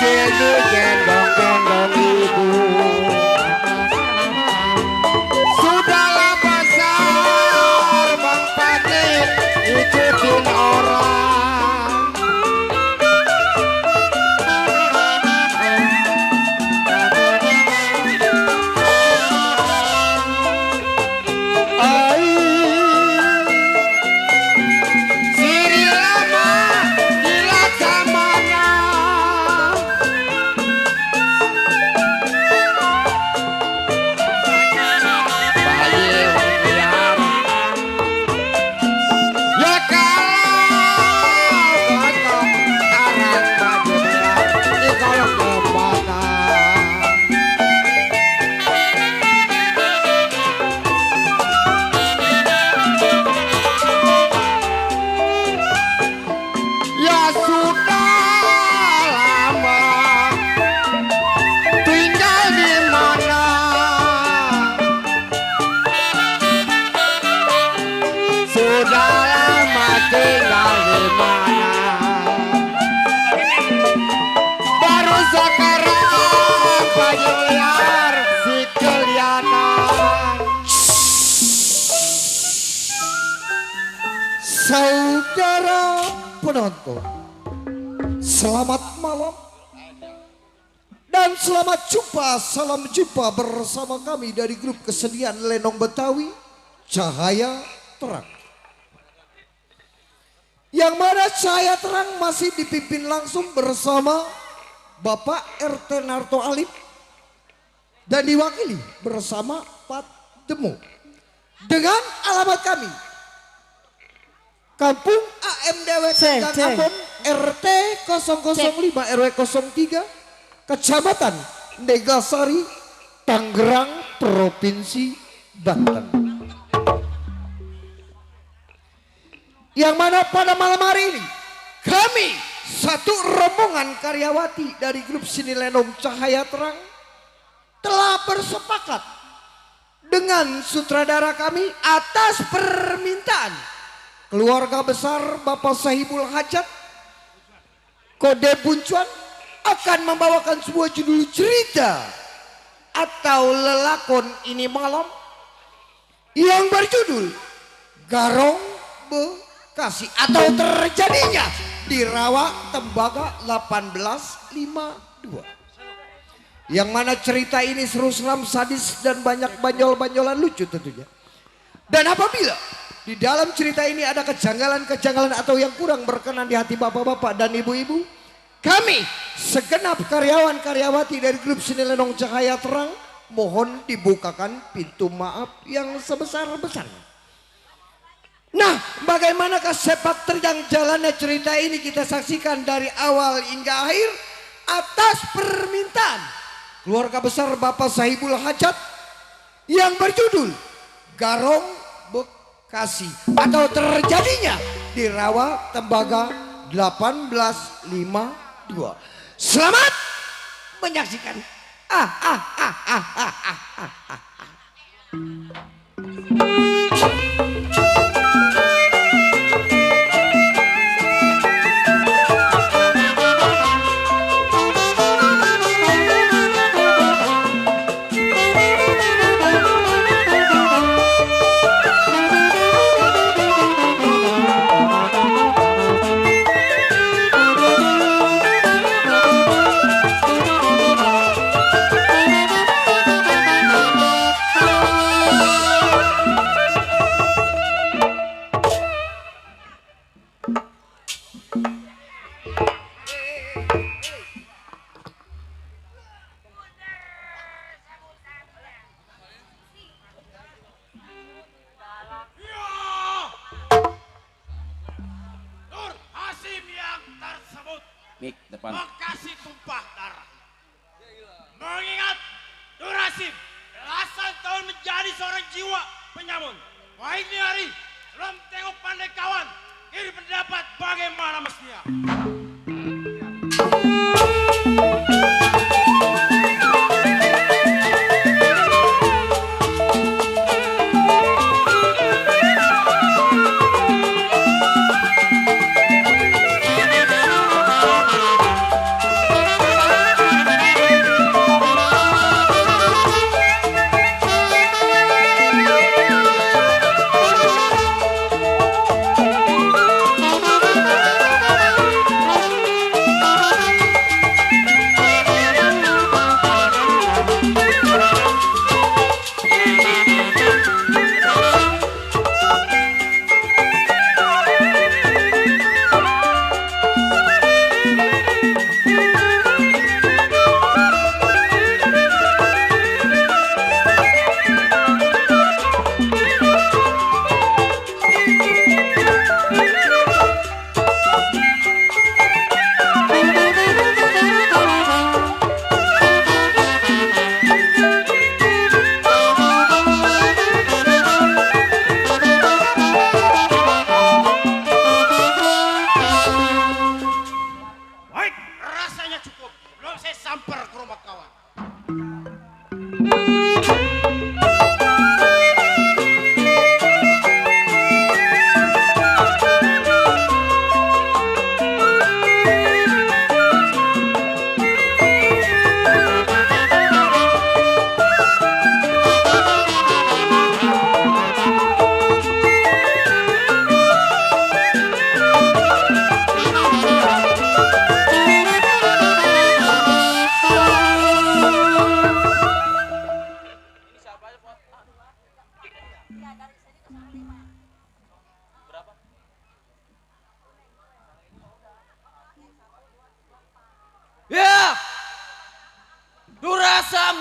kecil digendong-gendong ibu. Sudahlah besar Bang Patin ikutin orang. Saudara penonton, selamat malam dan selamat jumpa, salam jumpa bersama kami dari grup kesenian Lenong Betawi Cahaya Terang. Yang mana Cahaya Terang masih dipimpin langsung bersama Bapak RT Narto Alip dan diwakili bersama Pak Demo dengan alamat kami Kampung AMDW Gang Ambon RT 005 RW 03 Kecamatan Negasari Tangerang Provinsi Banten. Yang mana pada malam hari ini kami satu rombongan karyawati dari grup seni Lenong Cahaya Terang telah bersepakat dengan sutradara kami atas permintaan keluarga besar Bapak Sahibul Hajat Kode Buncuan akan membawakan sebuah judul cerita atau lelakon ini malam yang berjudul Garong Bekasi atau terjadinya di Rawa Tembaga 1852. Yang mana cerita ini seru seram sadis dan banyak banjol-banjolan lucu tentunya. Dan apabila di dalam cerita ini ada kejanggalan-kejanggalan atau yang kurang berkenan di hati bapak-bapak dan ibu-ibu, kami segenap karyawan-karyawati dari grup seni Lenong Cahaya Terang mohon dibukakan pintu maaf yang sebesar-besarnya. Nah, bagaimanakah sepak terjang jalannya cerita ini kita saksikan dari awal hingga akhir atas permintaan keluarga besar Bapak Sahibul Hajat yang berjudul Garong Bekasi atau terjadinya di Rawa Tembaga 1852. Selamat menyaksikan. Mik depan. Bekasi tumpah darah. Mengingat Durasim belasan tahun menjadi seorang jiwa penyamun. Wahai hari, belum tengok pandai kawan. Ini pendapat bagaimana mestinya.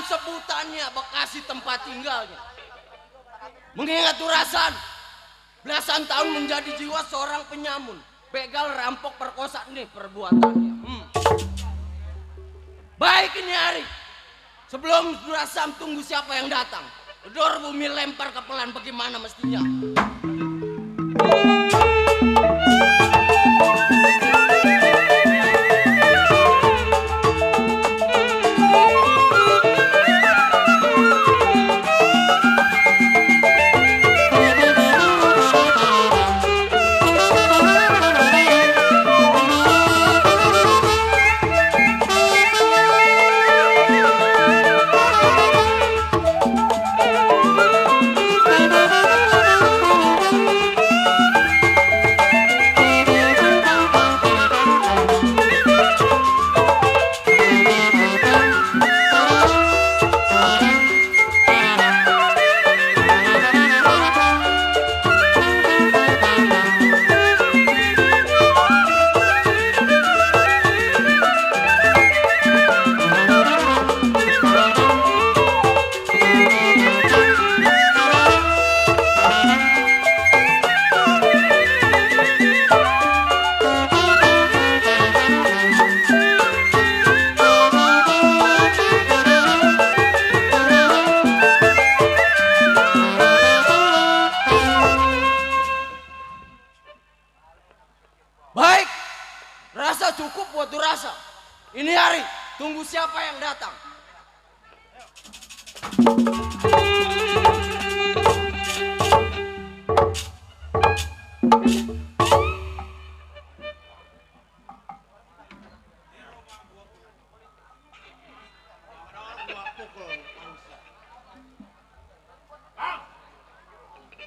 sebutannya Bekasi tempat tinggalnya. Mengingat Durasan belasan tahun menjadi jiwa seorang penyamun, begal, rampok, perkosa, nih perbuatannya. Baik ini hari, sebelum Durasam tunggu siapa yang datang. Dor bumi lempar ke pelan bagaimana mestinya. Baik, rasa cukup buat Durasa. Ini hari, tunggu siapa yang datang.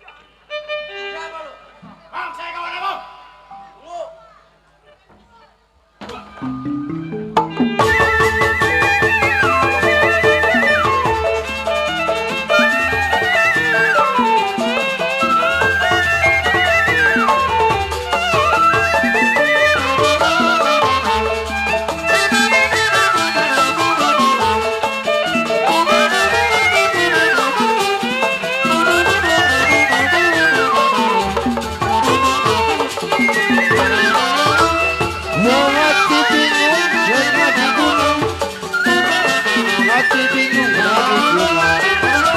Siapa lu? Bang, saya kawan abang. Tunggu. Hati bingung dari guna.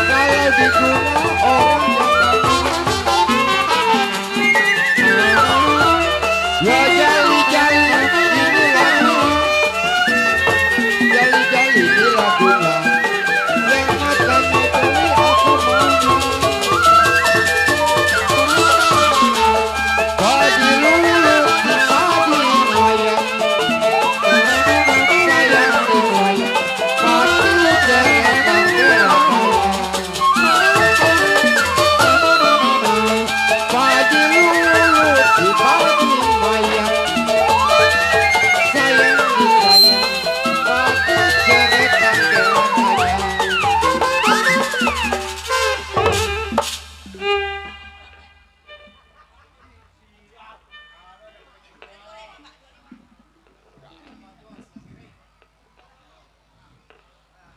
Kalau di guna orang ya jali-jali ini lagu. Jali-jali ini lagunya. Yang matanya jali aku mau. Padi lulu di padi wayang. Sayang di wayang. Pasti jangan padi lulu di padi wayang. Sayang di wayang. Pasti cerekan sayang.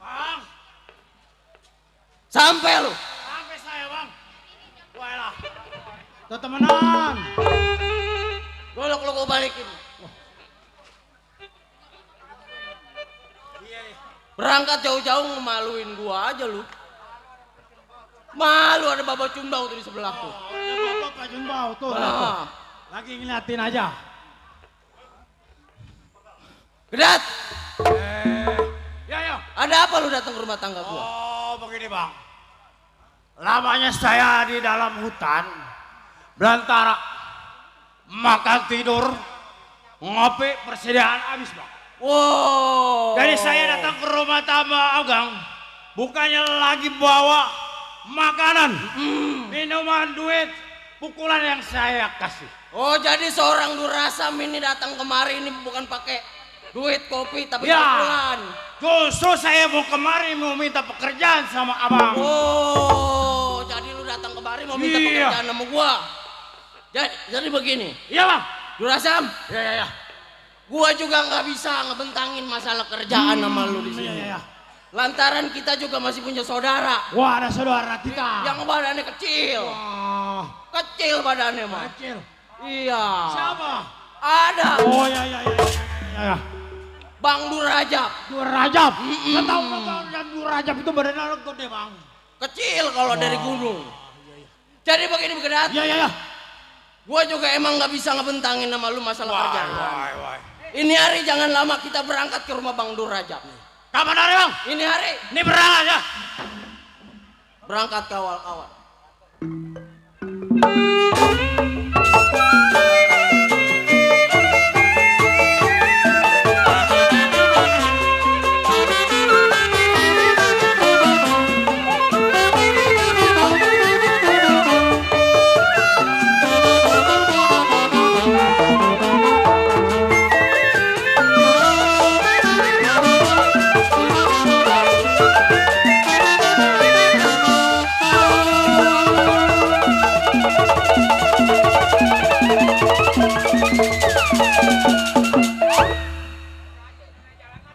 Bang, Sampai lu. sampai saya bang. Walah, temenan. Golok lu gua balikin. Iya, iya. Berangkat jauh-jauh ngemaluin gua aja lu. Malu ada Baba Cumbau tuh di sebelah tuh. Oh, ada bapak Pak Junbau tuh. Nah, Lagi ngeliatin aja. Gedat, Ya, ya. ada apa lu datang ke rumah tangga gua? Oh, begini bang. Lamanya saya di dalam hutan, belantara, makan tidur, ngopi, persediaan habis bang. Wow. Jadi saya datang ke rumah tambah Agang, bukannya lagi bawa makanan, minuman, duit, pukulan yang saya kasih. Oh, jadi seorang Durasam ini datang kemari ini bukan pakai duit kopi tapi Ya. pukulan. Justru saya mau kemari mau minta pekerjaan sama abang. Oh, jadi lu datang kemari mau minta Iya. pekerjaan sama gua. Jadi begini, Iya bang. Durasam, Ya, ya, ya. gua juga nggak bisa ngebentangin masalah kerjaan sama lu di Iya, sini. iya, iya. Lantaran kita juga masih punya saudara. Wah, ada saudara kita. Yang badannya kecil. Wah, Kecil badannya mah. kecil. Iya. Siapa? Ada. Oh ya. Bang Durajab. Durajab. Tahu dan Durajab itu badannya gede bang. Kecil kalau dari gunung. Jadi begini begedat. Iya. Gua juga emang nggak bisa ngebentangin sama lu masalah kerjaan. Wah. Ini hari jangan lama kita berangkat ke rumah Bang Durajab. Kapan hari bang? Ini hari Ini berangkat ya. berangkat kawal-kawal.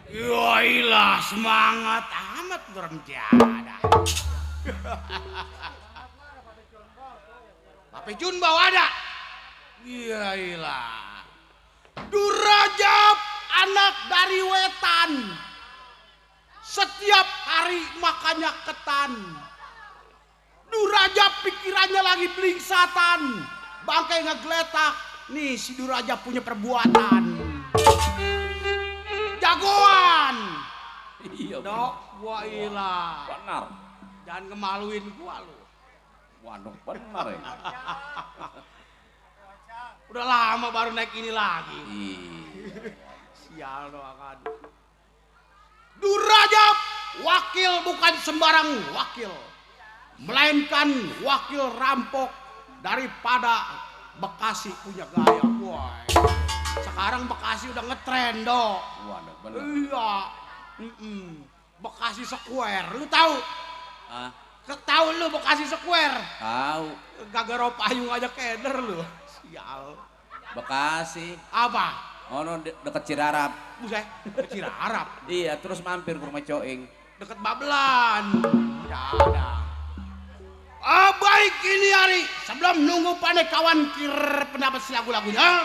Yoilah semangat amat orang tiada. Tapi Jun bawa ada. Yoilah. Durajab anak dari wetan. Setiap hari makannya ketan. Durajab pikirannya lagi belingsatan. Bangkai ngegeletak. Nih si Durajab punya perbuatan. Jagoan. Iya, Dok, gua ilah. benar. Jangan ngemaluin gua lu. Waduh, benar ya. Udah lama baru naik ini lagi. Iya. Sial doakan. Durajab wakil bukan sembarang wakil. Melainkan wakil rampok daripada Bekasi punya gaya. Woi. Sekarang Bekasi udah ngetren, Dok. Waduh, benar. Iya. Bekasi Square. Lu tahu? Ah, Tahu lu Bekasi Square? tahu. Gagaro payung aja keder lu. Sial. Bekasi. Apa? Oh, no, deket Cirarap. Buset, kecil Arab. Iya, terus mampir ke rumah Coing. Deket Babelan. Ya ada. Baik ini hari sebelum nunggu pandai kawan pendapat si lagu-lagunya.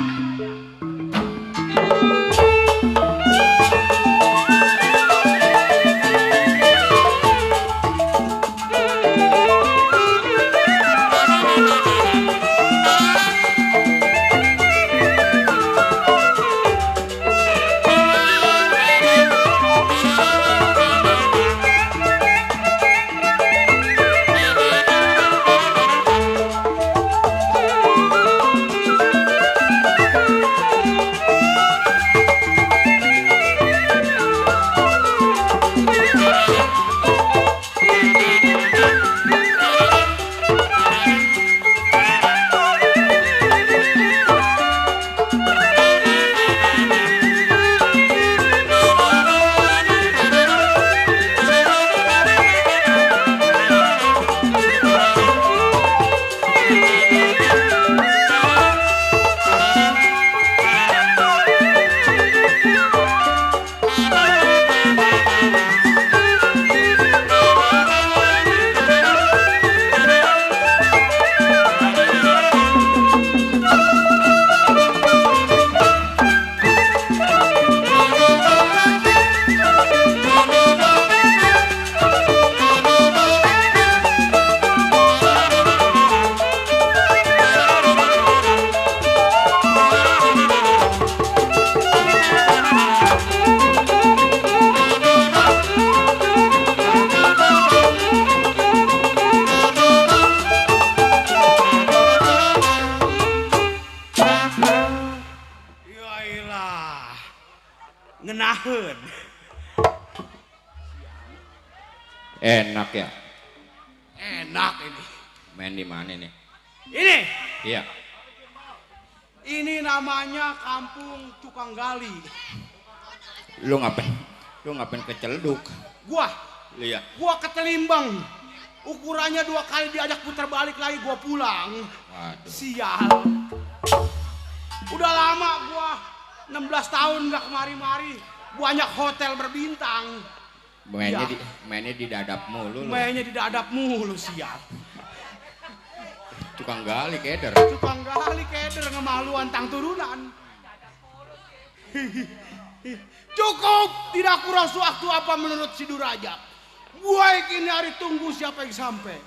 Ngenaheun. Enak ya. Enak ini. Main di mana nih? Ini. Iya. Ini namanya Kampung Tukang Gali. Lu ngapain? Lu ngapain kecelduk? Gua Iya. ketelimbang. Ukurannya 2 kali diajak putar balik lagi gua pulang. Waduh. Sial. Udah lama gua 16 tahun nggak kemari-mari. Banyak hotel berbintang. Mainnya Iya. mainnya di dadap mulu lu. Mainnya di dadap mulu siap. Tukang gali keder. Tukang gali keder ngemaluan tang turunan. Cukup, tidak kurang suatu apa menurut si Durajab. Buai kini hari tunggu siapa yang sampai.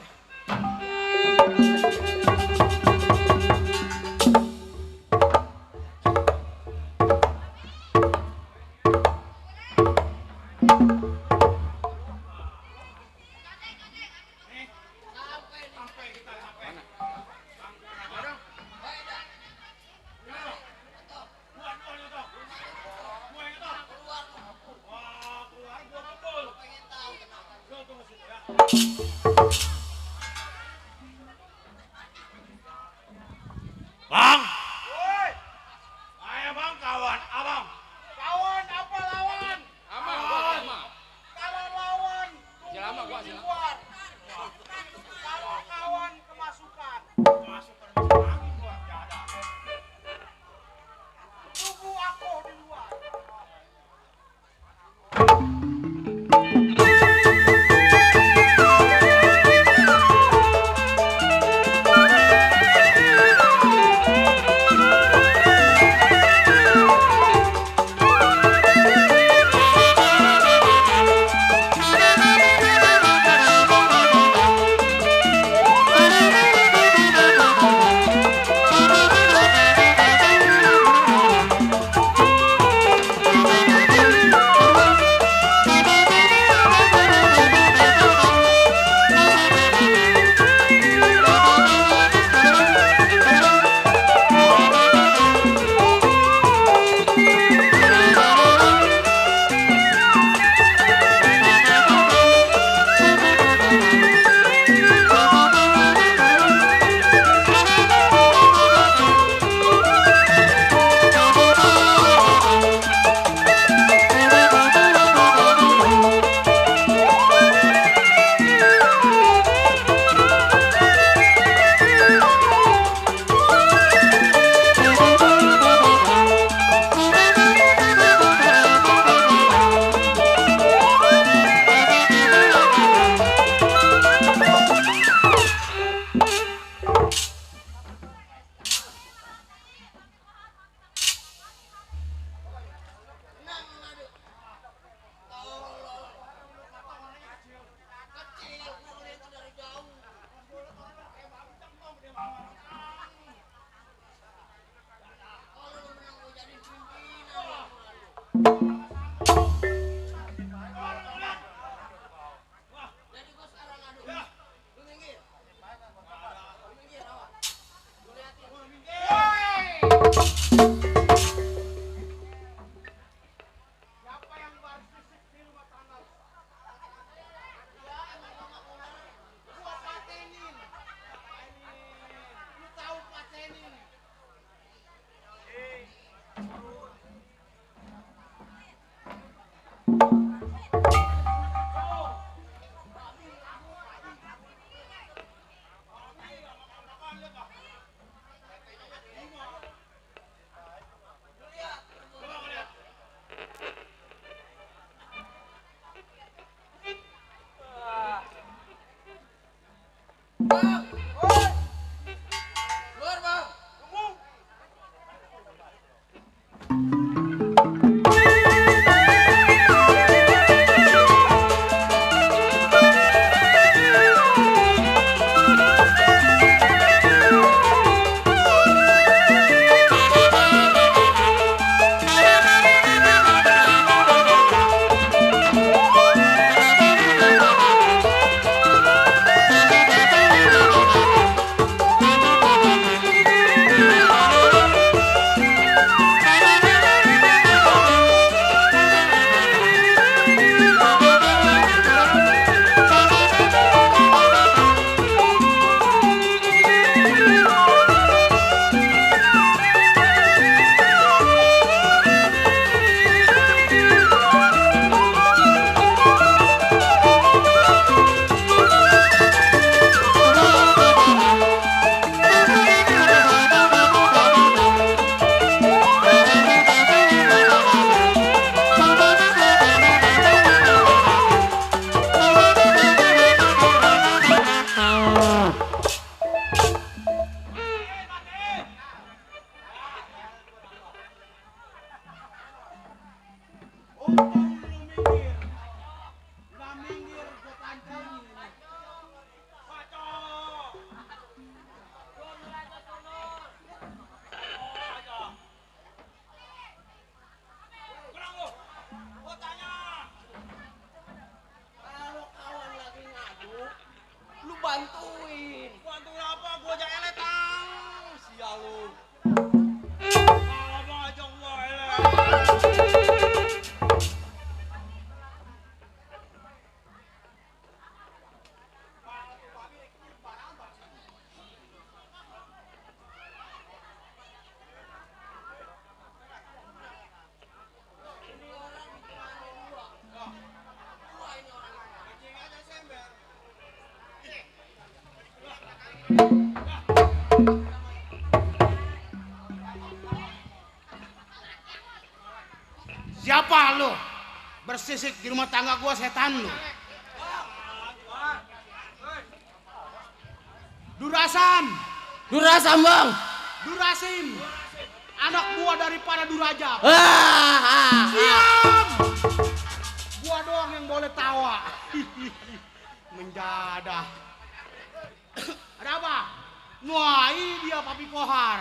Bang. Woi. Ayo bang kawan, abang. Kawan apa lawan? Kawan. Kalau lawan tunggu dibuat. Kalau kawan kemasukan. Kemasukan angin gua enggak ada. Tunggu aku di luar. Siapa lu? Bersisik di rumah tangga gua setan lu. Durasan, Durasan bang. Durasim. Anak buah daripada Durajab. Siap. Gua doang yang boleh tawa. Menjadah. Ada apa? Wah, ini dia Papi Kohar.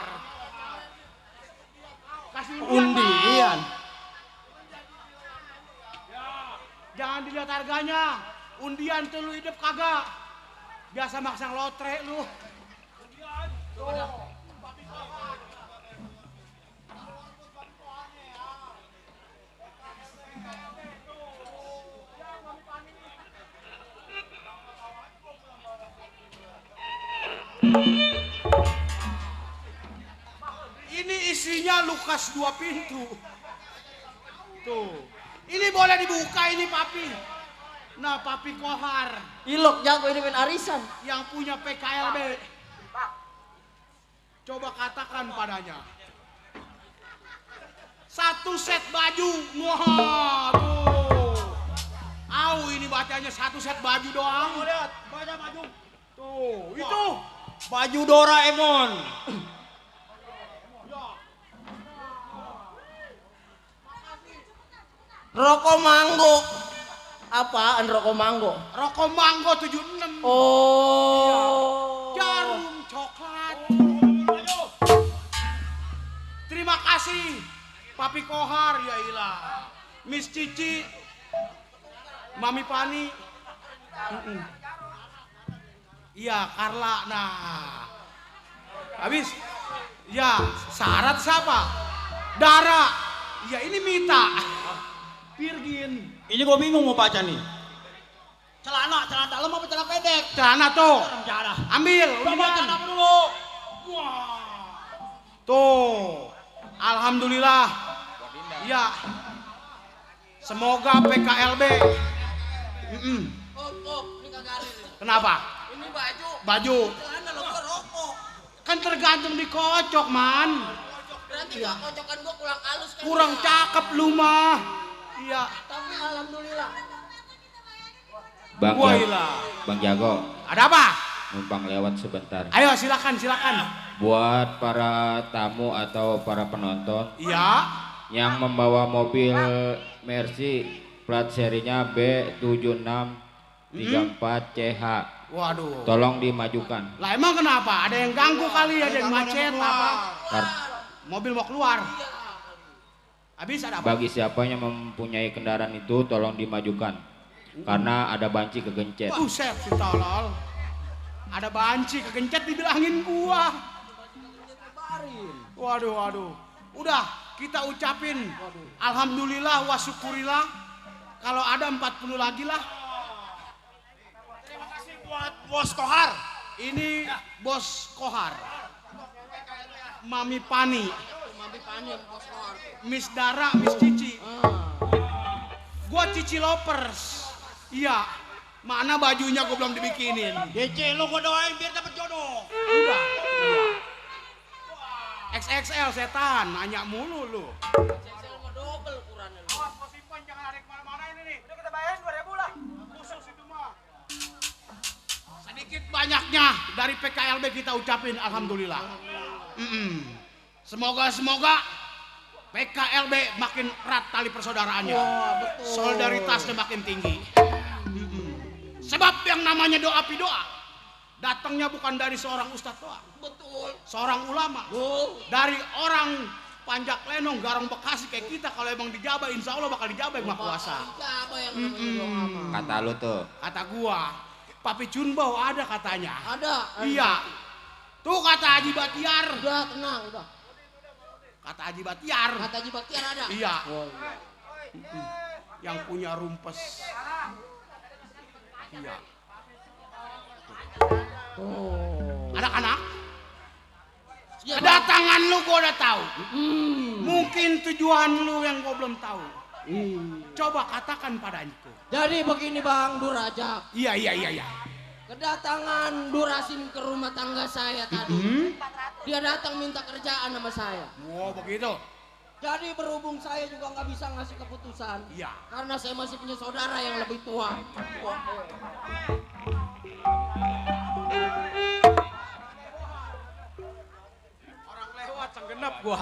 Kasih Undian. Jangan dilihat harganya. Undian tuh lu hidup kagak. Biasa maksang lotre lu. Ini isinya Lukas 2 pintu. Tuh. Ini boleh dibuka ini Papi. Nah, Papi Kohar Ilok jago ini main arisan. yang punya PKLB. Coba katakan padanya. 1 set baju. Wah, tuh. Au, ini bacanya 1 set baju doang. Lihat, banyak baju. Tuh, itu baju Doraemon. Rokok manggo. Apaan rokok manggo? Rokok Manggo 76. Oh. Jarum coklat. Terima kasih Papi Kohar, ya ilah. Miss Cici, Mami Pani. Iya, Carla. Nah, habis. Ya, syarat siapa? Dara. Ya, ini Mita. Virgin. Ini gue bingung mau baca nih. Celana dalam apa celana pendek? Celana tuh. Celana. Ambil. Coba undian. celana apa dulu? Wah. Tuh. Alhamdulillah. Ya. Semoga PKLB. Ini kagak ada. Kenapa? Ini baju. Baju. Celana lo gua rokok. Kan tergantung dikocok, man. Berarti gak kocokan gua kurang halus kan? Kurang cakep lu mah. Iya. Tapi alhamdulillah. Bang, Wah, Ja- ilah. Bang Jago, Ada apa? numpang lewat sebentar. Ayo silakan, silakan. Buat para tamu atau para penonton Iya. yang membawa mobil Mercy plat serinya B7634CH, Waduh. tolong dimajukan. Lah emang kenapa? Ada yang ganggu kali, ada yang macet apa? Kar- Mobil mau keluar. Habis ada apa? Bagi siapa yang mempunyai kendaraan itu tolong dimajukan karena ada banci kegencet. Buset si tolol. Ada banci kegencet dibilangin gua. Waduh, waduh. Udah kita ucapin alhamdulillah wa syukurillah. Kalau ada 40 lagi lah. Terima kasih buat Bos Kohar. Ini Bos Kohar. Mami Pani, Mami Pani bos keluar. Miss Dara, Miss Cici. Gua Cici Lovers. Iya. Mana bajunya gua belum dibikinin. DC lu gue doain biar dapet jodoh. Udah. Iya. XXL setan, nanya mulu lu. Sel mau double ukurannya lu. Mau simpan jangan ada kemana-mana ini nih. Udah kita bayarin 2.000 lah. Khusus itu mah. Sedikit banyaknya dari PKLB kita ucapin alhamdulillah. Semoga PKLB makin erat tali persaudaraannya. Solidaritasnya makin tinggi. Sebab yang namanya doa pidoa datangnya bukan dari seorang ustadz doang. Betul. Seorang ulama. Dari orang Panjak Lenong, Garong Bekasi kayak kita kalau emang dijabah insya Allah bakal dijabah yang Maha Kuasa. Siapa yang namanya doa mah? Kata lu tuh. Kata gua, Papi Junbau ada katanya. Ada. Iya. Tuh kata Haji Batiar. Udah tenang, udah. Kata Haji Batiar. Kata Haji Baktiar ada. Iya. Yang punya rumpes. Iya. Ada anak? Ya, Kedatangan lu gua udah tahu. Mungkin tujuan lu yang gua belum tahu. Coba katakan padaku. Jadi begini Bang Durajab. Iya. Kedatangan Durasim ke rumah tangga saya tadi. Dia datang minta kerjaan sama saya. Oh begitu. Jadi berhubung saya juga nggak bisa ngasih keputusan. Iya. Karena saya masih punya saudara yang lebih tua. Orang lewat senggenap gua.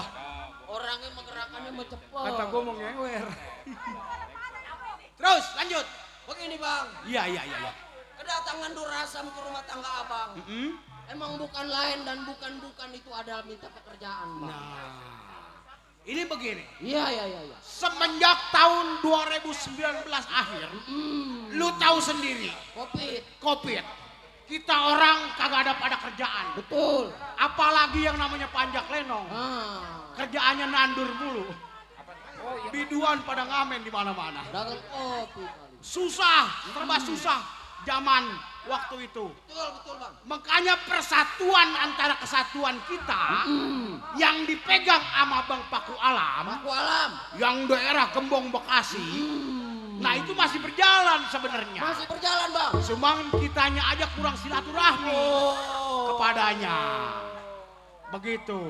Orangnya menggerakannya mau cepet. Kata gua mau ngewer. Terus lanjut. Begini bang, Iya. kedatangan Durasam ke rumah tangga abang. Emang bukan lain dan bukan itu adalah minta pekerjaan bang. Nah, ini begini. Iya. Semenjak tahun 2019 akhir, lu tahu sendiri, Covid. Kita orang kagak ada pada kerjaan. Betul. Apalagi yang namanya panjak lenong. Ah, Kerjaannya nandur mulu. Biduan pada ngamen di mana-mana. dagang kopi kali. Susah, serba susah zaman waktu itu. Betul bang. Makanya persatuan antara kesatuan kita yang dipegang sama Bang Paku Alam, Paku Alam yang daerah Gembong Bekasi. Nah itu masih berjalan sebenarnya. masih berjalan bang. Cuma kitanya aja kurang silaturahmi kepadanya. Begitu.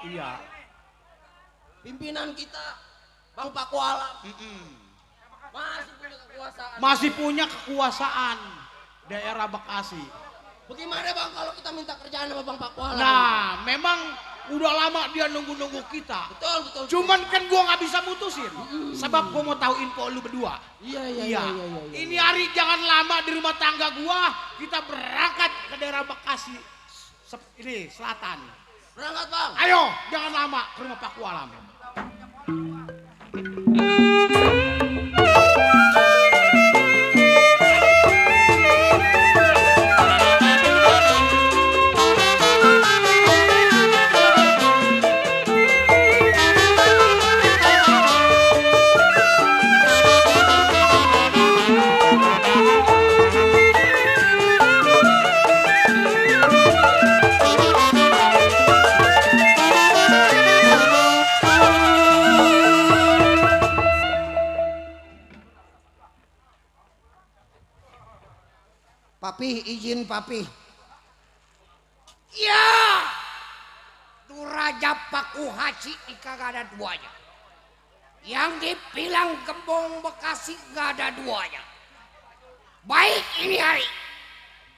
Iya. Pimpinan kita Bang Paku Alam masih punya kekuasaan. Masih punya kekuasaan daerah Bekasi. Bagaimana bang kalau kita minta kerjaan sama Bang Paku Alam? Nah, memang udah lama dia nunggu-nunggu kita. Betul. Cuman kan gua nggak bisa mutusin. Sebab gua mau tahu info lu berdua. Iya. Ini hari jangan lama di rumah tangga gua. Kita berangkat ke daerah Bekasi. Ini selatan. Berangkat bang. Ayo, jangan lama ke rumah Paku Alam. Papi, izin papi. Ya, Duraja Paku Haji kagak ada duanya. Yang dibilang Gembong Bekasi gak ada duanya. Baik ini hari,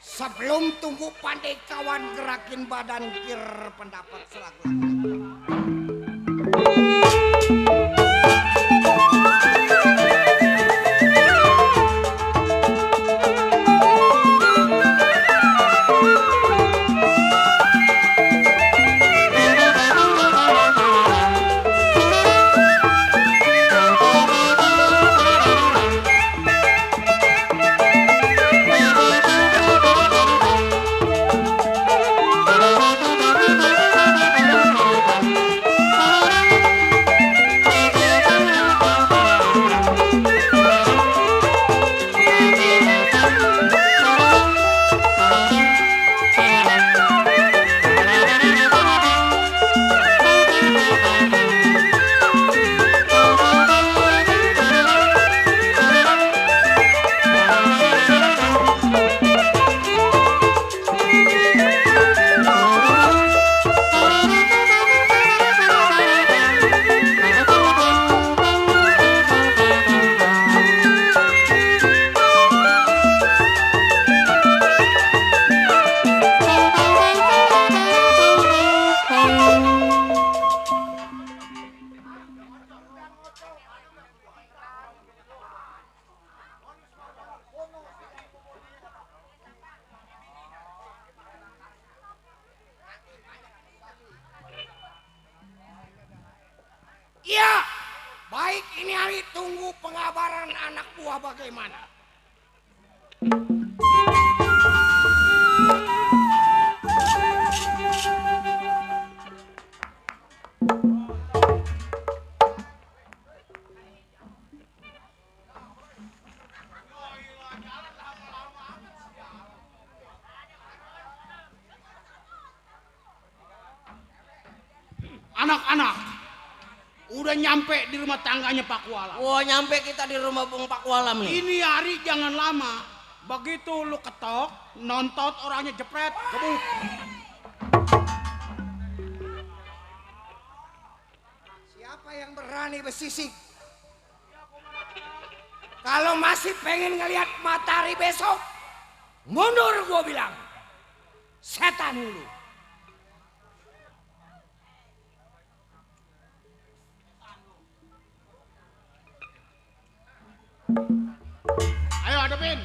sebelum tunggu pandai kawan gerakin badan kir pendapat selaku Ya, baik ini hari tunggu pengabaran anak buah bagaimana. Anak-anak, udah nyampe di rumah tangganya Paku Alam. Wah nyampe kita di rumah Bang Paku Alam nih. Ini hari jangan lama. begitu lu ketok, nontot orangnya jepret, gebuk. Siapa yang berani bersisik? Kalau masih pengen ngelihat matahari besok, mundur gua bilang. Setan lu. Ayo hadapin.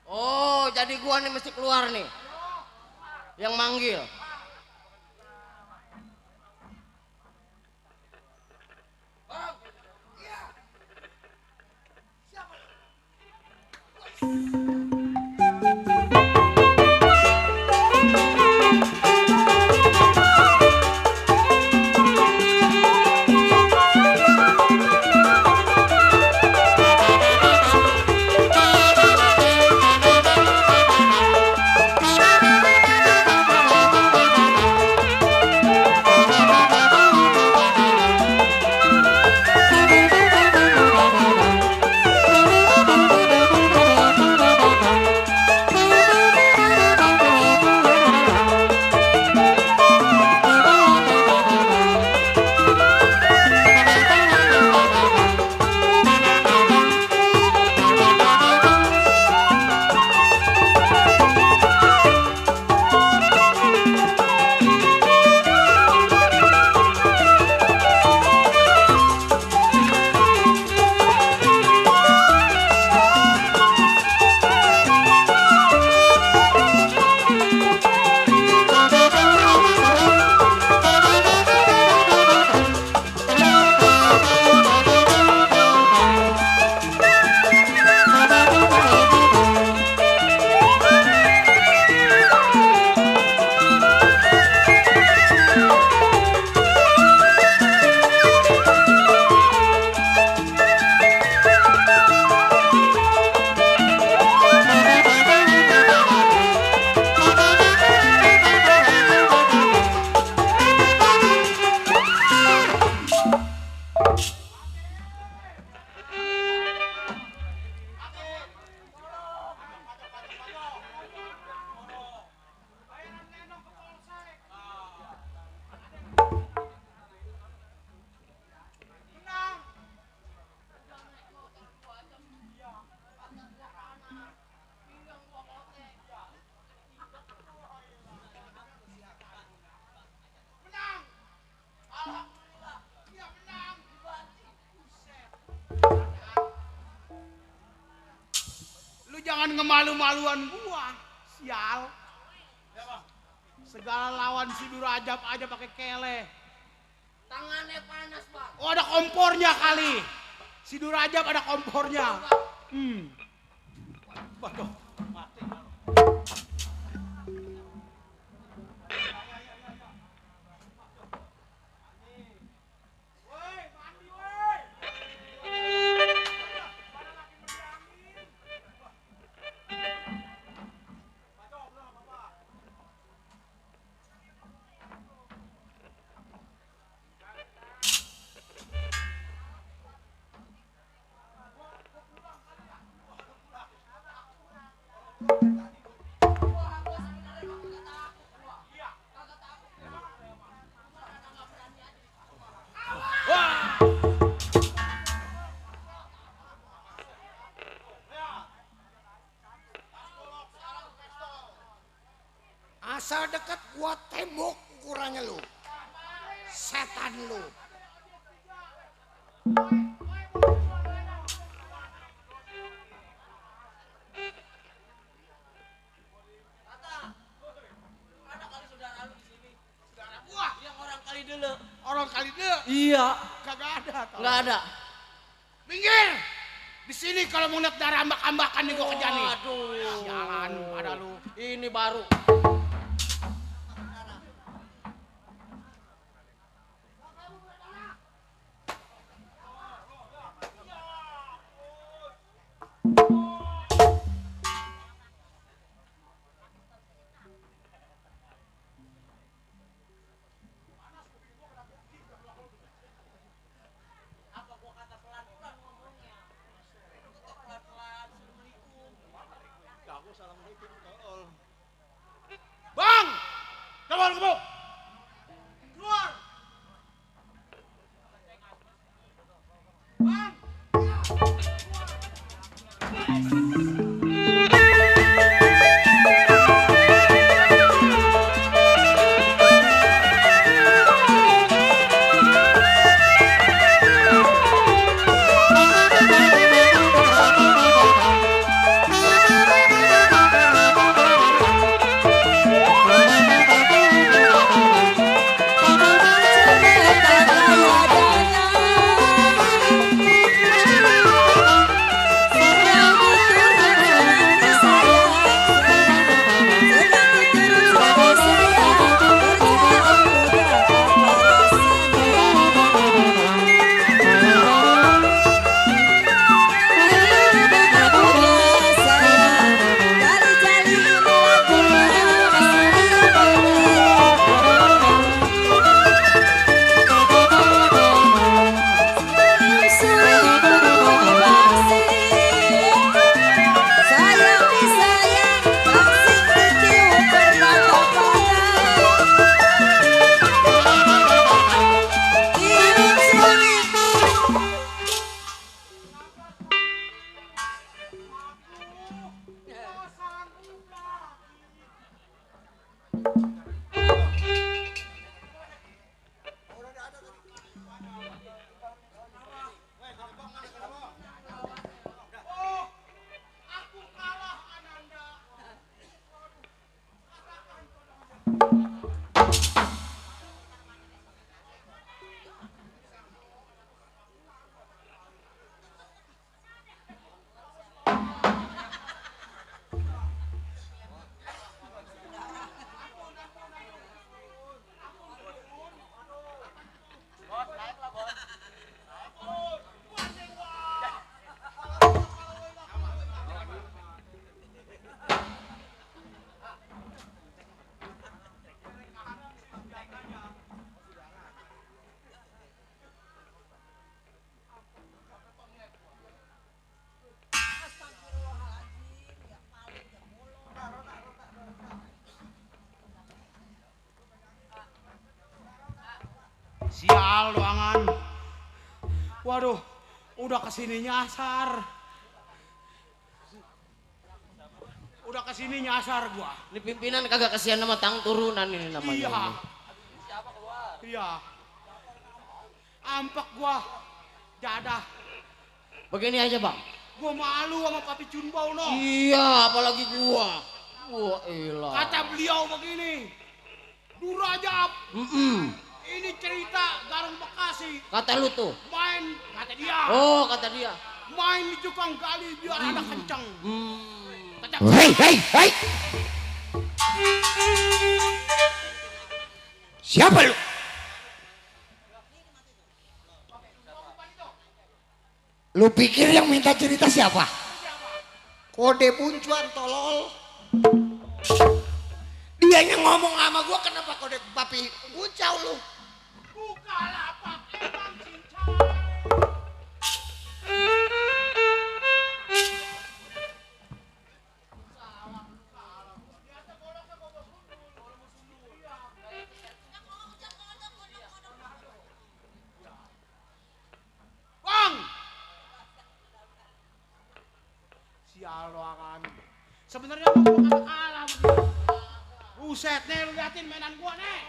Oh, jadi gua nih mesti keluar nih. Yang manggil. Jangan ngemalu-maluan gua. Sial. Segala lawan si Durajab aja pakai kele. Tangannya panas, Bang. Oh, ada kompornya kali. Si Durajab ada kompornya. Waduh, mati. Asal deket gua tembok ukurannya lu. Setan lu. Ada kali saudara lu di sini. Saudara gua yang orang kali dulu. Orang kali deh Iya, kagak ada. Tau. nggak ada. Minggir. Di sini kalau mau lihat darah ambak-ambakan nih gua kerja nih. Aduh. Jalan pada lu. Ini baru. Bang! Keluar kamu! Keluar! Bang! Sial doangan. Waduh, udah kesini nyasar. Udah kesini nyasar gua. Ini pimpinan kagak kasihan sama tang turunan ini namanya. Iya. Ini. Iya. Ampak gua. Jadah. Begini aja, Bang. Gua malu sama Papi Junbau no. Iya, apalagi gua. Wah, elah. Kata beliau begini. Durajab, ini cerita Garung Bekasi. Kata lu tuh. Main, kata dia. Oh, kata dia. Main di tukang gali biar ada kencang. Kata Hei. Siapa lu? Lu pikir yang minta cerita siapa? Kode buncuan tolol. Dia yang ngomong sama gua, kenapa kode papi bucau lu? Bukalapak emang cinta. Bang! Sial lo akan. Sebenarnya gua bukan kalah. Buset nih, lu liatin mainan gua nih.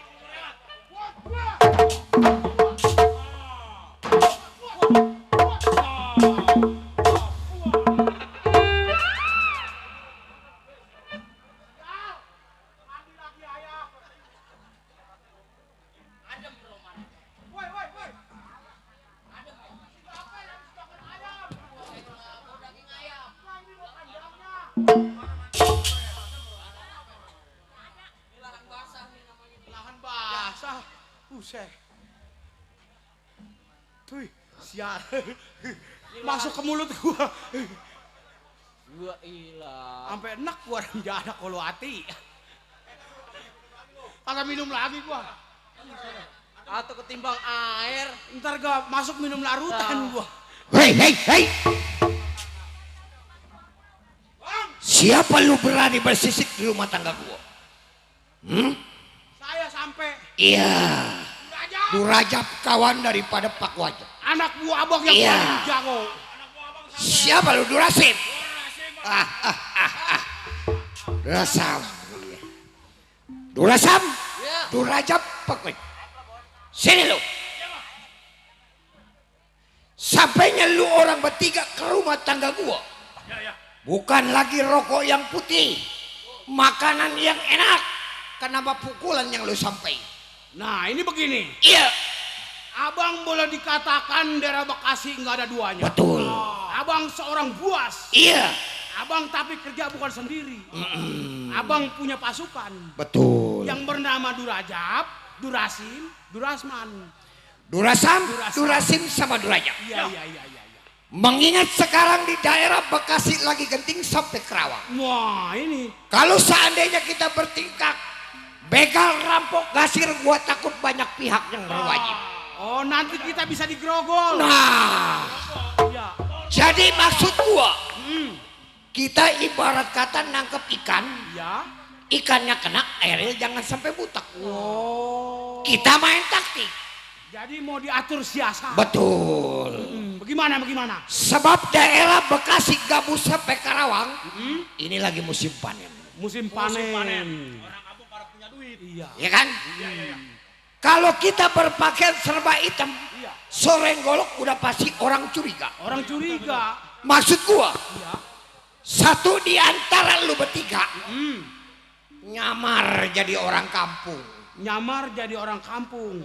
Lahan basah. Buset. Tuh, sial. Masuk ke mulut gua. Gua ilah. Sampai enak gua ada kalau hati. Kagak minum lagi gua. Atau ketimbang air. Ntar gak masuk minum larutan gua. Hei. Siapa lu berani bersisik di rumah tangga gua? Saya sampai Iya. Durajab, Durajab kawan daripada Pak Wajab. anak buah abang yang Iya. paling jago. Siapa lu Durasim? Durasam. Durasam? Ya. Durajab Pak Wajab. Sini lu. Sampainya lu orang bertiga ke rumah tangga gua. Bukan lagi rokok yang putih, makanan yang enak. Kenapa pukulan yang lu sampai? Nah ini begini, Iya. abang boleh dikatakan daerah Bekasi nggak ada duanya. Betul. Abang seorang buas, Iya. abang tapi kerja bukan sendiri. Abang punya pasukan Betul. yang bernama Durajab, Durasim, Durasman. Durasam, Durasam. Durasim sama Durajab. Iya. Mengingat sekarang di daerah Bekasi lagi genting sampai Kerawang. Wah ini, Kalau seandainya kita bertingkah begal, rampok, gasir, gua takut banyak pihak yang berwajib. oh nanti kita bisa digrogol. Nah, Iya. jadi maksud gua, kita ibarat kata nangkep ikan, Ya. ikannya kena, airnya jangan sampai butak. Oh. Kita main taktik. Jadi mau diatur siasat. Betul. Bagaimana? Sebab daerah Bekasi gabus sampai Karawang, ini lagi musim panen. Musim panen. Orang kampung pada punya duit. Iya. Ya kan? Kalau kita berpakaian serba hitam, Iya. sore golok udah pasti orang curiga. Orang curiga. Maksud gua, Iya. satu di antara lu bertiga nyamar jadi orang kampung. Nyamar jadi orang kampung.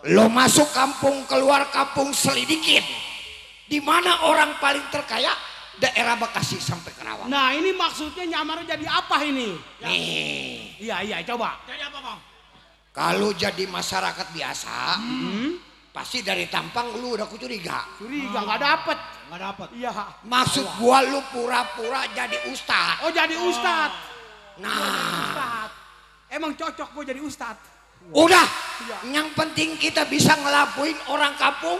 Lo masuk kampung, keluar kampung, selidikin. Di mana orang paling terkaya? Daerah Bekasi sampai Kerawang. Nah ini maksudnya nyamar jadi apa ini? Nih, Iya coba. Jadi apa bang? kalau jadi masyarakat biasa, pasti dari tampang lu udah curiga. Curiga nggak dapet. Nggak dapat. Iya. Maksud gua lu pura-pura jadi ustad. Oh jadi ustad. Nah, Ustad. Emang cocok gue jadi ustad. udah. Iya. Yang penting kita bisa ngelabuin orang kampung,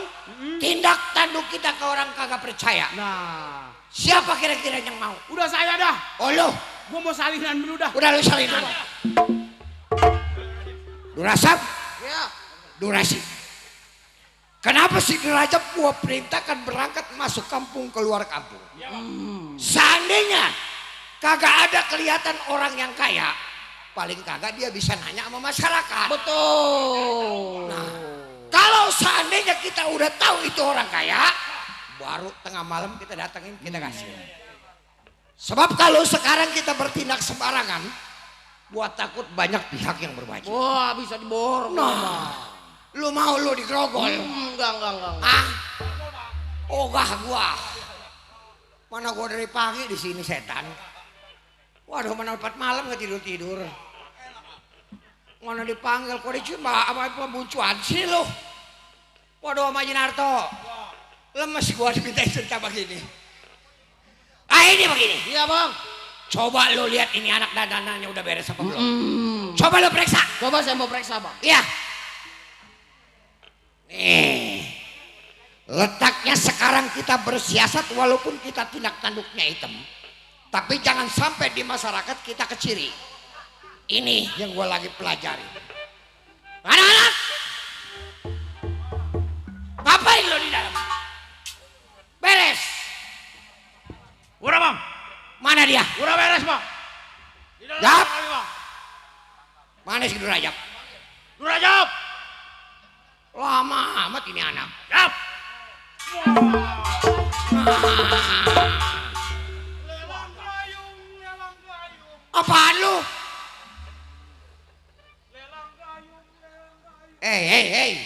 tindak tanduk kita ke orang kagak percaya. Nah. Siapa kira-kira yang mau? Udah saya dah. Oh lu, Gue mau salinan dulu dah. udah lu salinan. Durasam, Ya. Durasi. Kenapa si Derajat gua perintahkan berangkat masuk kampung keluar kampung? Seandainya kagak ada kelihatan orang yang kaya, paling kagak dia bisa nanya sama masyarakat. Betul. Kalau seandainya kita udah tahu itu orang kaya, baru tengah malam kita datangin, kita kasih. Sebab kalau sekarang kita bertindak sembarangan, gua takut banyak pihak yang berbaju. Wah, bisa diborong. Nah, lu mau lu digrogol? Enggak. Ah, ogah gua. Mana gua dari pagi di sini setan. Waduh, mana 4 malam nggak tidur. Mana dipanggil kok dicium apa pembucuan sih lu? Waduh, sama Jinarto. Lemes gua diminta cerita begini. Ah, ini begini. Iya, Bang. Coba lu lihat ini anak dandanannya udah beres apa belum? Coba lu periksa. Coba saya mau periksa, Bang. Iya. Nih. Letaknya sekarang kita bersiasat walaupun kita tindak tanduknya hitam. Tapi jangan sampai di masyarakat kita keciri. Ini yang gua lagi pelajari. Anak-anak. Ngapain lo di dalam? Beres. Udah bang, Mana dia? udah beres bang. Di dalam Yap. kali, bang. Mana si Durajab? Udah jawab. Lama amat ini anak. Jawab. Apaan lu? Hei.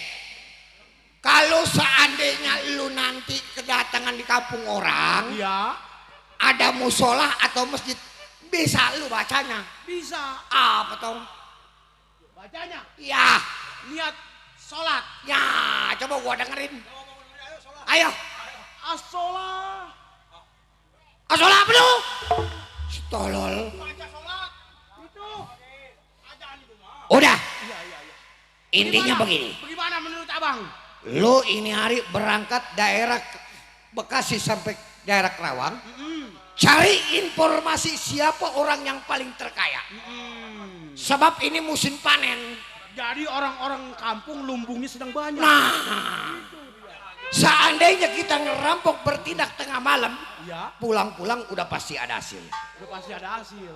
Kalau seandainya lu nanti kedatangan di kampung orang, Iya, ada musola atau masjid, bisa lu bacanya. bisa. Apa toh? Bacanya, Ya, niat sholat. ya, coba gua dengerin. Ayo, As-sholah. asola apa lu? Tolol. Baca sholat. Itu. Ajaan itu mah. Udah, Iya. intinya Gimana? begini. Bagaimana menurut abang? Lu ini hari berangkat daerah Bekasi sampai daerah Kerawang. Cari informasi siapa orang yang paling terkaya. Sebab ini musim panen. Jadi orang-orang kampung lumbungnya sedang banyak. Nah, seandainya kita ngerampok bertindak tengah malam, Iya, pulang-pulang udah pasti ada hasil. udah pasti ada hasil.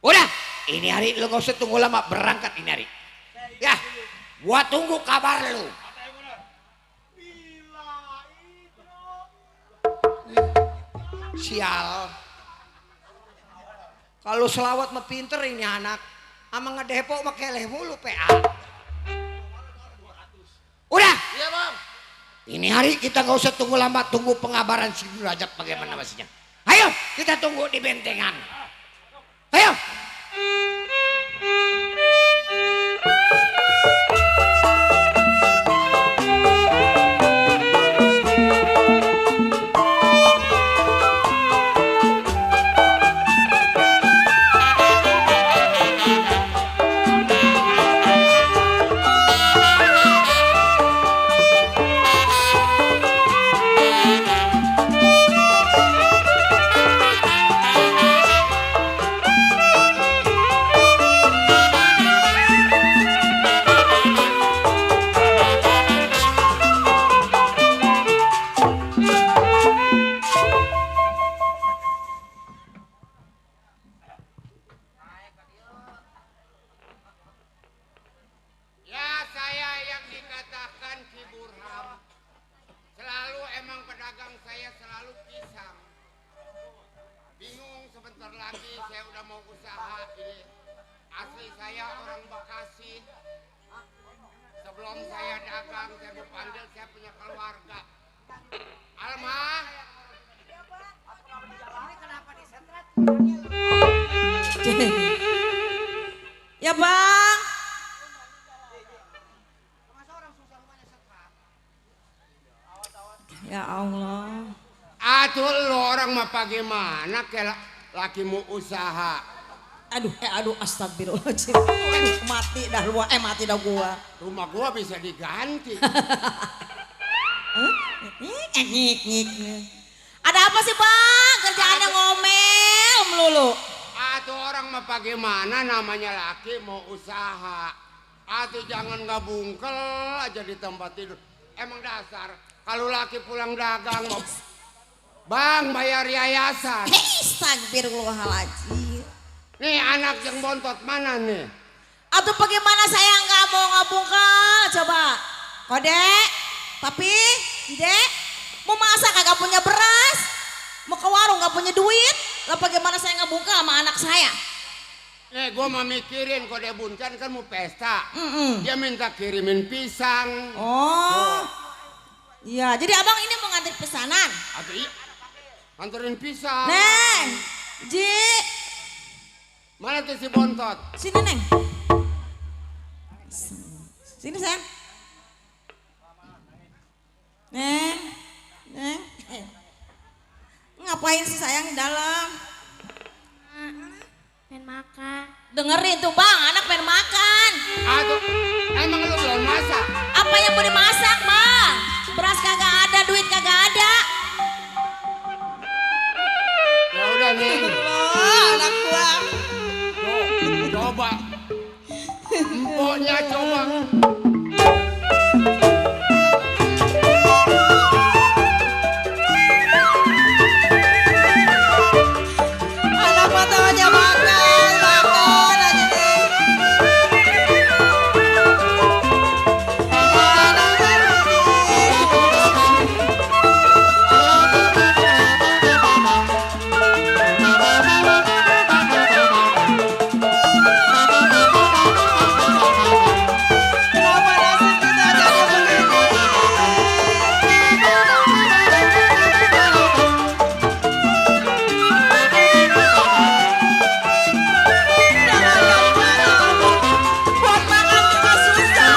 Udah, ini hari lu gak usah tunggu lama berangkat ini hari. Ya, gua tunggu kabar lu. Sial. Kalau selawat mah pinter ini anak. Ama ngedepo mah keleh mulu PA. Udah, Iya, Bang. ini hari kita gak usah tunggu lama, tunggu pengabaran si Durajab bagaimana maksudnya. Ayo, kita tunggu di bentengan. Ayo. Ya, saya yang dikatakan Ki Burham. Selalu emang pedagang saya selalu pisang. Bingung sebentar lagi saya udah mau usaha ini. Asli saya orang Bekasi. Sebelum saya dagang, saya mau panggil saya punya keluarga. Alma. Ya bang. Ya Allah. Atuh lo orang mah bagaimana kayak laki mau usaha. Aduh astagfirullahaladzim. Mati dah lu, mati dah gua. Rumah gua bisa diganti. Nyik. Ada apa sih bang? Kerjaannya ngomel melulu. Atuh orang mah bagaimana namanya laki mau usaha. Atuh jangan ngabungkel aja di tempat tidur. Emang dasar kalau laki pulang dagang mau bang bayar yayasan. Astagfirullahaladzim. Nih anak yang bontot mana nih? Aduh bagaimana saya nggak mau ngabungkal? Coba. Kode, papi, dek. Mau masak kagak punya beras. Mau ke warung gak punya duit. Lah bagaimana saya ngebuka sama anak saya? Gue mau mikirin kode Buncan kan mau pesta. Dia minta kirimin pisang. Oh. Iya, jadi abang ini mau nganter pesanan. Atau iya, anterin pisang. Neng, Ji, Mana tuh si bontot? sini Neng. Sini sayang. Neng, Neng. Ngapain sih sayang di dalam? Pengen makan. Dengerin tuh bang, anak pengen makan. Aduh, emang lu belum masak? Apa yang mau dimasak bang? Beras kagak ada, duit kagak ada. Ya udah nih. Oh, anak gua. Tuh, coba. Empoknya coba. Anak matanya makan aja deh. Kenapa nasib kita jadi begini? Buat makan juga susah.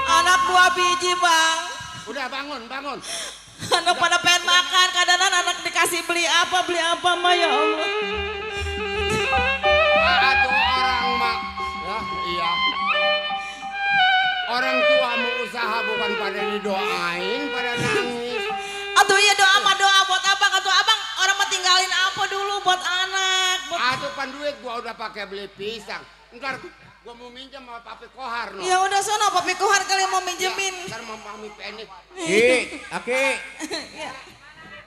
Anak buah biji bang. Udah bangun, bangun. Anak pada pengen makan, kadang-kadang anak dikasih beli apa mah ya Allah. Tuh orang mak. Ya, iya. Orang tua mau usaha bukan pada didoain, pada nangis. Aduh iya doa mah doa buat abang, atau abang orang mau tinggalin apa dulu buat anak. Atuh pan duit gua udah pakai beli pisang. Ntar gua mau minjem sama Papi Kohar no. Ya udah sono Papi Kohar kali mau minjemin. Ntar mau Mami Penny. Aki.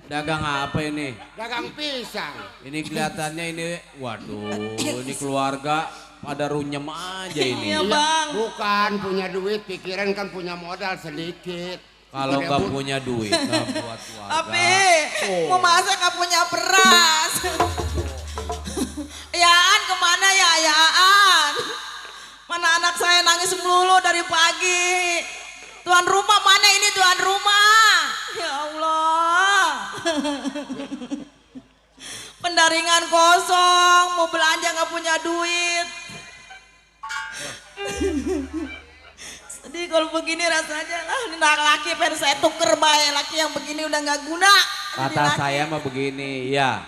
Dagang apa ini? Dagang pisang. Ini kelihatannya ini, waduh, ini keluarga pada runyem aja ini. Iya bang. Bukan punya duit, pikiran kan punya modal sedikit. Kalau Udah, nggak Bu. punya duit, nggak buat keluarga. Tapi mau masak gak punya beras. Yaan kemana ya Yaan? Mana anak saya nangis melulu dari pagi. Tuan rumah mana ini tuan rumah? Ya Allah. Pendaringan kosong, mau belanja gak punya duit. Sedih kalau begini rasanya lah. Ini laki pengen saya tuker bae, laki yang begini udah gak guna. Jadi Kata laki. saya mah begini, ya.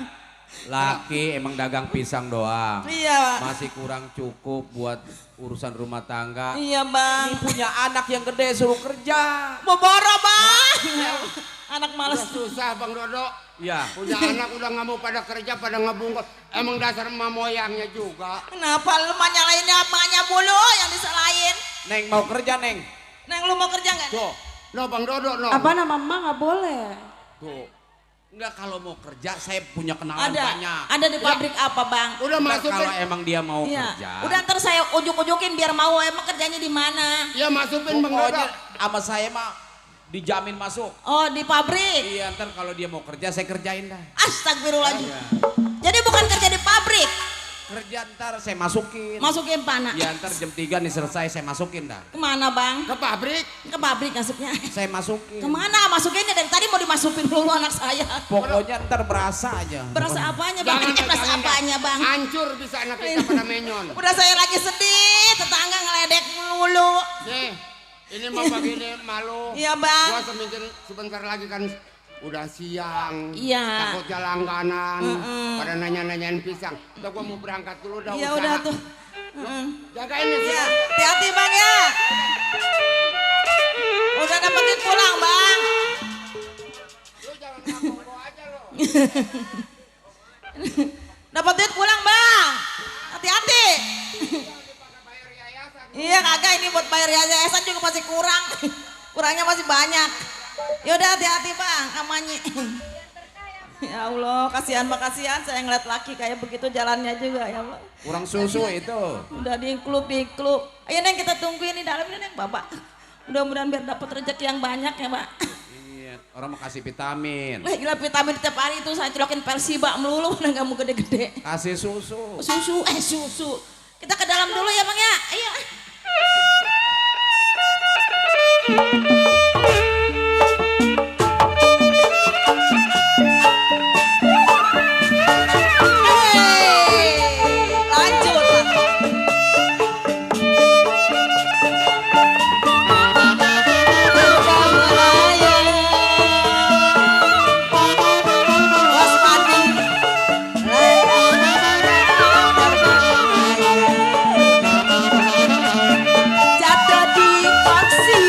Laki emang dagang pisang doang. Iya. Masih kurang cukup buat urusan rumah tangga. Iya bang. Ini punya anak yang gede suruh kerja. Mau boro bang. Anak Udah males. susah Bang Dodo. Ya. Punya anak udah nggak mau pada kerja, pada ngebungkut. Emang dasar emak moyangnya juga. Kenapa lu mah nyalainnya emaknya mulu yang disalahin? Neng mau kerja, Neng. Neng lu mau kerja nggak? Tuh, no Bang Dodo no. Apa nama mama nggak boleh? Tuh. Enggak, kalau mau kerja saya punya kenalan banyak. Ada di pabrik apa bang? Udah Ntar masukin. kalau emang dia mau Iya. kerja. Udah ntar saya ujuk-ujukin biar mau emang kerjanya di mana? Ya masukin Bang Dodo. Pokoknya sama saya mah dijamin masuk. Oh di pabrik. Iya, ntar kalau dia mau kerja saya kerjain dah. Astagfirullahaladzim. Iya. Jadi bukan kerja di pabrik, Kerja ntar saya masukin. masukin pana. Ya ntar jam 3 nih selesai saya masukin dah. Kemana bang? Ke pabrik. Ke pabrik masuknya. Saya masukin. Kemana masukinnya? Dari tadi mau dimasukin dulu anak saya. Pokoknya ntar berasa aja. Berasa apanya bang? Jangan, Berasa jangan, apanya bang? Hancur bisa anak kita pada menyon. Udah saya lagi sedih, tetangga ngeledek melulu. Nih, ini mau begini malu. Iya, Bang. Gua sebentar lagi kan udah siang. Iya. Takutnya langganan. Pada nanya-nanyain pisang. Udah gua mau berangkat dulu dah Iya usaha. udah tuh. Jagain ya Iya, sih. hati-hati bang ya. Udah dapetin pulang bang. Lu jangan ngomong aja lo. Dapat Dapat duit pulang bang. Hati-hati. Iya kagak ini buat bayar yayasan juga masih kurang. Kurangnya masih banyak. Yaudah hati-hati bang, amannya. Ya Allah, kasihan mbak kasihan saya ngeliat laki kayak begitu jalannya juga ya Allah. Kurang susu itu. Udah diklub. Ayo Neng kita tungguin di dalam ini Neng Bapak. Mudah-mudahan biar dapat rezeki yang banyak ya Pak. Iya, orang mau kasih vitamin. Wah gila vitamin tiap hari itu saya celokin Persiba melulu udah nggak mau gede-gede. Kasih susu. Susu. Kita ke dalam dulu ya Bang ya. Ayo. Jatuh di paksi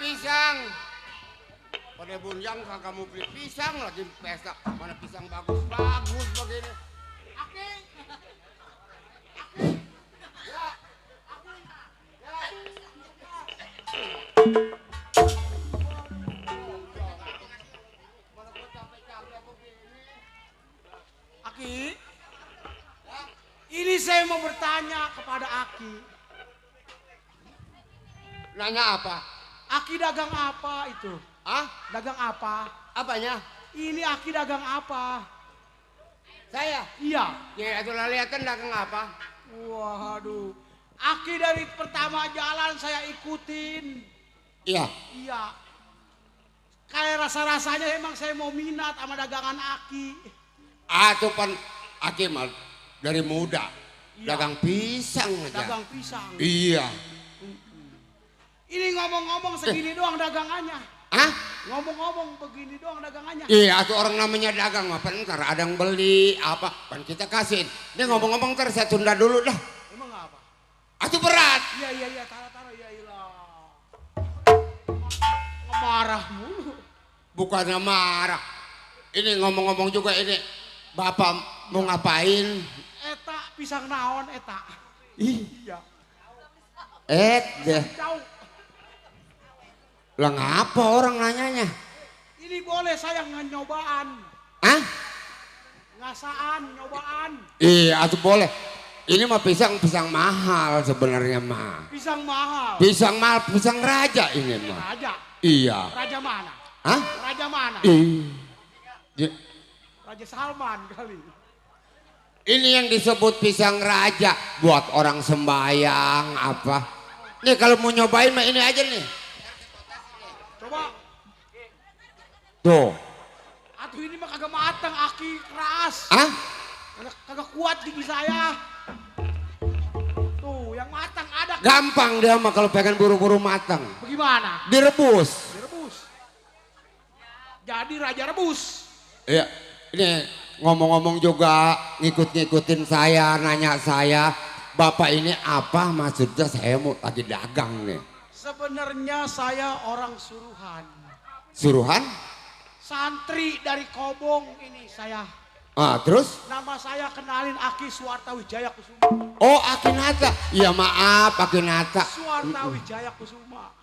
pisang. Pada bunjang kagak mau beli pisang lagi pesta. Mana pisang bagus-bagus begini. Aki. Aki. Ini saya mau bertanya kepada Aki. Nanya apa? Aki dagang apa itu? Ah? Dagang apa? Apanya? Ini Aki dagang apa? Saya? Iya. Ya itu lihatan dagang apa? Waduh. Aki dari pertama jalan saya ikutin. Iya. Iya. Kayak rasa-rasanya emang saya mau minat sama dagangan Aki. Tuh pan Aki mah dari muda. Iya. Dagang pisang aja. Dagang pisang. Iya. Ini ngomong-ngomong segini doang dagangannya. Hah? Ngomong-ngomong begini doang dagangannya. Iya, tuh orang namanya dagang mah ntar ada yang beli apa, pan kita kasih. Dia ngomong-ngomong ntar saya tunda dulu dah. Emang apa? Atuh berat. Iya, tara-tara ya ilah. Marah mulu. Bukannya marah. Ini ngomong-ngomong juga ini. Bapak mau ngapain? Eta pisang naon eta. Iya. Deh. Jauh. Lah ngapa orang nanyanya? Ini boleh saya nyobaan. Hah? Ngasaan, nyobaan. Iya, atuh boleh. Ini mah pisang mahal sebenarnya mah. Pisang mahal. Pisang mahal, pisang raja ini mah. Raja. Iya. Raja mana? Hah? Raja mana? Iya. Raja Salman kali. Ini yang disebut pisang raja buat orang sembayang apa. Nih kalau mau nyobain mah ini aja nih. Coba. Tuh. Atuh ini mah kagak matang, Aki keras. Hah? Kagak kuat gigi saya. Tuh, yang matang ada. Gampang dia mah kalau pengen buru-buru matang. Bagaimana? Direbus. Direbus. Jadi raja rebus. Iya. Ini ngomong-ngomong juga ngikut-ngikutin saya, nanya saya. Bapak ini apa maksudnya saya mau lagi dagang nih. Sebenarnya saya orang suruhan. Suruhan? Santri dari Kobong ini saya. Terus? Nama saya kenalin Aki Suwarta Wijaya Kusuma. Oh, Akinata. Iya maaf Akinata. Suwarta Wijaya Kusuma.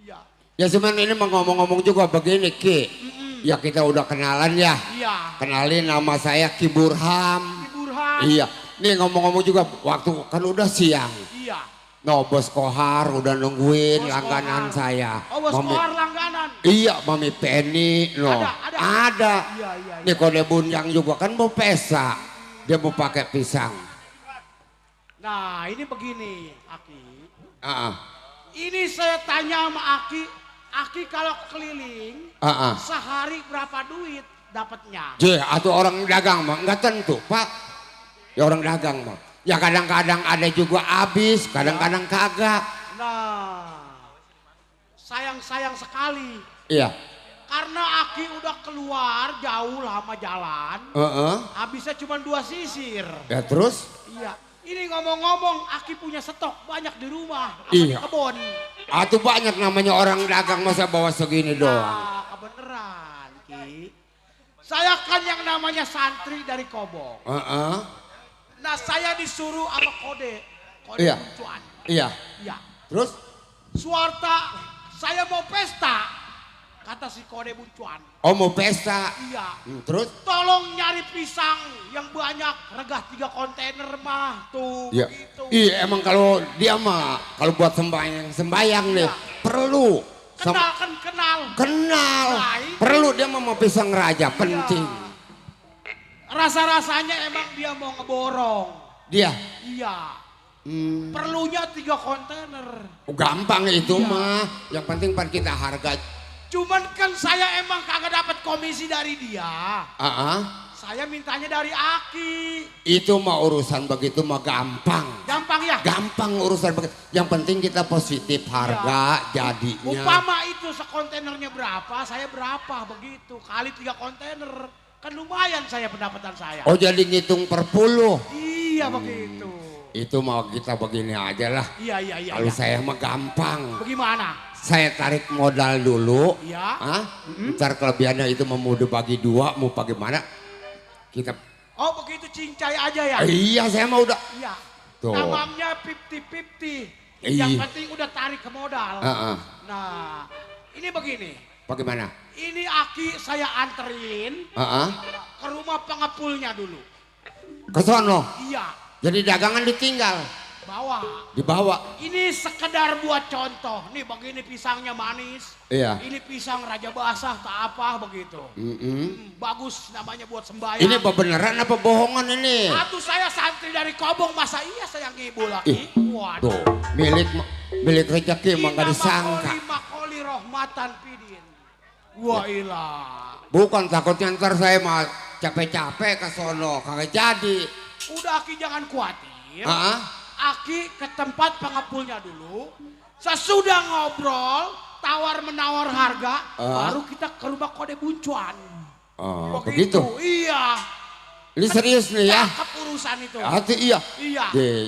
Iya. Ya sebenarnya ini ngomong-ngomong juga begini Ki. Ya kita udah kenalan ya. Iya. Kenalin nama saya Ki Burham. Ki Burhan. Iya. Nih ngomong-ngomong juga waktu kan udah siang. Iya. No Bos Kohar udah nungguin Bos langganan Kohar. saya. Oh, Bos Kohar langganan. Iya, Mami Penny, no. Ada. Iya. Nih Kode Bunjang juga kan mau pesta. Dia mau pakai pisang. Nah, ini begini, Aki. Ah. Ini saya tanya sama Aki. Aki kalau keliling, sehari berapa duit dapatnya? Atau orang dagang mah nggak tentu, Pak. Ya orang dagang mah. Ya kadang-kadang ada juga habis, kadang-kadang kagak. Nah, sayang sekali. Iya. Karena Aki udah keluar jauh lama jalan. Habisnya cuma 2 sisir. Ya terus? Iya. Ini ngomong-ngomong Aki punya stok banyak di rumah. Iya. Di kebon. Tuh banyak namanya orang dagang masa bawa segini doang. Nah, kebeneran Ki. Saya kan yang namanya santri dari Kobong. Nah saya disuruh sama Kode Iya. Buncuan. Iya. Iya. Terus? Suwarta, saya mau pesta. Kata si Kode Buncuan. Oh mau pesta? Iya. Terus? Tolong nyari pisang yang banyak, regah 3 kontainer mah tuh. Iya. Gitu. Iya emang kalau dia mah kalau buat sembayang nih perlu. Kenal. Kenal. Perlu dia mau pisang raja penting. Iya. Rasa-rasanya emang dia mau ngeborong. Dia? Iya. Perlunya 3 kontainer. Gampang itu mah. Yang penting pan kita harga. Cuman kan saya emang kagak dapat komisi dari dia. Saya mintanya dari Aki. Itu mah urusan begitu mah gampang. Gampang ya? Gampang urusan begitu. Yang penting kita positif harga jadinya. Upama itu sekontainernya berapa, saya berapa begitu. Kali 3 kontainer. Kan lumayan saya pendapatan saya. Oh jadi ngitung per puluh. Iya begitu. Itu mau kita begini aja lah. Iya. Kalau saya mah gampang. Bagaimana? saya tarik modal dulu. Iya. Hah? Ntar kelebihannya itu mau dibagi dua, mau bagaimana? Kita. Oh begitu cincai aja ya? Iya, saya mau udah. Iya. Tuh. Namanya 50-50. Iya. Yang penting udah tarik ke modal. Nah, ini begini. Bagaimana? Ini Aki saya anterin ke rumah pengepulnya dulu. Ke sono. Iya. Jadi dagangan ditinggal. Bawa. Dibawa. Ini sekedar buat contoh. Nih begini pisangnya manis. Iya. Ini pisang raja basah tak apa begitu. Bagus namanya buat sembahyang. Ini apa beneran apa bohongan ini? Atuh saya santri dari Kobong, masa iya saya ngibul lagi? Waduh. Tuh, milik rezeki emang gak disangka. Makoli rohmatan pidin. Wah ilah. Bukan takutnya ntar saya mah capek-capek ke sono, kagak jadi. Udah Aki jangan khawatir. Aki ke tempat pengepulnya dulu. Sesudah ngobrol, tawar menawar harga, baru kita ke rumah kode buncuan. Oh, begitu. Iya. Ini serius nih ya? Cakep urusan itu. Hati iya. Iya.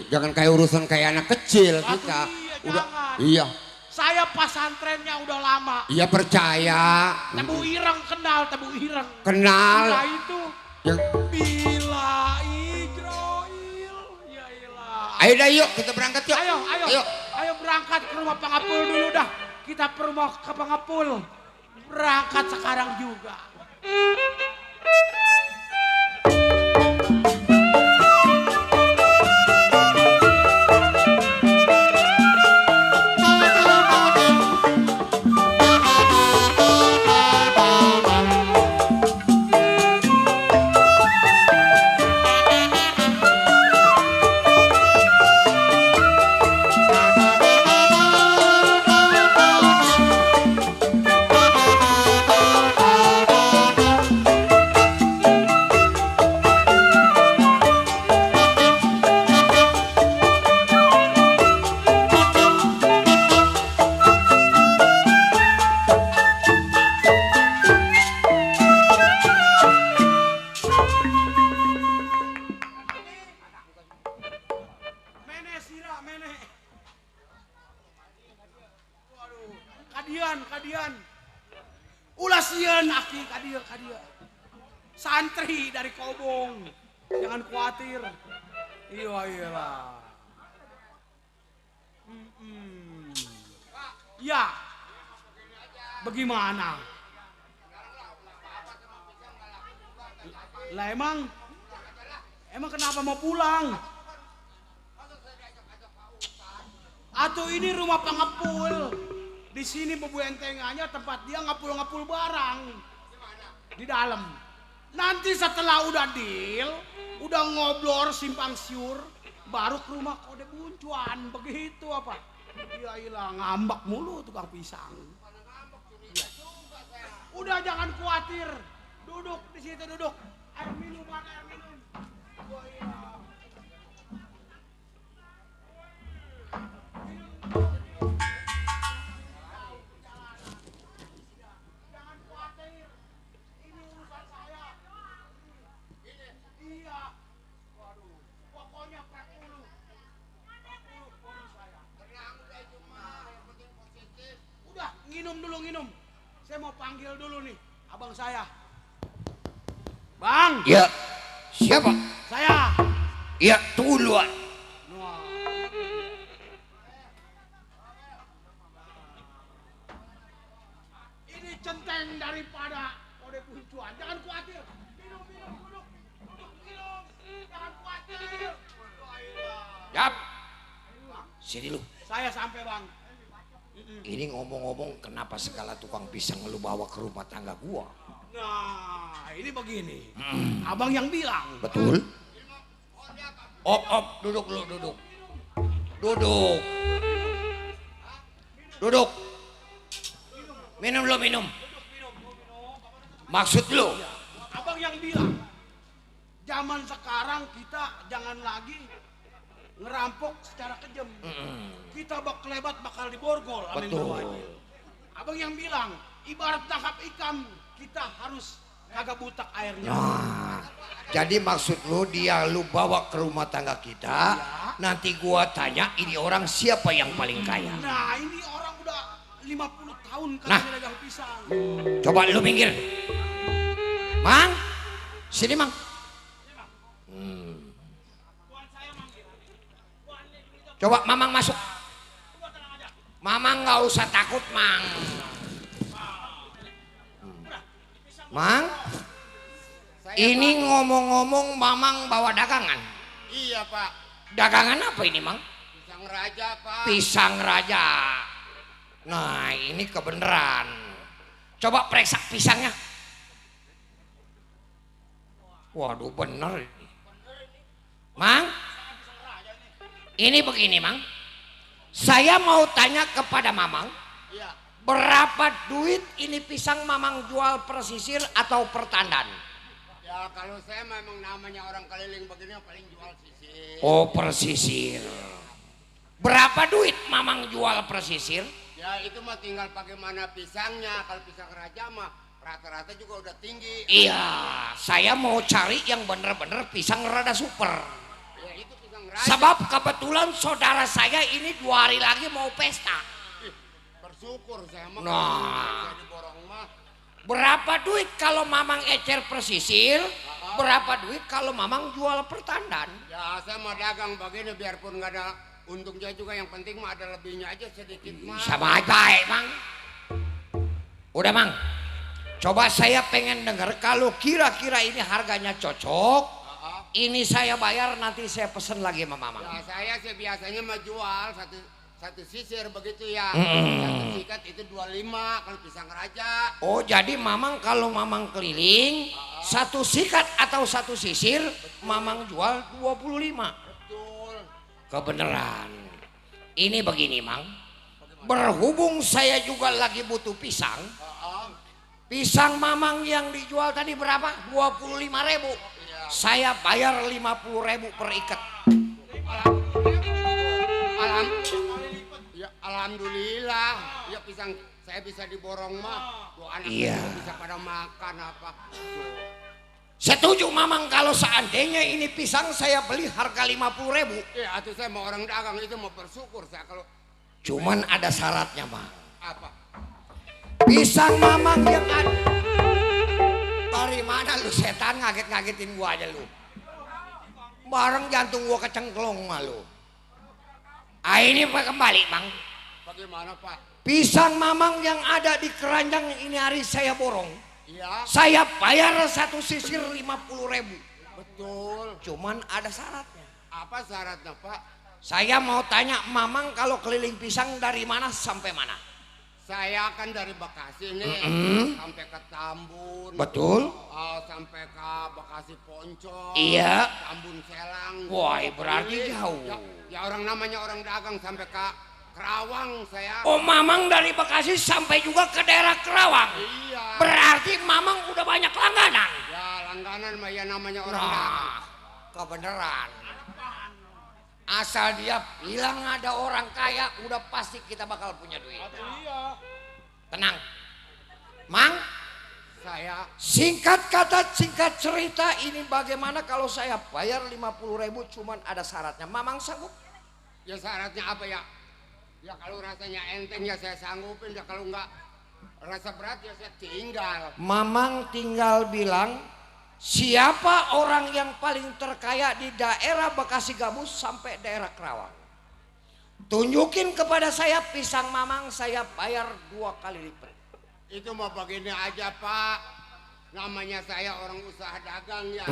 Jangan kayak urusan kayak anak kecil kita. Iya, Udah. jangan. Iya. Saya pasantrennya udah lama. Iya percaya. Tebu ireng kenal, tebu ireng. Kenal. Nah itu. Yang... Bila Ijroil. Ya ilah. Ayo dah yuk, kita berangkat yuk. Ayo berangkat ke rumah pengepul dulu dah. Kita ke rumah ke pengepul. Berangkat sekarang juga. Kadian. Ulah sieun Aki kadia. Santri dari Kobong. Jangan khawatir. Iyalah. Ya. Bagaimana? Lah emang kenapa mau pulang? Atau ini rumah pengepul. Di sini bebuentengannya tempat dia ngapul-ngapul barang. Di dalam. Nanti setelah udah deal, udah ngobrol simpang siur, baru ke rumah kode buncuan. Begitu apa? Ya ilah ngambak mulu tukang pisang. Ya. Udah jangan khawatir. Duduk di situ duduk. Air minum. Wah, iya. Nginum. Saya mau panggil dulu nih abang saya. Bang. Ya. Siapa? Saya. Ya, tunggu duluan. Ini centeng daripada kode buncuan. Jangan khawatir. Minum, duduk. Minum. Jangan khawatir. Yap. Sini lu. Saya sampai bang. Ini ngomong-ngomong kenapa segala tukang pisang lu bawa ke rumah tangga gua? Nah, ini begini. Abang yang bilang. Betul. Op, duduk lu, duduk. Minum. Maksud lu? Abang yang bilang. Zaman sekarang kita jangan lagi ngerampok secara kejam. Kita kelebat bakal diborgol. Betul. Abang yang bilang, ibarat tangkap ikan, kita harus kagak butak airnya. Nah, jadi maksud lu lu bawa ke rumah tangga kita, nanti gua tanya ini orang siapa yang paling kaya. Nah, ini orang udah 50 tahun Nah. katanya dagang pisang. Coba lu minggir. Mang, sini Mang. Coba Mamang masuk. Mamang nggak usah takut Mang. Mang, ini ngomong-ngomong Mamang bawa dagangan. Iya Pak, Dagangan apa ini Mang? pisang raja Pak. Pisang raja. Nah ini kebenaran. Coba periksa pisangnya. Waduh bener ini. Mang, ini begini Mang. Saya mau tanya kepada Mamang. Iya. Berapa duit ini pisang Mamang jual per sisir atau per tandan? Ya kalau saya memang namanya orang keliling begini paling jual sisir. Oh per sisir. Berapa duit Mamang jual per sisir? Ya itu mah tinggal bagaimana pisangnya. Kalau pisang raja mah rata-rata juga udah tinggi. Iya, saya mau cari yang bener-bener pisang rada super. Ya itu pisang raja. Sebab kebetulan saudara saya ini 2 hari lagi mau pesta. Ih, bersyukur saya mah. Nah. Kalau saya diborong mah. Berapa duit kalau Mamang ecer per sisir? Berapa duit kalau Mamang jual per tandan? Ya saya mau dagang begini biarpun nggak ada untungnya juga, yang penting mah ada lebihnya aja sedikit mah. Sama aja Mang. Udah Mang, coba saya pengen dengar kalau kira-kira ini harganya cocok. Ini saya bayar, nanti saya pesen lagi sama Mamang. Ya saya sih biasanya mah jual satu sisir begitu ya. Satu sikat itu 25 kalau pisang raja. Oh jadi Mamang kalau Mamang keliling, satu sikat atau satu sisir Mamang jual 25. Betul. Kebenaran. Ini begini Mang, berhubung saya juga lagi butuh pisang. Pisang Mamang yang dijual tadi berapa? 25.000. Saya bayar 50.000 per ikat. Ya alhamdulillah. Ya pisang saya bisa diborong mah. Tuh anak Iya. saya bisa pada makan apa. Setuju Mamang kalau seandainya ini pisang saya beli harga 50.000. Ya atuh saya mau orang dagang itu mau bersyukur saya kalau. Cuman ada syaratnya Mang. Apa? Pisang Mamang yang ada. Dari mana lu setan, ngaget-ngagetin gua aja lu. Bareng jantung gua kecengklong malu. Ah ini kembali Mang. Bagaimana Pak? Pisang Mamang yang ada di keranjang ini hari saya borong. Iya. Saya bayar satu sisir 50.000. Betul. Cuman ada syaratnya. Apa syaratnya Pak? Saya mau tanya Mamang kalau keliling pisang dari mana sampai mana? Saya kan dari Bekasi nih sampai ke Tambun. Betul. Sampai ke Bekasi Poncol. Iya. Tambun Selang. Wah berarti jauh. Ya orang namanya orang dagang sampai ke Kerawang saya. Oh Mamang dari Bekasi sampai juga ke daerah Kerawang. Iya. Berarti Mamang udah banyak langganan. Ya langganan mah ya namanya orang dagang. Nah, kebenaran. Asal dia bilang ada orang kaya, udah pasti kita bakal punya duit. Tenang. Mang, Saya singkat kata, singkat cerita, ini bagaimana kalau saya bayar 50.000 cuman ada syaratnya. Mamang sanggup? ya syaratnya apa ya? Ya kalau rasanya enteng ya saya sanggupin, ya kalau enggak rasa berat ya saya tinggal. Mamang tinggal bilang siapa orang yang paling terkaya di daerah Bekasi Gabus sampai daerah Kerawang. Tunjukin kepada saya pisang Mamang, saya bayar 2 kali lipat. Itu mau begini aja Pak, namanya saya orang usaha dagang ya.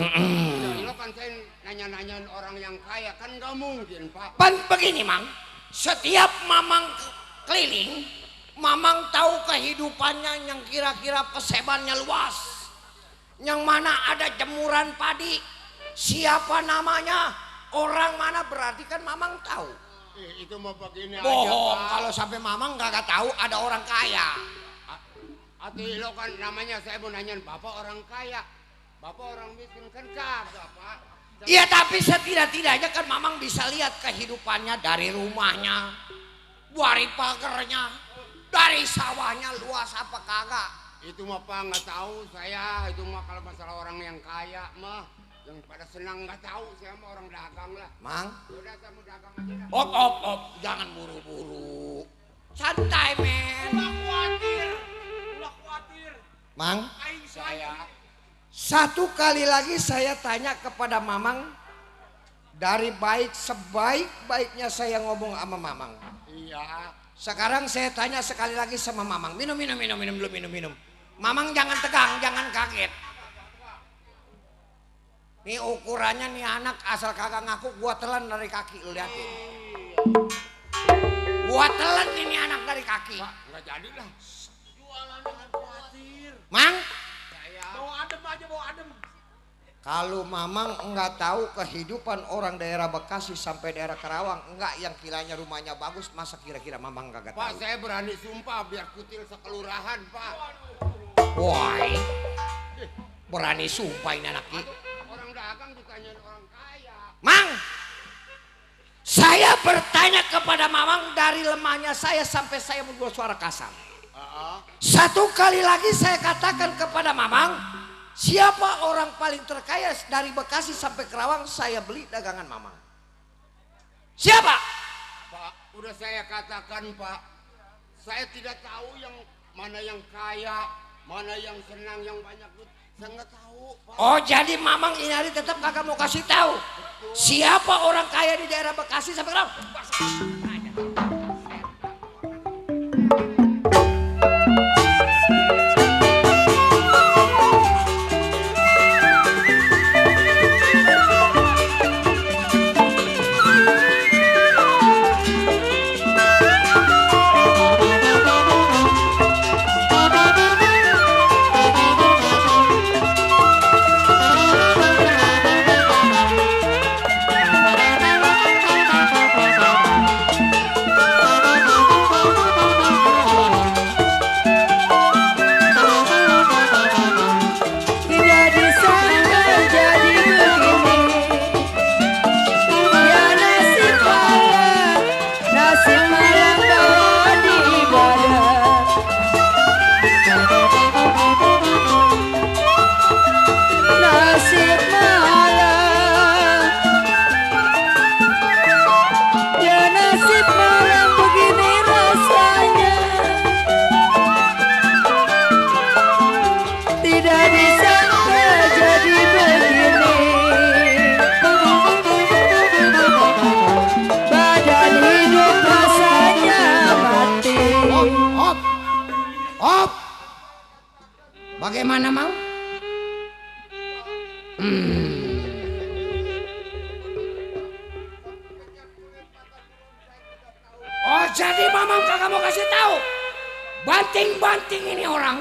Ya kan saya nanya-nanyain orang yang kaya kan nggak mungkin Pak. Pan begini Mang, setiap Mamang keliling, Mamang tahu kehidupannya yang kira-kira pesebannya luas. Yang mana ada jemuran padi, siapa namanya, orang mana, berarti kan Mamang tahu. Itu mau begini Bohong aja Pak. kalau sampai Mamang gak tahu ada orang kaya. Ati lo kan namanya saya mau nanyain Bapak orang kaya, Bapak orang miskin kan kagak Pak. Iya tapi setidak-tidaknya kan Mamang bisa lihat kehidupannya dari rumahnya, dari pagernya, dari sawahnya luas apa kagak. Itu mah Pak nggak tahu saya, itu mah kalau masalah orang yang kaya mah yang pada senang nggak tahu, saya mah orang dagang lah. Mang, Udah saya mau dagang aja dah. op, jangan buru-buru. Santai men. Ulah khawatir. Mang, Aing saya. satu kali lagi saya tanya kepada Mamang. Dari baik sebaik-baiknya saya ngomong sama Mamang. Iya. Sekarang saya tanya sekali lagi sama Mamang. Minum dulu, minum. Mamang jangan tegang, jangan kaget. Nih ukurannya nih anak asal kagak ngaku gua telan dari kaki, lu liatin. Gua telan ini anak dari kaki. Nggak jadi lah. Jualan dengan khawatir. Mang, Bawa adem aja, bawa adem. kalau Mamang enggak tahu kehidupan orang daerah Bekasi sampai daerah Karawang, enggak yang kiranya rumahnya bagus, masa kira-kira Mamang kagak Pak, tahu? saya berani sumpah biar kutil sekelurahan, Pak. Woi, berani sumpah ini anak ini. Orang dagang ditanyain orang kaya. Mang, saya bertanya kepada Mamang dari lemahnya saya sampai saya membuat suara kasar. Satu kali lagi saya katakan kepada Mamang, siapa orang paling terkaya dari Bekasi sampai Kerawang, saya beli dagangan Mamang. Siapa? Pak, udah saya katakan, Pak. Saya tidak tahu yang mana yang kaya, mana yang senang, yang banyak duit. Saya nggak tahu, Pak. Oh, jadi Mamang ini hari tetap kagak mau kasih tahu siapa orang kaya di daerah Bekasi sampai Kerawang. Bagaimana mau? Oh, jadi Mamang kagak mau kasih tahu. Banting-banting ini orang.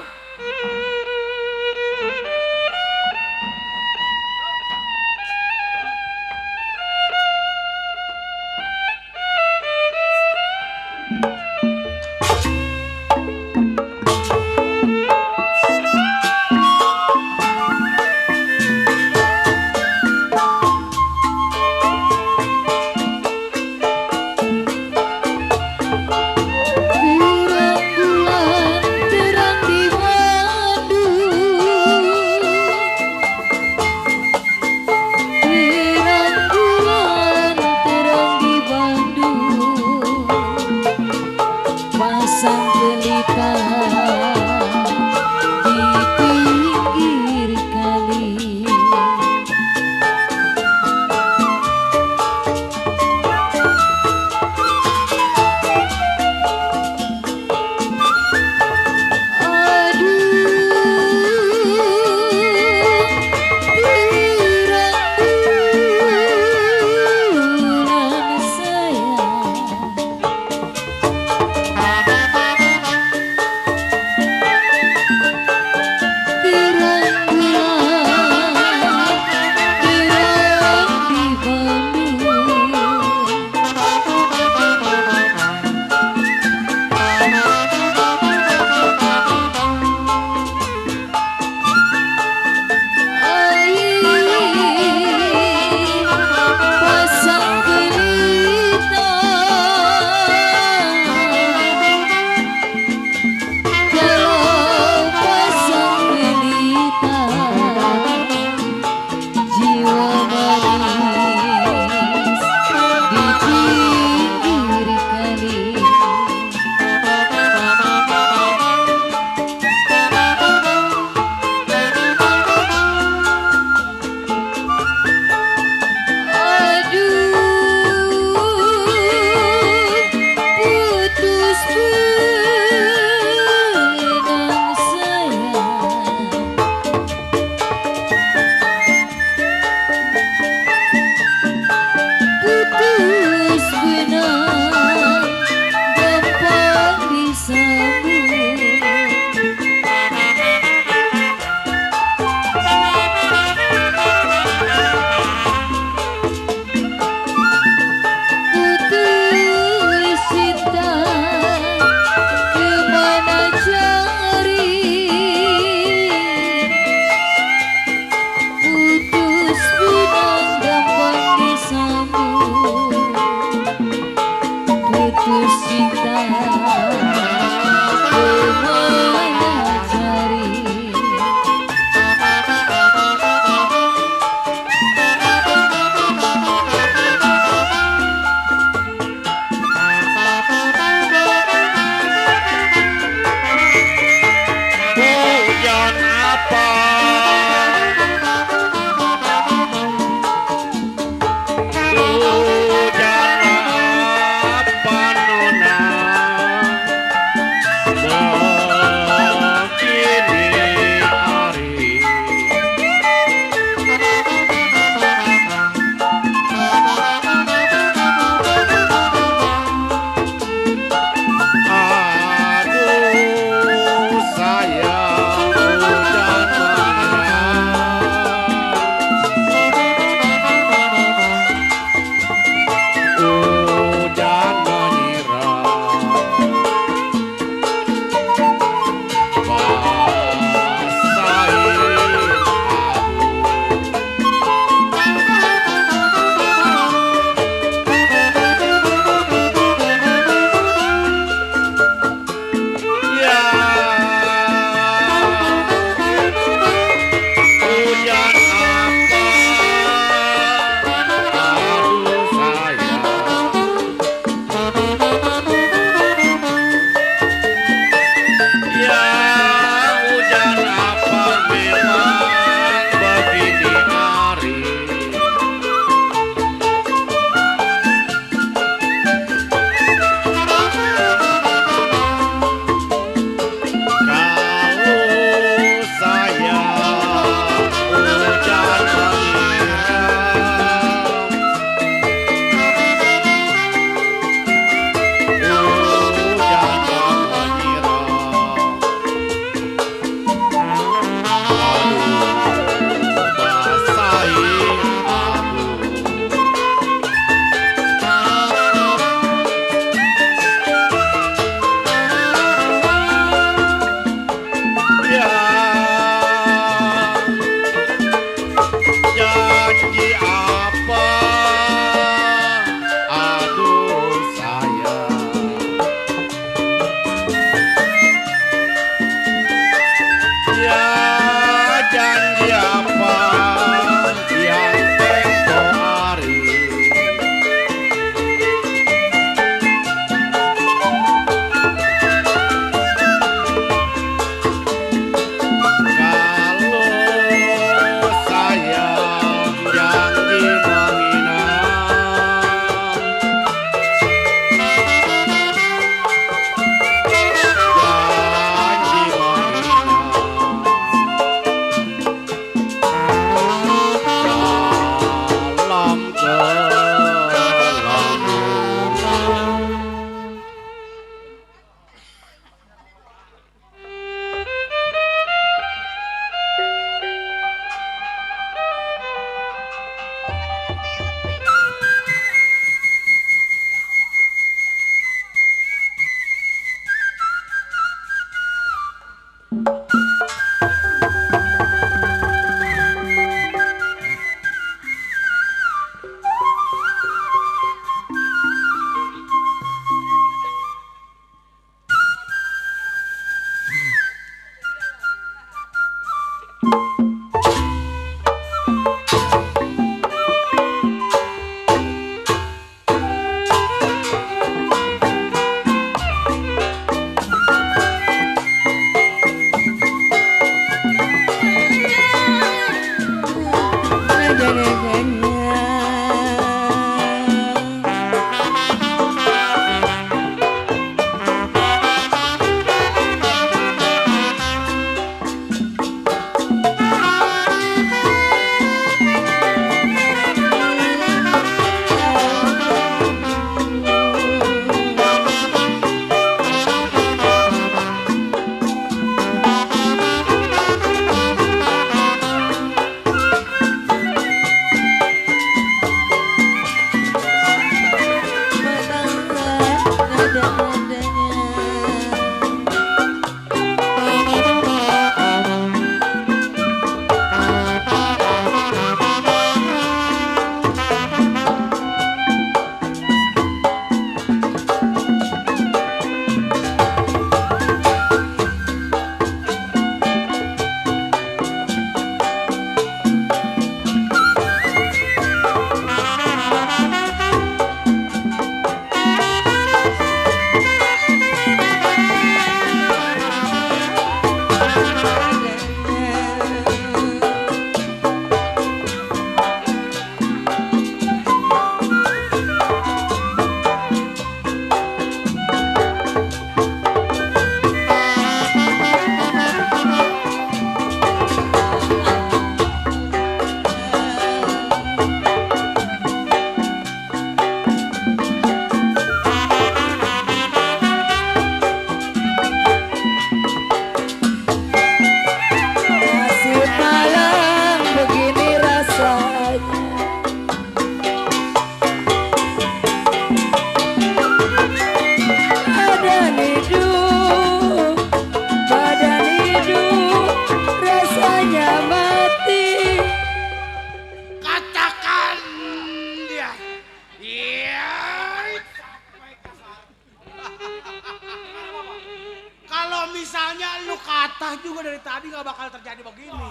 Soalnya lu kata juga dari tadi gak bakal terjadi begini.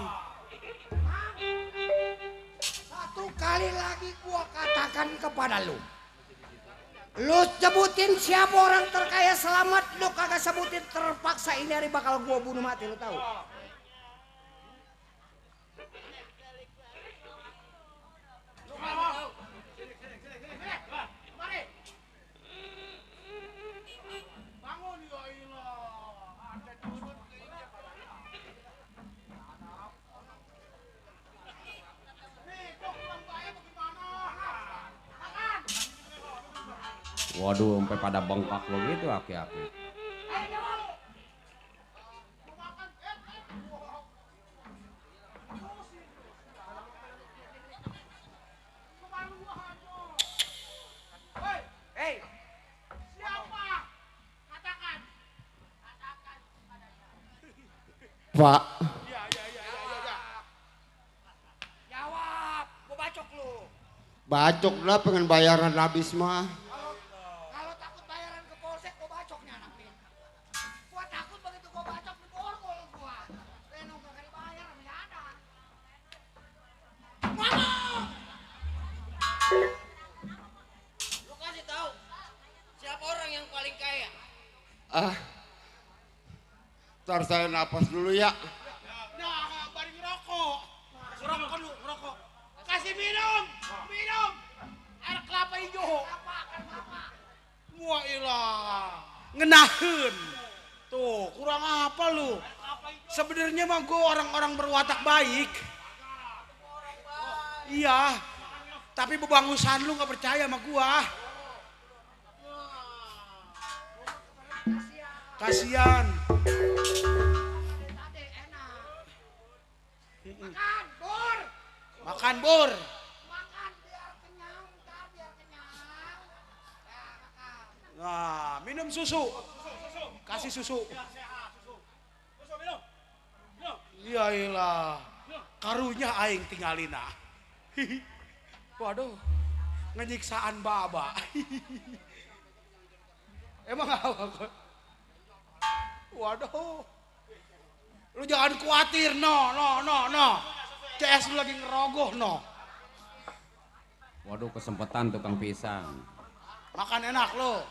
Satu kali lagi gua katakan kepada lu. Lu sebutin siapa orang terkaya selamat, lu kagak sebutin terpaksa ini hari bakal gua bunuh mati, lu tahu? Bangun ya ilah. Ada turun kayaknya. Nih, kok kurang bayar bagaimana? Makan. Waduh, sampai pada bengkak begitu aki-aki. Hei, siapa? Katakan. Pak, Iya. Jawab, gua bacok lu. bacok lah pengen bayaran habis mah. Kalau takut bayaran ke polsek, gua bacok nih anak nih. Gua takut begitu gua bacok di borgol gua. Renong kagak dibayar, masih ada. Ngomong! Lu kasih tahu siapa orang yang paling kaya? Ntar saya napas dulu ya. Nah, bari ngerokok. Ngerokok lu, ngerokok. Kasih minum. Air kelapa hijau. Wah ilah. Ngenahin. Tuh, kurang apa lu? Sebenarnya mah gue orang-orang berwatak baik. Iya. Tapi bebangusan lu gak percaya sama gua. Kasian. Makan, Bur! Makan Bur. Makan biar kenyang, ntar biar kenyang. Ya, makan. Nah, minum susu. Kasih susu. Iya ilah. Karunya aing tinggalina. Waduh. Ngenyiksaan baba. Emang apa? Waduh. Lu jangan khawatir, no. CS lu lagi ngerogoh, no. Waduh, kesempatan tukang pisang. Makan enak lo.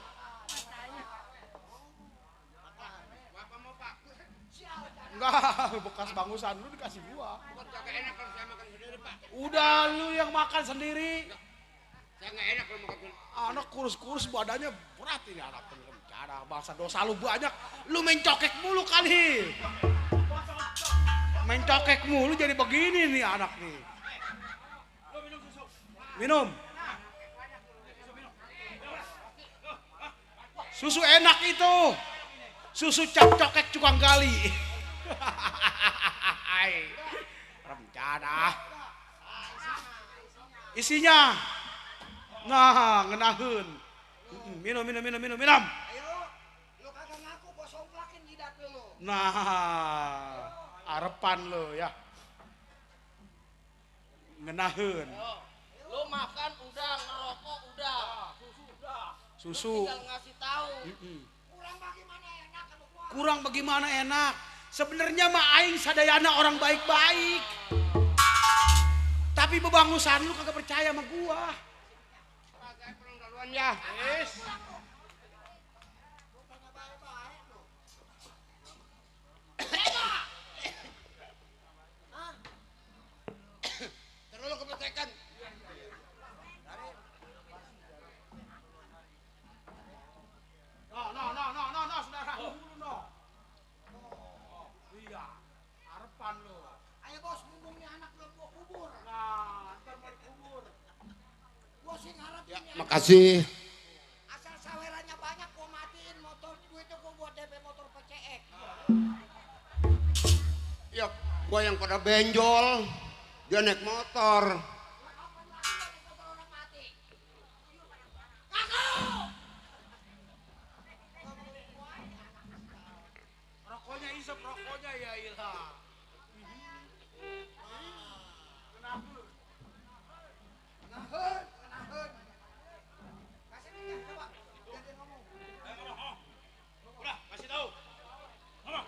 Enggak, bekas bangusan lu dikasih gua. Udah lu yang makan sendiri. Saya nggak enak kalau makan. Anak kurus-kurus badannya berat ini anak berencana. Bangsa dosa lu banyak. Lu main cokek mulu kali. Main cokek mulu jadi begini nih anak nih. Minum. Susu enak itu. Susu cap cokek tukang gali. Rencana. Isinya. Nah, ngenahin. Minum. Ayo, lu kagak ngaku, gua somplakin jidat lu. Nah, arepan lo ya. Ngenahin. Lu makan udah, ngerokok udah. Susu Susu. tinggal ngasih tahu. Kurang bagaimana enak. Sebenarnya mah aing sadayana orang baik-baik. Tapi bebangusan lu kagak percaya sama gua. Saya pulang duluan ya. Terlalu kepetekan. No, saudara. Dulu no. Iya, arepan lo. Ayo bos, mumpung nih anak belum gua kubur. Nah, ntar mau dikubur. Gua sih ngarep Ya, ini makasih. asal sawerannya banyak gua matiin motor duitnya gua buat DP motor PCX. Ya, gua yang pada benjol. Dia naik motor. Rokoknya isep, rokoknya ya Ilham. Kasih minyak coba, biar dia ngomong. Udah, kasih tahu. Ngomong.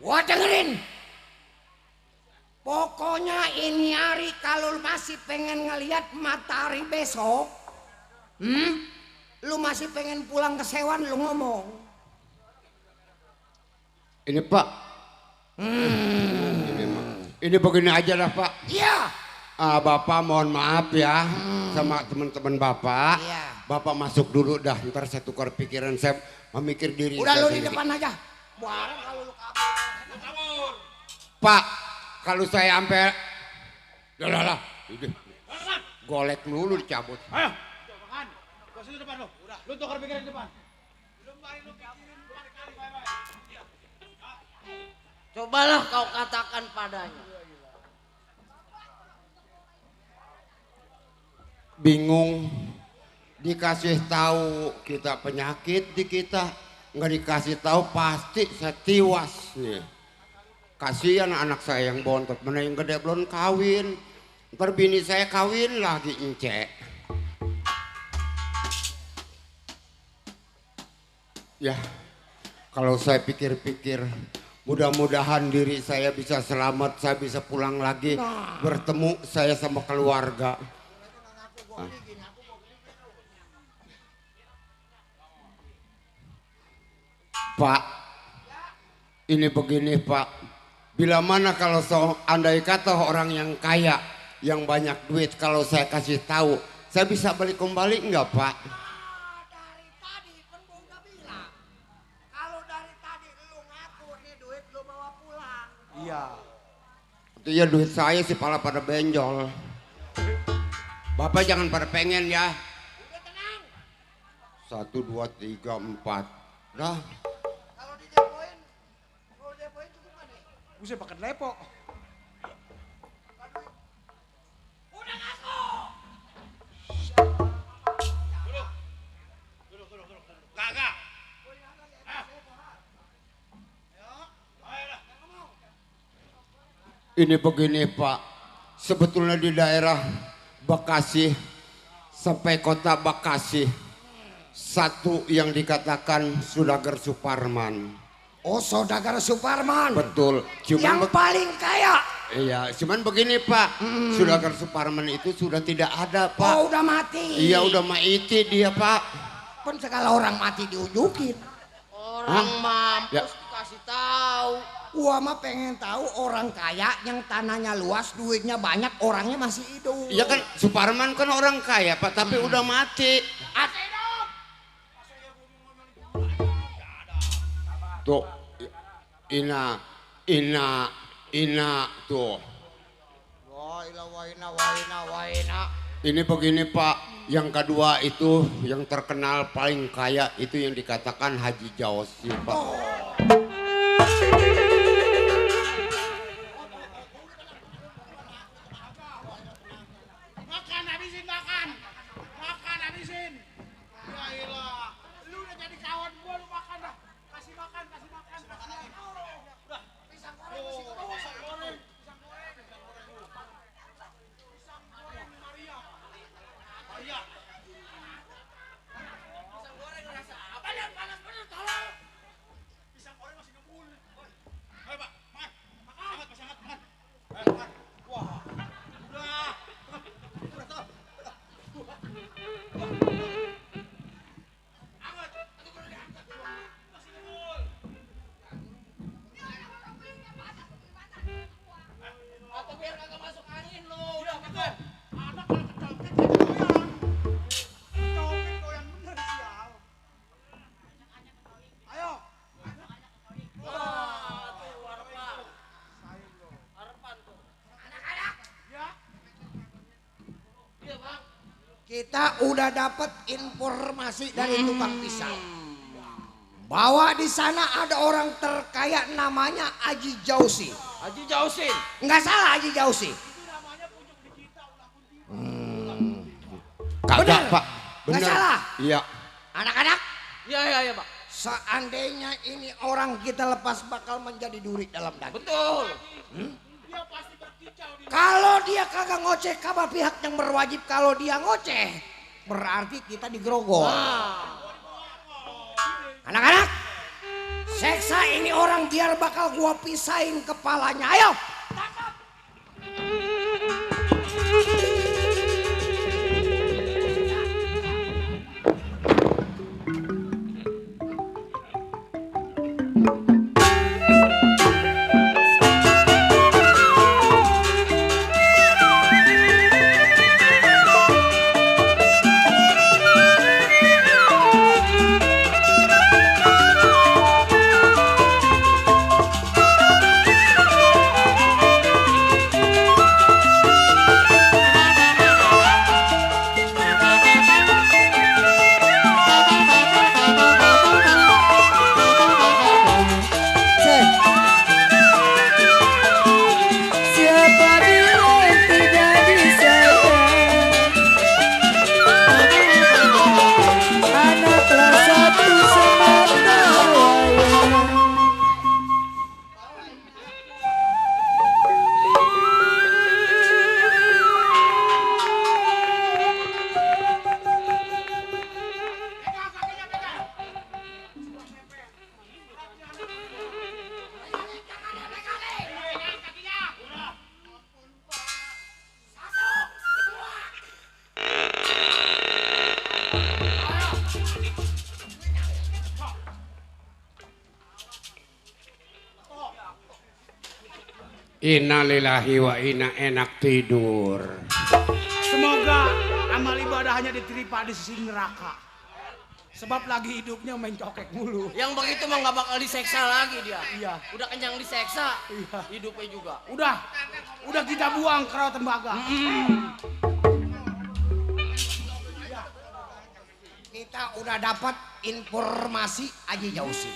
Wah dengerin. Pokoknya ini hari kalau lu masih pengen ngelihat matahari besok, lu masih pengen pulang ke Sewan, lu ngomong. Ini Pak. Ini begini aja lah Pak. Iya. Bapak mohon maaf ya sama teman-teman Bapak. Iya. Bapak masuk dulu dah, ntar saya tukar pikiran, saya memikir diri Udah saya lu di sendiri. depan aja. Barang kalau lu kabur. Pak, kalau saya sampai lah, golek dulu dicabut. Ayo, makan. Kau situ depan lo. Udah, lu tukar pikiran di depan. Cobalah kau katakan padanya. Bingung, dikasih tahu kita penyakit di kita, nggak dikasih tahu pasti saya tiwas nih. Kasihan anak saya yang bontot, mana yang gede belum kawin, ntar bini saya kawin lagi encek. Ya, kalau saya pikir-pikir, mudah-mudahan diri saya bisa selamat, saya bisa pulang lagi, bertemu saya sama keluarga. Pak, ini begini Pak, bila mana kalau andai kata orang yang kaya, yang banyak duit, kalau saya kasih tahu, saya bisa balik kembali enggak Pak? Dari tadi kan gua udah bilang. Kalau dari tadi lu ngaku nih duit lu bawa pulang. Iya. Itu ya duit saya sih pala pada benjol. Bapak jangan pada pengen ya. Udah tenang. 1, 2, 3, 4. Dah. Kalau depoin cukup mana? Buset pakai lepo. Udah ngaku. Kagak. Ini begini Pak, sebetulnya di daerah Bekasi sampai kota Bekasi, satu yang dikatakan Saudagar Suparman. Oh Saudagar Suparman. Betul. Yang paling kaya. Iya, cuman begini Pak, Saudagar Suparman itu sudah tidak ada Pak. Oh udah mati. Iya udah mati dia Pak. Kan segala orang mati diunjukin. Orang mampus Ya. dikasih tahu. Gua mah pengen tahu orang kaya yang tanahnya luas, duitnya banyak, orangnya masih hidup. Iya kan Suparman kan orang kaya Pak, tapi udah mati. Masih hidup. Tuh, ina tuh. Waina. Ini begini Pak, yang kedua itu yang terkenal paling kaya itu yang dikatakan Haji Jausi Pak. Makan habisin makan. Makan habisin. Ya ilah. Lu udah jadi kawan gua, lu makan dah. Kasih makan. Udah. Pisang goreng masih kebawa. Pisang goreng. Maria. Pisang goreng rasa apa yang panas bener tolong. Pisang goreng masih ngebul. Ayo Pak, makan. Makan. Masih hangat, makan. Ayo makan. Wah. Udah. Atau biar kagak masuk angin lu. Udah makan. Anak kalau kecoket goyang. Kecoket goyang bener sial. Ayo. Wah, tuh harapan. Harapan tuh. Ya. Iya bang. Kita udah dapat informasi dari tukang pisang. Bahwa di sana ada orang terkaya namanya Haji Jausi. Haji Jausin. Nggak salah Haji Jausi. Kagak Bener. Pak, Nggak bener. salah. Iya. Anak-anak, Iya Pak. seandainya ini orang kita lepas bakal menjadi duri dalam daging. Betul. Kalau dia kagak ngoceh, kabar pihak yang berwajib kalau dia ngoceh, berarti kita digerogol. Anak-anak, Seksa ini orang biar bakal gua pisahin kepalanya. Ayo. Innalillahi wa inna enak tidur. Semoga amal ibadahnya diterima di sisi neraka. Sebab lagi hidupnya main cokek mulu. Yang begitu mah nggak bakal diseksa lagi dia. Iya. Udah kenyang diseksa. Iya. Hidupnya juga. Udah kita buang ke rawa tembaga. Kita udah dapat informasi Haji Jausin.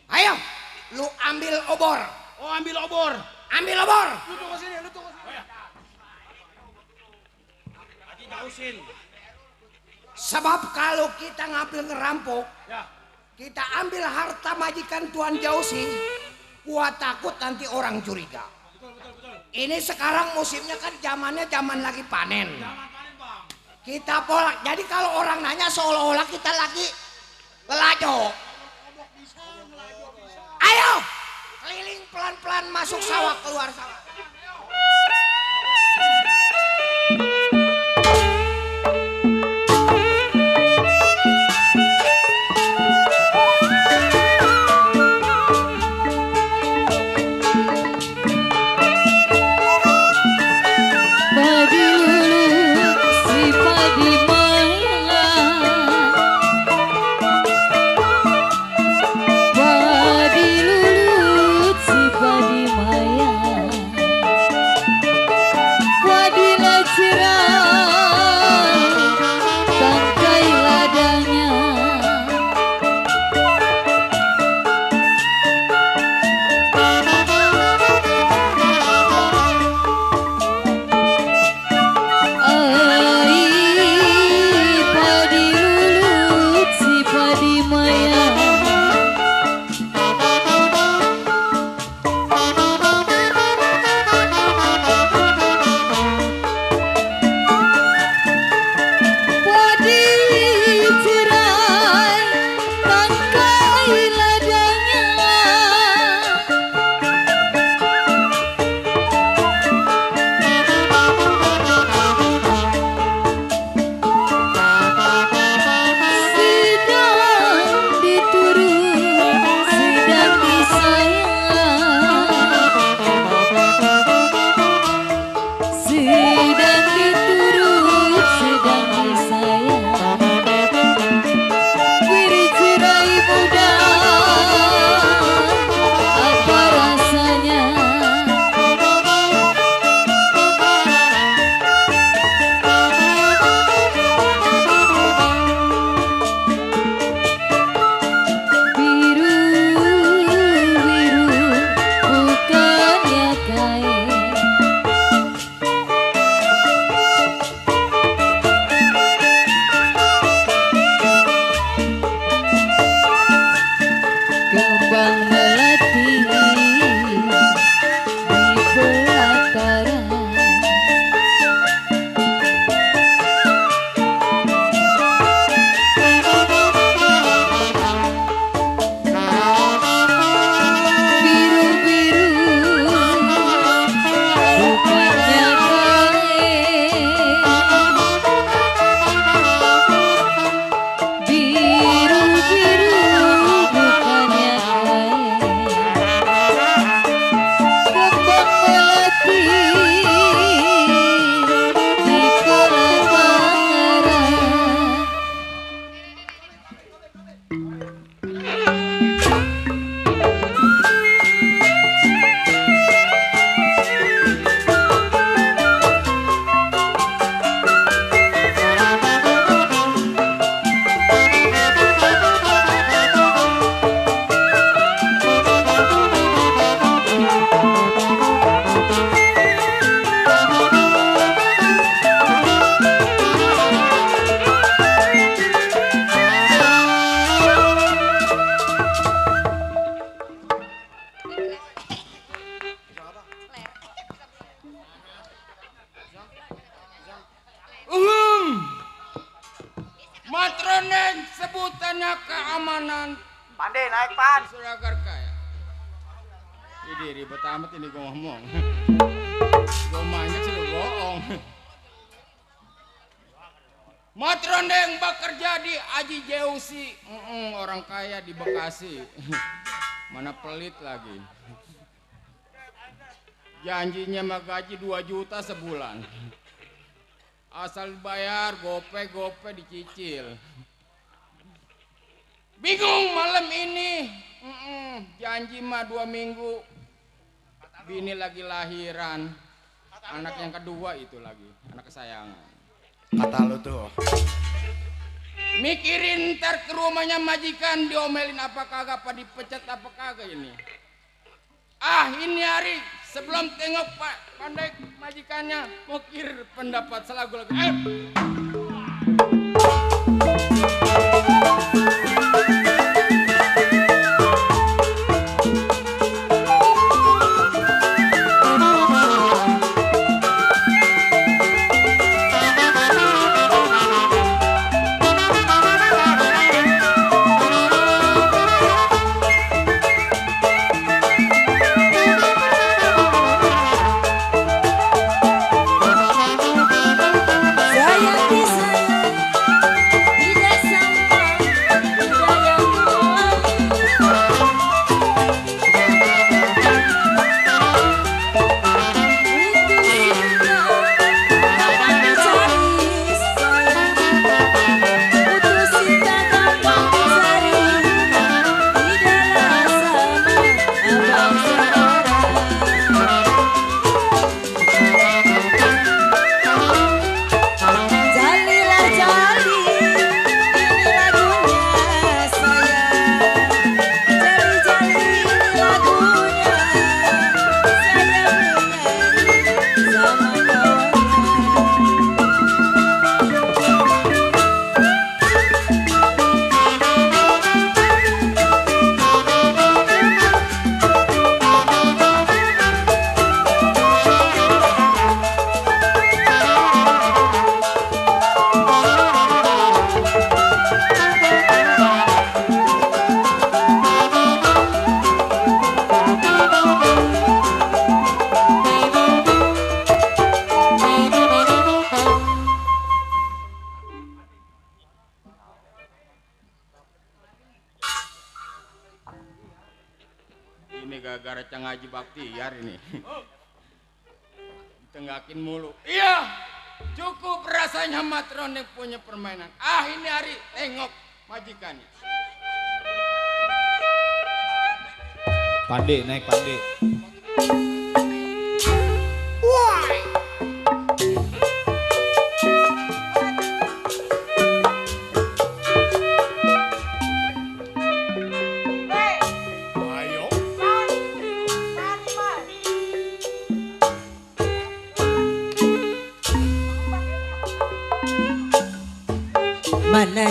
Ayo, lu ambil obor. Oh, ambil obor. Ambil obor. Lu tunggu sini, lu tunggu sini. Haji Jausin. Sebab kalau kita ngambil ngerampok, Ya. kita ambil harta majikan Tuan Jausin, gua takut nanti orang curiga. Ini sekarang musimnya kan zamannya zaman lagi panen. Kita polak. Jadi kalau orang nanya seolah-olah kita lagi ngelajok. Ayo, keliling pelan-pelan masuk sawah, keluar sawah. Padi lulut si padi maya Matroneng sebutannya keamanan. Pande naik pan. Suragar kaya. Ini ribet amat ini gue ngomong. Gue manjat sih gue bohong. Matroneng bekerja di Aji Jeusi. Orang kaya di Bekasi. Mana pelit lagi. Janjinya mah gaji 2 juta sebulan. Asal bayar gope dicicil. Bingung malam ini. Janji mah 2 minggu. Bini lagi lahiran. Anak yang kedua itu lagi. Anak kesayangan. Kata lu tuh. Mikirin ntar ke rumahnya majikan diomelin apa kagak, apa dipecat apa kagak ini. Ini hari sebelum tengok Pak Pandai majikannya mukir pendapat selagu lagi. Ini gara-gara Cangaji Baktiar ini. Ditenggakin mulu. Iya, cukup rasanya Matronek punya permainan. Ini hari tengok majikannya. Pande naik pande. Mana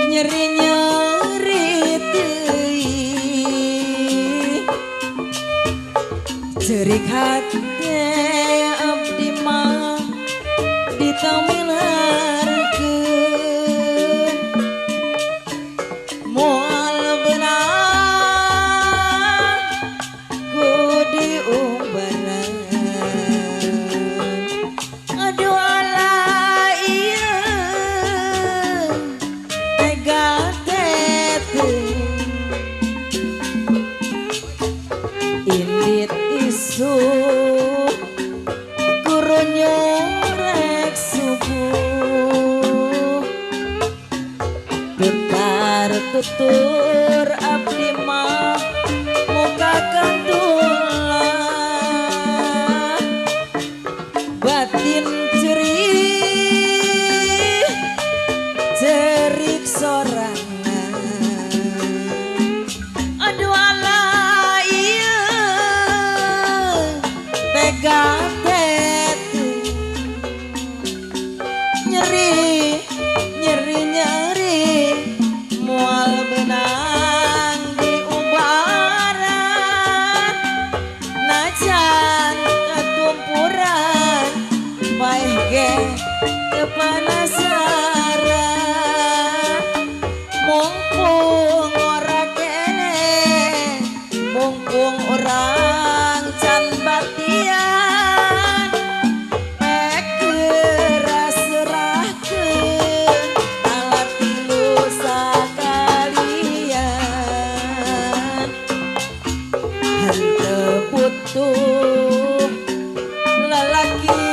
nyeri teuing cerik hati abdi mah ditamilarkeun moal beunang ku diumbaran. Aduh ala ieu tega teteh indit isu guru nyorek subuh bentar tutur abdi mah muka kandulah batin cerik sorangan. Aduh ala ieu tega teteh nyeri moal benang diumbaran najan katumpuran bae ge teu panas butuh lelaki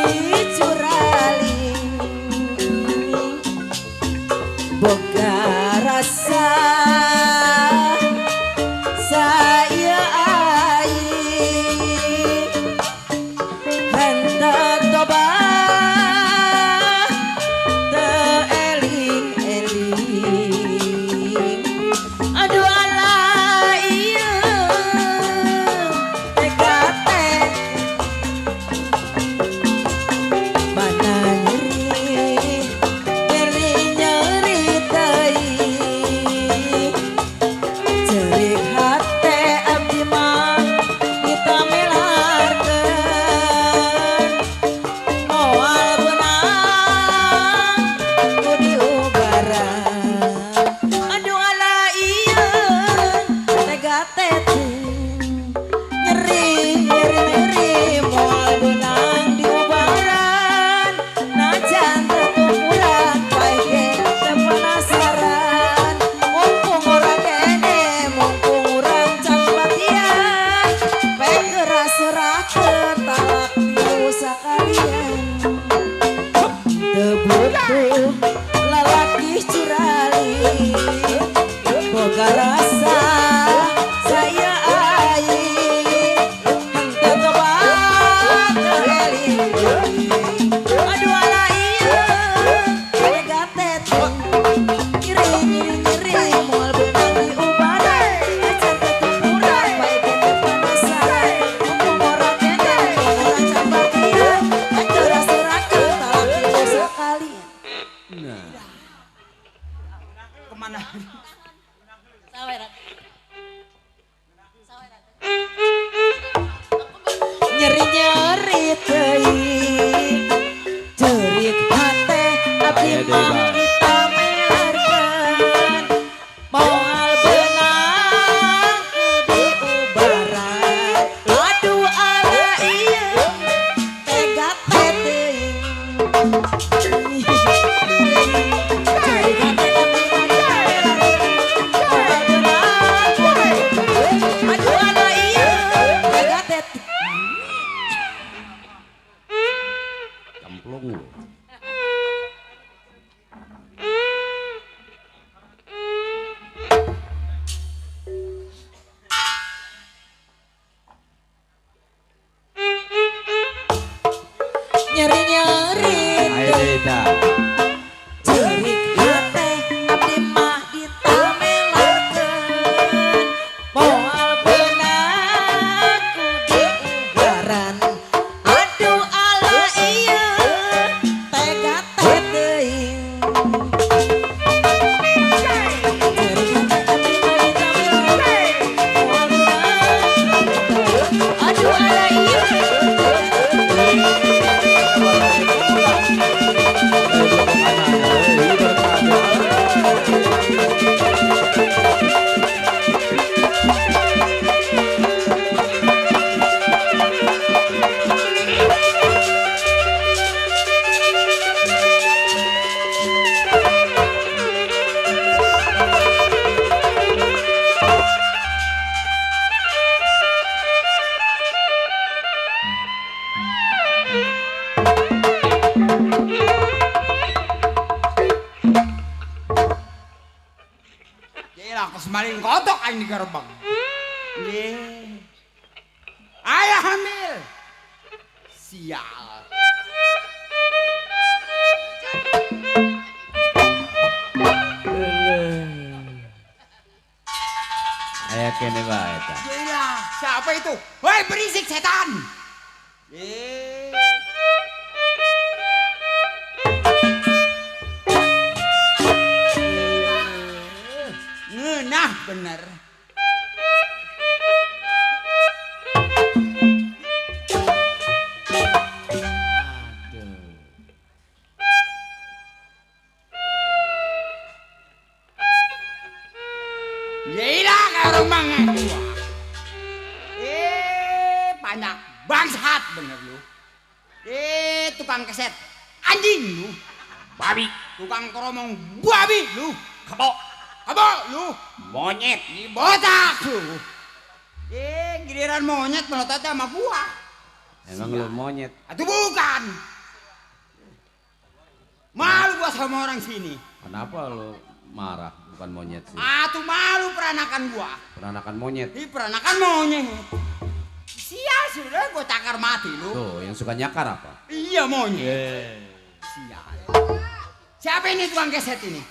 curaling boga rasa saya aing hendak coba teeling-eling aduh ala iya tekate mana nyeri teuing cerik hate abdi mah kita melarkeun moal beunang ku diubaran aduh ala ieun tega teteuing nyeri moal beunang diubaran najan tetumuran bae ge teu penasaran mumpung urang kene mumpung urang can batian bae keras-serahkeun talak tilu sakalian teu butuh lalaki curaling boga rasa saya aing henteu coba teeling aduh ala ieu tega teteuing nyeri moal beunang diubaran acan tetumuran bae ge teu penasaran mumpung urang kene mumpung urang can batian bae keras-serahkeun talak tilu sakalian Kemana? nyeri teuing cerik hate abdi mah kita melarkeun moal beunang ku diubaran aduh ala ieu tega teteuing cerik hate abdi mah kita melarkeun moal beunang aduh ala ieu tega teteuing Camplung lu. nyeri Ayo Dita. cerik hate abdi mah ditamelarkeun moal beunang ku diubaran aduh ala ieu tega teteuing cerik hate abdi mah ditamelarkeun moal beunang aduh ala ieu Yaelah kesemaling kotok aing di gerbang. Ye. Ayah hamil. Sial. Aya kene bae eta. Yaelah, siapa itu? Woi berisik setan. Ye. Ngeunah bener. Yaelah kayak rumah ngedua. Banyak bangsat bener lu. Tukang keset anjing lu. Babi. Tukang keromong babi lu. Kebo lu. Monyet. Botak lu. giliran monyet melotot sama gua. Emang lu monyet? Itu bukan. Malu gua sama orang sini. Kenapa lu marah? Bukan monyet sih. Tuh malu peranakan gua. Peranakan monyet. Ini peranakan monyet. Sial sudah gua cakar mati lu. Tuh, yang suka nyakar apa? Iya monyet. Sial. Siapa ini tukang keset ini?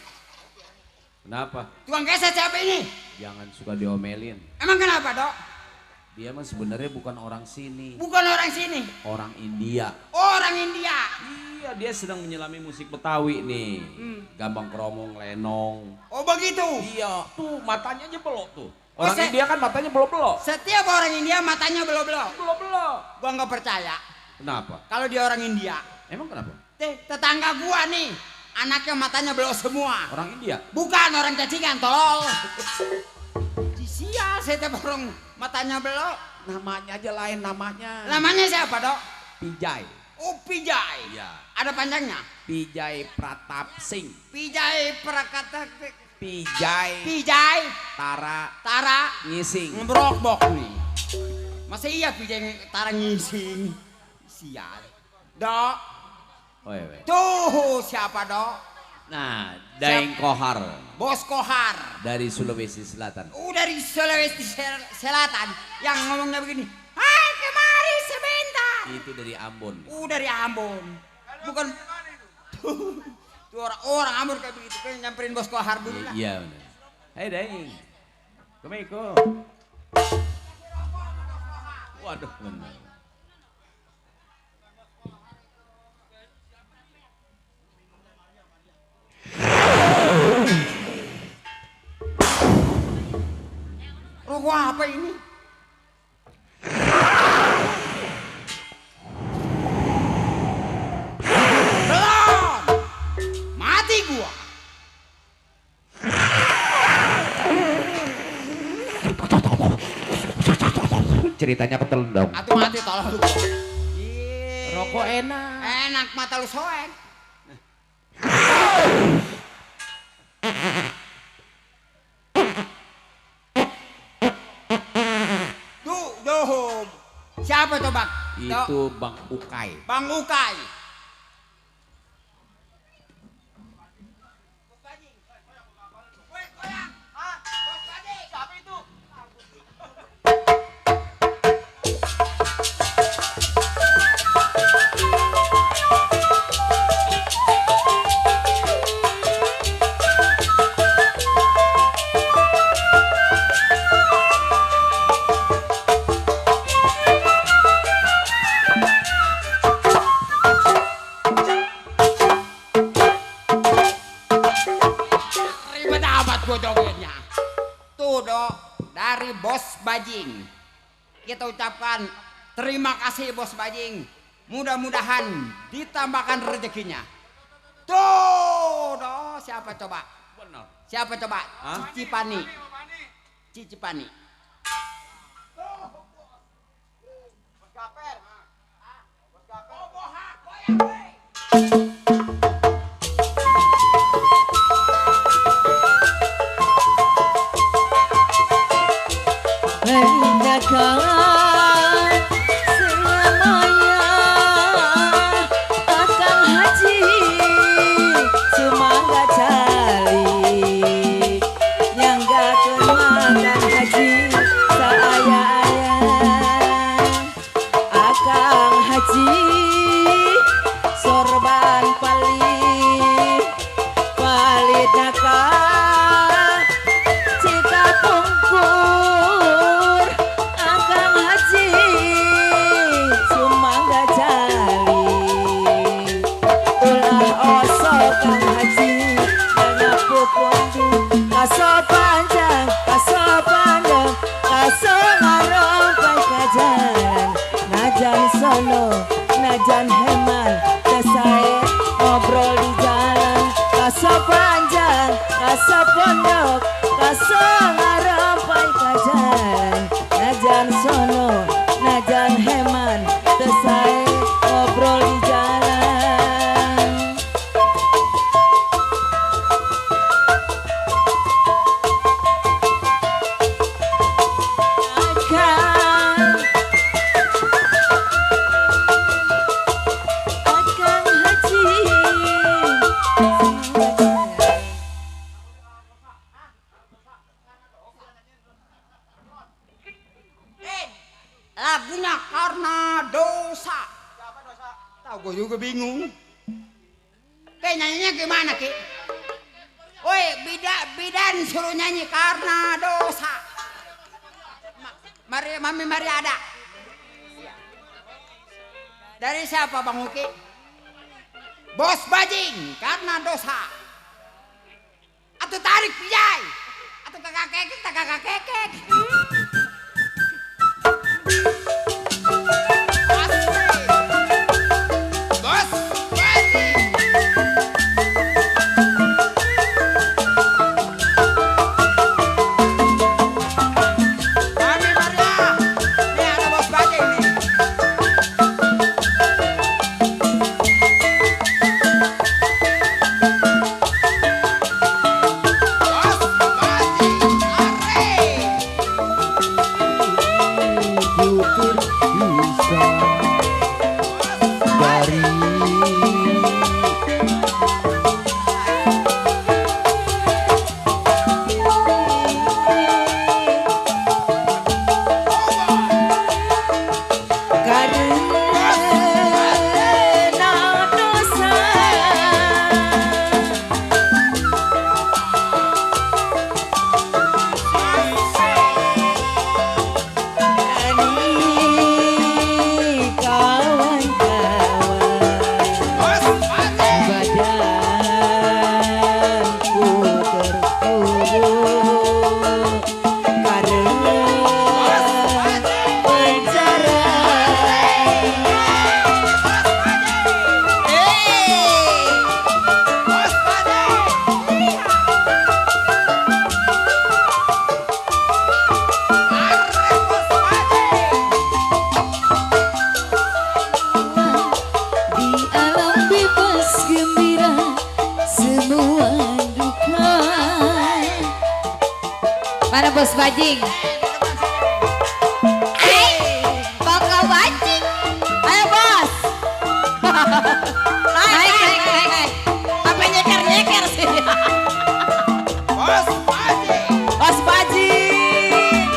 Kenapa? Tukang keset siapa ini? Jangan suka diomelin. Emang kenapa, Dok? Dia mah sebenarnya bukan orang sini. Bukan orang sini. Orang India. Orang India. Iya, dia sedang menyelami musik Betawi nih. Gambang Kromong, Lenong. Oh begitu. Iya, tuh matanya aja belok tuh. Orang se- India kan matanya belok-belok. Setiap orang India matanya belok-belok. Belok-belok. Gua nggak percaya. Kenapa? Kalau dia orang India. Emang kenapa? Tetangga gua nih. Anaknya matanya belok semua. Orang India? Bukan orang cacingan, tolol. Sia, saya tiap orang matanya belok. Namanya aja lain namanya. Namanya siapa, Dok? Pijay. Oh, Pijay. Iya. Ada panjangnya? Pijay Pratap Singh. Pijay Prakata. Pijay Tara Ngising. ngebrok-bok nih. Masa iya Pijay Tara ngising? Sial. Dok. Weh. Tuh siapa, Dok? Nah, Daeng Kohar Bos Kohar. dari Sulawesi Selatan. Dari Sulawesi Selatan yang ngomongnya begini. Hai kemari sebentar. Itu dari Ambon. Dari Ambon. Bukan. Tuh orang-orang Ambon kayak begitu. Pengen nyamperin Bos Kohar dulu lah. Iya benar. Hai Daeng. Kemiko. Waduh benar. Rokok apa ini? Belum! Mati gua. Ceritanya ketelendang. Atuh mati tolong. Rokok enak. Enak mata lu soek. Tuh. Siapa tuh, Bang? Itu Bang Ukay. Bang Ukay. Ribet amat gua jogetnya. Tuh, Dok, dari Bos Bajing. Kita ucapkan terima kasih Bos Bajing. Mudah-mudahan ditambahkan rezekinya. Tuh, Dok, siapa coba? Benar. Siapa coba? Hah? Cici Pani. Hendakan selamanya akan haji semangat cari yang gak kemakan haji seayah-ayah akan haji sorban palit nakal cita tungkur akang haji sumangga jali ulah oso kang haji dana pupundi kaso panjang kaso ngarompai kajalan najan sono najan heman kesae ngobrol di jalan kaso panjang kaso pondok kaso ngarompai kajalan najan sono najan heman kesae ngobrol di jalan. Akan karena dosa. Tahu gue juga bingung. Kayak nyanyinya gimana Ki? Woi bidan suruh nyanyi karena dosa. Mami ada. Dari siapa Bang Uki? Bos Bajing karena dosa. Atau tarik pijai. Atau kakak kekek. Bos Bajing. Mami Maria, nih ada Bos Bajing nih. Mana Bos Bajing? Koko Bajing. Ayo Bos. Naik. Apa nyeker sih? Bos Bajing. Bos Bajing.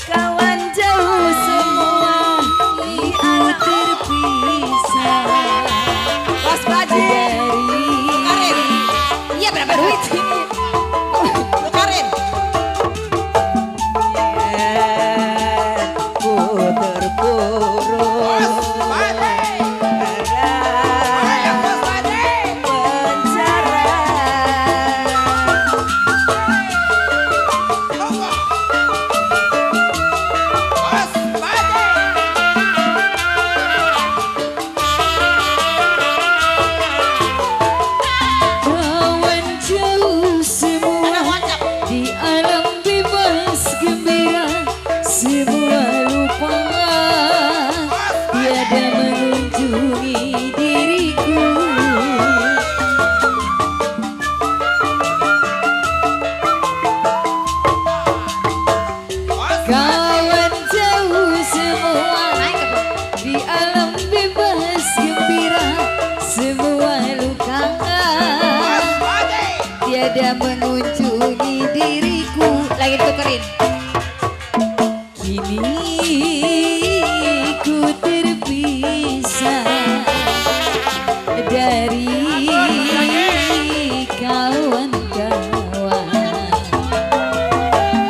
Kawan jauh semua biar terpisah. Bos Bajing. Karin. Iya berapa duit ini? Tiada mengunjungi diriku. Lagi tukerin. Kini ku terpisah dari kawan-kawan.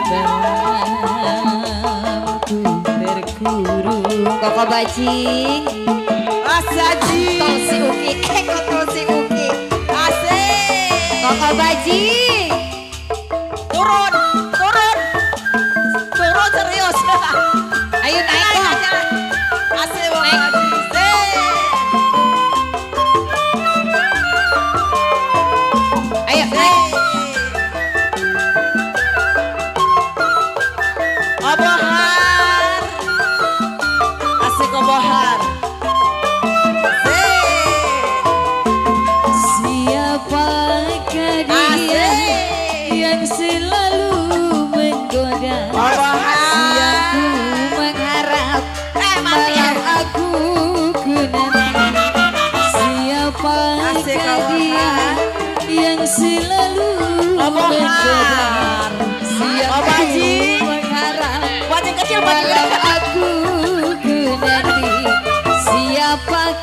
Dalamku terkurung. Koko Bajing. Asaji. Tol si Uki. Kotol si Uki. Asik. Koko Bajing. Turun serius. Ayo naik kok. Asik banget. Ayo naik. Obohar. Asik obohar. Siapakah dia yang selalu menggoda? Yang ku mengharap malam aku ku nanti. Siapakah dia yang selalu menggoda? Siapa ku mengharap Bajing kecil malam aku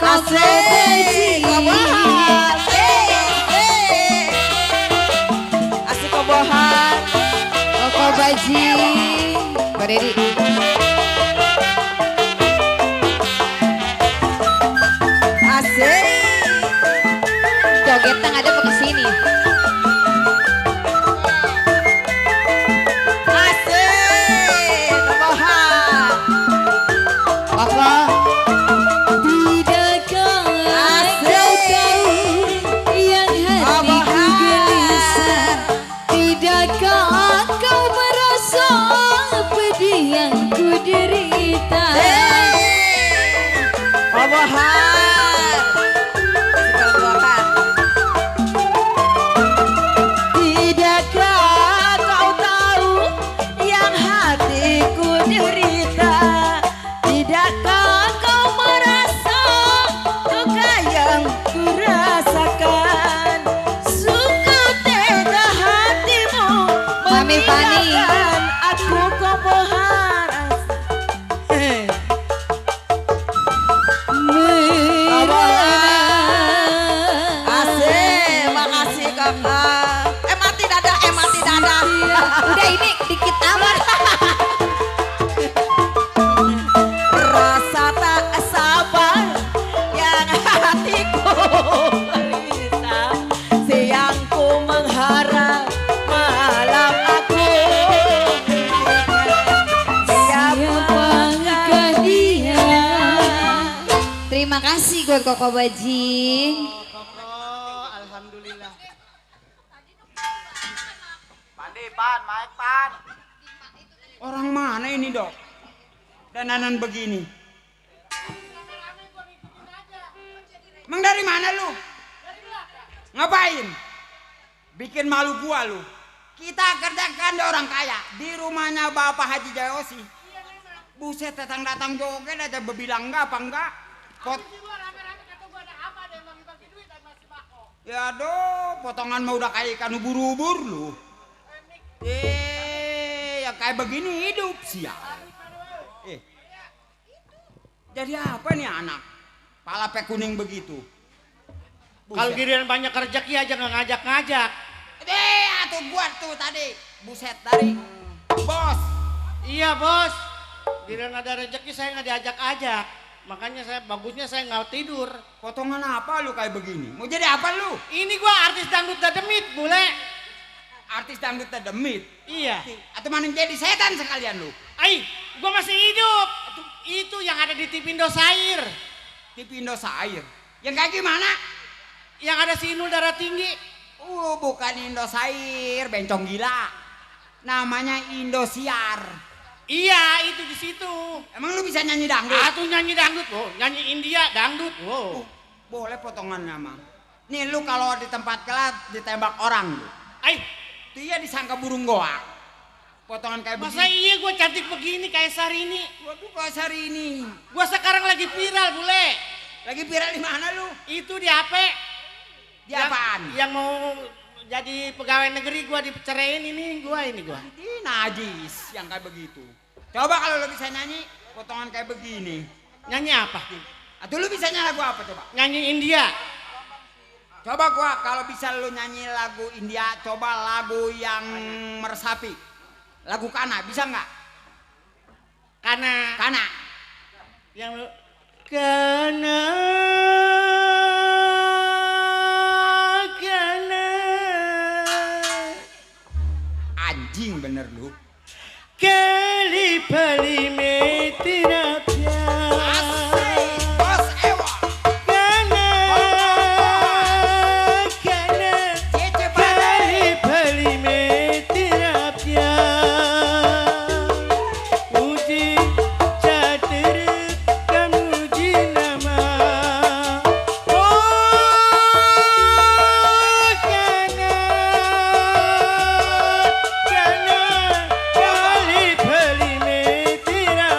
Asik, kobohan. Asik kobohan. Koko bajing. Berdiri. Asik. Jogetnya ada ke sini. Asik, kobohan. Maka Tidakkah Asik. kau tahu yang hatiku gelisah? Tidakkah kau merasa pedih yang ku derita? Kobohan. Asik kobohan. Tidakkah kau tahu yang hatiku derita? Tidakkah kau merasa duka yang ku rasakan? Sungguh tega hatimu Mami Fani. meninggalkan aku kobohan. Asik, makasih kakak. Mati dada, mati dada. Udah ini dikit amat. Rasa tak sabar yang hatiku gelisah. Siang ku mengharap, malam aku Siapakah dia? Terima kasih buat Koko Bajing. Alhamdulillah. Orang mana ini dok? Dananan begini. Emang dari mana lu? Ngapain? Bikin malu gua lu. Kita kerjakan ada orang kaya di rumahnya Bapak Haji Jayosi. Buset datang-datang joget aja berbilang enggak apa enggak. Ya aduh, potongan mau udah kayak ikan ubur-ubur lu. Ya kayak begini hidup sih ya. Jadi apa nih anak? Palape kuning begitu. Kalau giliran banyak rezeki aja nggak ngajak-ngajak. Atuh buat tuh tadi. Buset dari bos. Iya bos. Giliran ada rezeki saya nggak diajak-ajak. Makanya bagusnya saya nggak tidur. Potongan apa lu kayak begini? Mau jadi apa lu? Ini gua artis dangdut dademit, bule. Artis dangdut demit. Iya. Atau mana jadi setan sekalian lu? Ai, gua masih hidup. Itu yang ada di TV Indosiar. TV Indosiar. Yang kayak gimana? Yang ada si Inul darah tinggi. Bukan Indosiar, bencong gila. Namanya Indosiar. Iya, itu di situ. Emang lu bisa nyanyi dangdut? Atuh nyanyi dangdut, oh, nyanyi India dangdut. Oh. Boleh potongannya mah. Nih lu kalau di tempat kelas ditembak orang lu. Ai, Dia disangka burung goak. Potongan kayak masa begini. iya gue cantik begini kayak Sarini? Waduh kok hari ini. Gue sekarang lagi viral, bule. Lagi viral di mana lu? Itu di HP. Di apaan? Yang mau jadi pegawai negeri gue diceraiin ini gue. Ini najis yang kayak begitu. Coba kalau lu bisa nyanyi potongan kayak begini. Nyanyi apa? Atau lu bisa nyanyi lagu apa coba? Nyanyi India. Coba gua kalau bisa lu nyanyi lagu India, coba lagu yang meresapi. Lagu Kana, bisa nggak? Kana. Yang lu Kana. Anjing bener lu. Kali pali me tera pyar. Bos Ewa. Kana. Kali pali me tera pyar. Mujhe chatur kamuji nama. Oh Kana. Kana. Kali pali me tera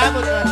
Sambut Tuhan.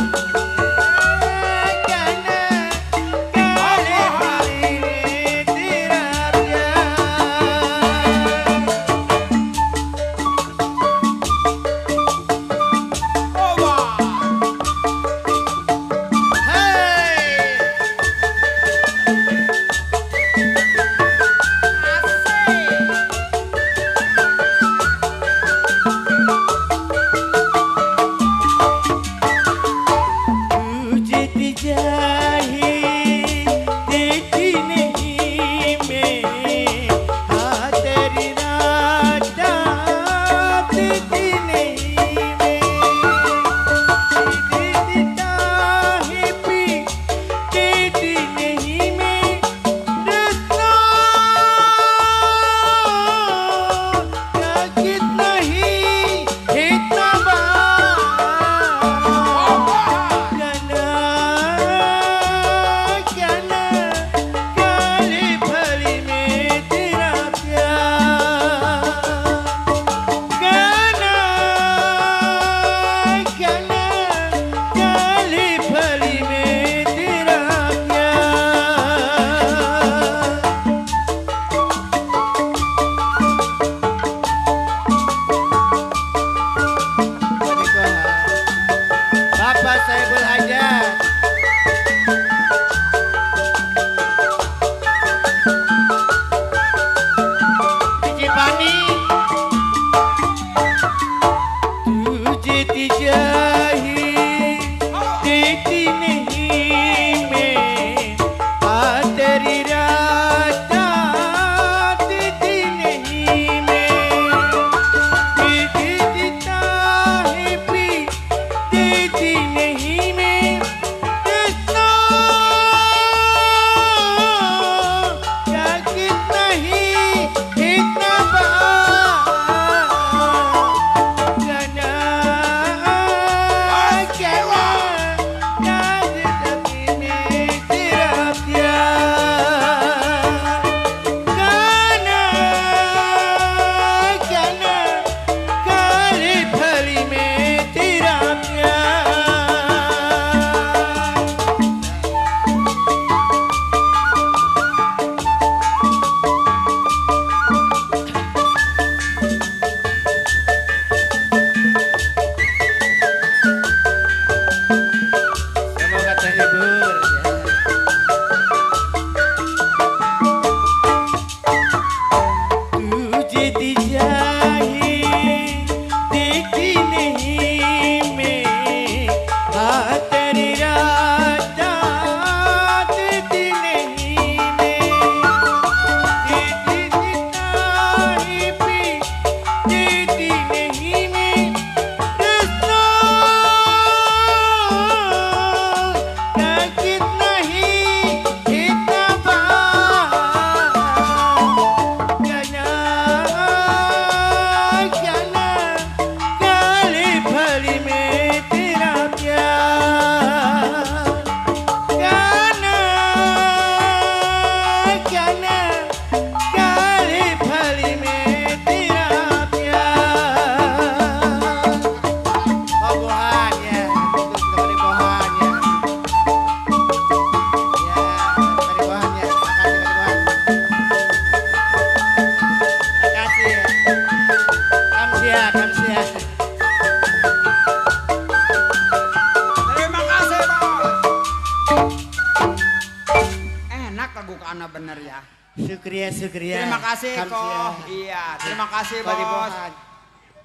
Sukriya, sukriya. Terima kasih Kamsia. kok. Iya, terima kasih bos. Padibohan.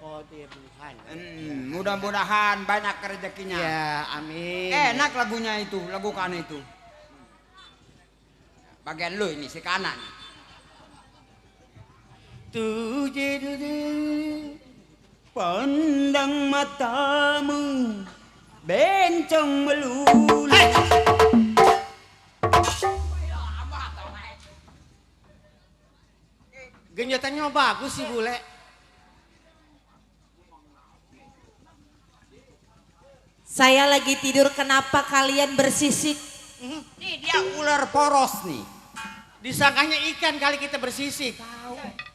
Oh, Tuhan. Mudah-mudahan banyak rezekinya. Ya, amin. Enak lagunya itu, lagu kana itu. Bagian lu ini si kanan. Pandang matamu bencong melulu. Genjotannya bagus sih bule. Saya lagi tidur, kenapa kalian bersisik? Nih dia ular poros nih. Disangkanya ikan kali kita bersisik.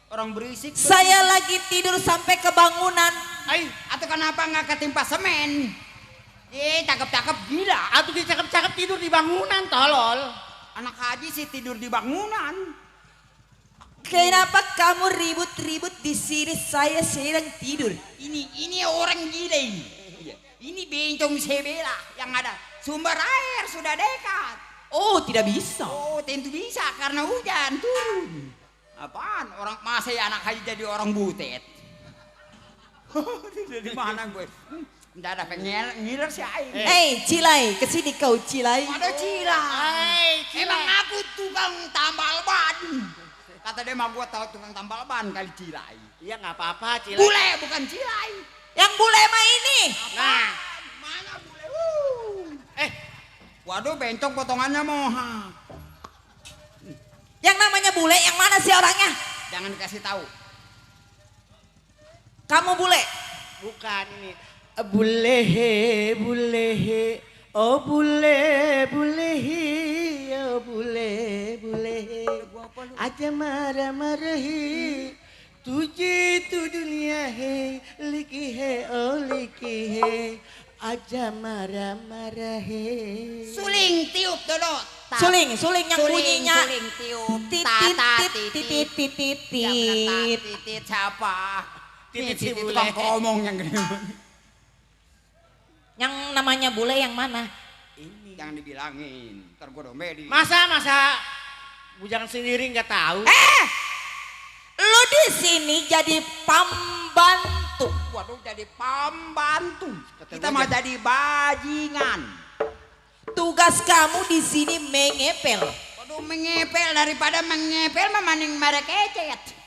Orang berisik. Saya lagi tidur sampai kebangunan. Ay, atau kenapa nggak ketimpa semen? Cakep-cakep gila. Atuh dia cakep-cakep tidur di bangunan tolol. Anak haji sih tidur di bangunan. Kenapa kamu ribut-ribut di sini? Saya sedang tidur. Ini orang gila ini. Ini bencong sebela yang ada. Sumber air sudah dekat. Oh, tidak bisa. Oh, tentu bisa karena hujan turun. Apaan? Orang masa ya anak haji jadi orang butet. Dari mana gue? Nggak ada pengiler si air. Cilai, kesini kau Cilai. Ada Cilai. Emang aku tukang tambal ban. Kata dia mah gua tahu tukang tambal ban kali Cilai. Iya nggak apa-apa Cilai. Bule bukan Cilai. Yang bule mah ini. Nah, Mana bule? Waduh bencong potongannya moha. Yang namanya bule, yang mana sih orangnya? Jangan dikasih tahu. Kamu bule. bukan ini. Bulehe, oh bulehe, oh bulehe. Aja marah-marahi, tuji tu dunia he, liki he, oh liki he. Aja marah-marahi. Suling tiup dodot. Suling yang bunyinya. Suling tiup. Titit. Titit siapa? Titit tukang komong yang gede. Yang namanya bule yang mana? Ini jangan dibilangin. Ntar gue domedi. Masa bujangan sendiri nggak tahu? Lu di sini jadi pembantu. Waduh jadi pembantu. Kita mau jadi bajingan. Tugas kamu di sini mengepel. Waduh mengepel daripada mengepel mah mending merek ecet.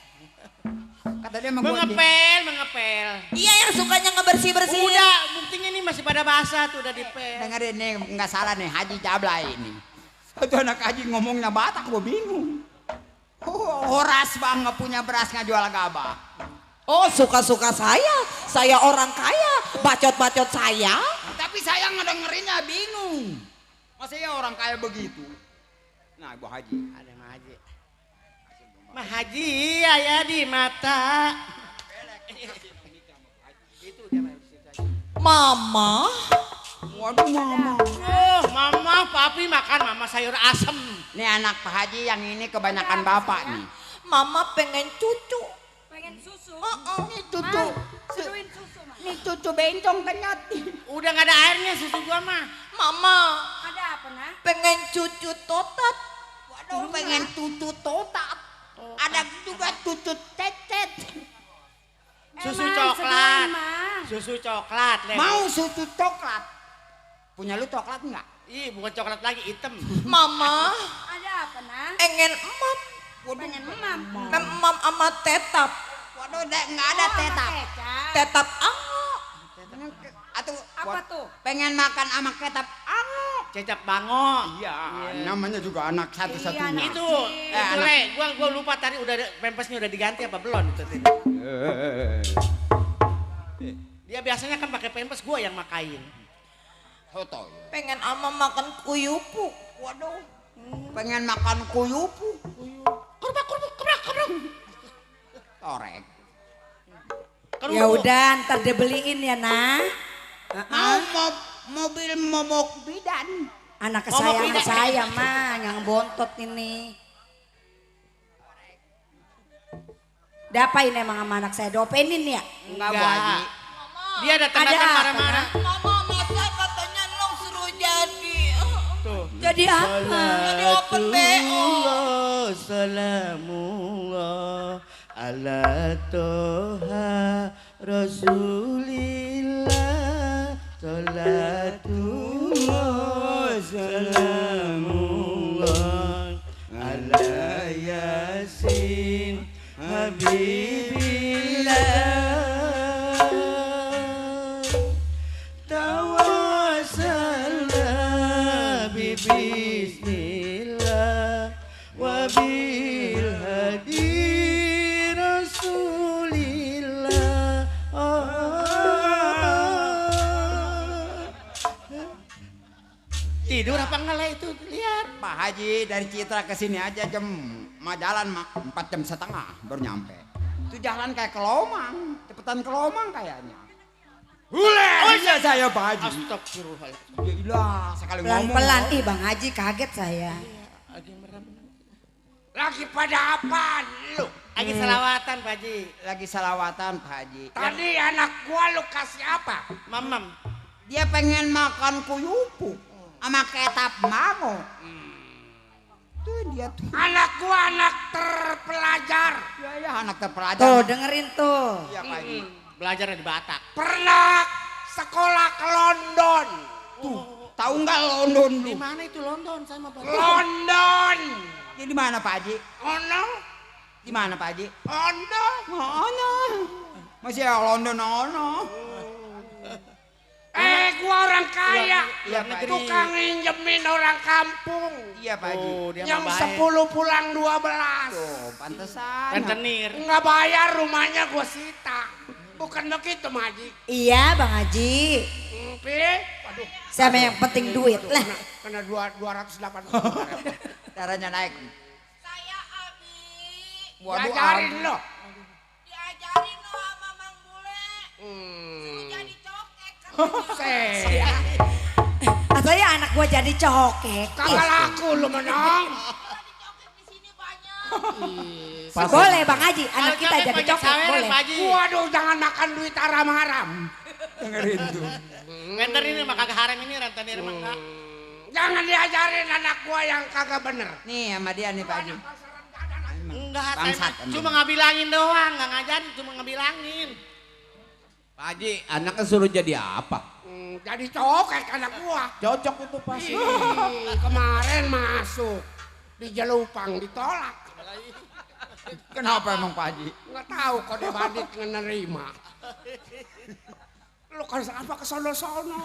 Kata dia Mengepel. Iya yang sukanya ngebersih-bersih. Udah, buktinya ini masih pada basah tuh udah dipel. Dengerin nih, nggak salah nih Haji Jablay ini. Itu anak Haji ngomongnya Batak, gue bingung. Horas bang nggak punya beras jual gabah. Oh suka-suka saya. Saya orang kaya. Bacot-bacot saya. Tapi saya ngedengerinnya bingung. Masa ya orang kaya begitu? Nah, Bu Haji. Ada Mah Haji. Mah Haji ya di mata. Mama. Waduh mama. Oh, mama, papi makan mama sayur asem. Nih anak Pak Haji yang ini kebanyakan bapak nih. Mama pengen cucu. Pengen susu? Ini cucu. Seduin susu, Ma. Ini cucu bencong kenyat. Udah nggak ada airnya susu gua mah. Mama Ada apa, Nah? pengen cucu totat. Waduh pengen cucu totat. Ada juga cucu cecet. Susu Emang, coklat. seduin, Ma. Susu coklat. Lem. Mau susu coklat. Punya lu coklat enggak? Ih, bukan coklat lagi, hitam. Mama Ada apa, Nah? pengen emam. Pengen memam. Emam sama tetap. Waduh enggak ada tetap. Kecap. Tetap ango. Atau Apa tuh? pengen makan sama kecap ango. Cecap bango. Iya, namanya juga anak satu-satunya. Iya, Itu, anak. Le, gua lupa tadi udah pampasnya udah diganti apa belum itu tadi. Dia biasanya kan pakai pampas, gua yang makain. Soto. Pengen ama makan kuyupu. Waduh. Pengen makan kuyupu. Kerbak. Torek. Ya udah, ntar dibeliin ya, Nah. Mau mobil momok bidan. Anak Momok kesayangan bidan. saya, mah, yang bontot ini. Diapain emang sama anak saya? Dopenin ya? Enggak, Bu Haji. Dia datang Ada apa, marah-marah. Mama masa katanya nong suruh jadi. Tuh. Jadi apa? Jadi open BO. Salamullah ala toha rasulillah salatullah salamullah ala yasin habibillah tawassalna bismillah wa bil hadi rasulillah tidur apa enggak lah itu lihat Pak Haji dari Citra ke sini aja jalan 4 jam setengah baru nyampe. Itu jalan kayak ke Lomang, cepetan ke Lomang kayaknya. Bule. Oh iya saya Pak Haji. Astagfirullahaladzim. Ya ilah, sekali ngomong. Pelan-pelan. Ih Bang Haji kaget saya. Lagi pada apa lu? Lagi selawatan Pak Haji. Lagi salawatan Pak Haji. Tadi anak gua lu kasih apa? Mamam. Dia pengen makan kuyupu sama ketap mango. Tuh dia tuh. Anak gua anak terpelajar. Ya anak terpelajar. Tuh dengerin tuh. Iya Pak Haji. Belajar di Batak. Pernah sekolah ke London. Tuh, tahu nggak London lu? Di mana itu London sama Pak Haji? London. Ya di mana Pak Haji? Ono. Di mana Pak Haji? Ono. Ono. Masih ya London ono. Gua orang kaya. Iya Pak Haji. Tukang minjemin orang kampung. Iya Pak Haji. Dia Yang mah baik. 10 pulang 12. Tuh, pantesan. Rentenir. Nggak bayar rumahnya gua sita. Bukan begitu, Maji. Iya Bang Haji. Pi, aduh. Sama yang penting duit lah. Kena 280. Darahnya naik. Saya Abi. Waduh, Diajarin lo. Diajarin lo sama Mang Bule. Suruh jadi cokek. Saya anak gua jadi cokek. Kagak laku lu menang. Di sini banyak. Boleh Bang Haji, anak kita jadi cokek boleh. Waduh, jangan makan duit haram-haram. Dengerin tuh. Renter ini mah kagak harem ini rentenir mah enggak. Jangan diajarin anak gua yang kagak bener. Nih sama dia nih Pak Haji. Enggak, Bangsat, saya cuma ngabilangin doang, enggak ngajarin, cuma ngabilangin. Pak Haji, anaknya suruh jadi apa? Jadi cokek anak gua. Cocok itu pasti. Kemarin masuk di Jelupang ditolak. Kenapa emang Pak Haji? Nggak tahu kode bandit ngenerima. Lu kan apa ke sono-sono?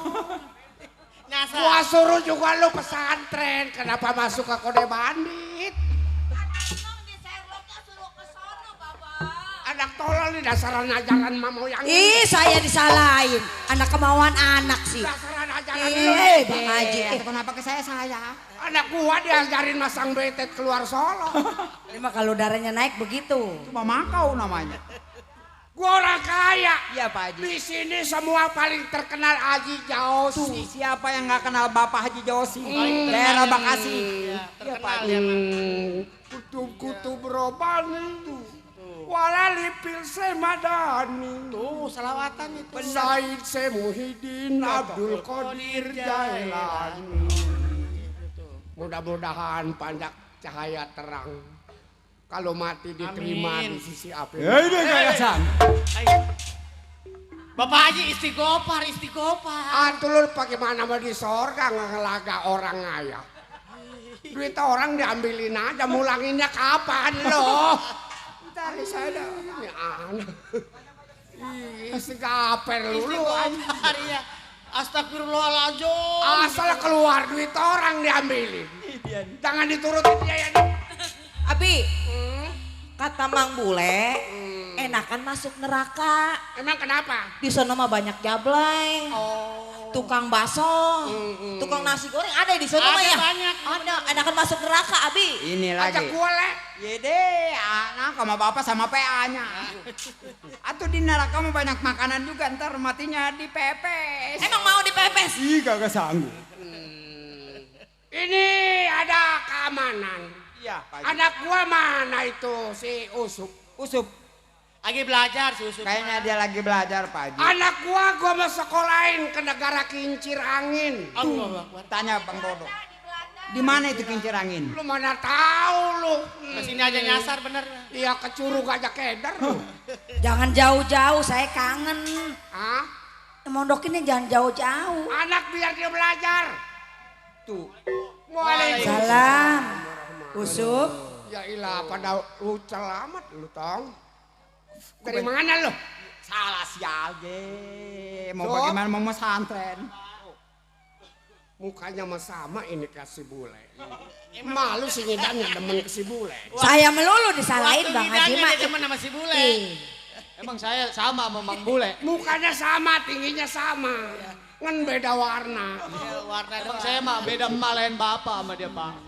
Nyasar. Gua suruh juga lu pesantren. Kenapa masuk ke kode bandit? Emang di Sherlocknya suruh ke sono, Bapak. Anak tolol nih dasaran ajaran moyang. Ih saya disalahin. Anak kemauan anak sih. Dasaran ajaran lu. Bang Haji. Kenapa ke saya? Anak gua diajarin masang betet keluar Solo. Ini mah kalau darahnya naik begitu. Cuma Makau namanya. Gua orang kaya. Iya Pak Haji. Di sini semua paling terkenal Haji Jaosi. Siapa yang nggak kenal Bapak Haji Josi? Daerah Bekasi. Iya, Pak Haji. Kutub-kutub robani. Walalipil semadani. Tuh, selawatan itu. Said Semuhidin Abdul Qadir Jailani. Mudah-mudahan panjang cahaya terang. Kalau mati diterima Amin. di sisi api. Ini gagasan. Bapak Haji istighfar. Antu lu bagaimana mau di sorga ngelaga orang ngaya. Duit orang diambilin aja, mulanginnya kapan lo? Ntar saya dah. Ini aneh. Istighfar lu. Istighfar ya. Astagfirullahaladzim. Asal keluar duit orang diambilin. Jangan diturutin dia ya. Abi, kata Mang Bule, enakan masuk neraka. Emang kenapa? Di sana mah banyak jablay, tukang bakso, tukang nasi goreng ada di sana mah Ada ya. banyak. Ada, enakan masuk neraka Abi. Ini Ajak lagi. gua le. Yede, anak sama bapak sama PA-nya. Atau di neraka mah banyak makanan juga, ntar matinya dipepes. Emang mau dipepes? Ih, kagak sanggup. Ini ada keamanan. Iya, Pak Haji. Anak gua mana itu si Usup? Usup. Lagi belajar susu. Kayaknya dia lagi belajar, Pak Haji. Anak gua mau sekolahin ke negara kincir angin. Allah Akbar. Tanya Bang Dodo. Di mana itu kincir angin? Lu mana tahu lu? Kesini aja nyasar bener. Iya ke Curug aja keder lu. Jangan jauh-jauh, saya kangen. Hah? Mondokinnya jangan jauh-jauh. Anak biar dia belajar. Tuh. Salam. Usup. Ya ilah pada lu selamat lu tong. Dari mana lu? Salah sial je. Mau Sob. bagaimana mau pesantren? Mukanya mah sama ini kasih bule. Malu sih ngidamnya demen ke si bule. Saya melulu disalahin Bang Haji mah. Dia sama si bule. Emang saya sama sama Mang Bule. Mukanya sama, tingginya sama. Ngan beda warna. Warna Emang saya mah beda emak lain bapak sama dia, Bang.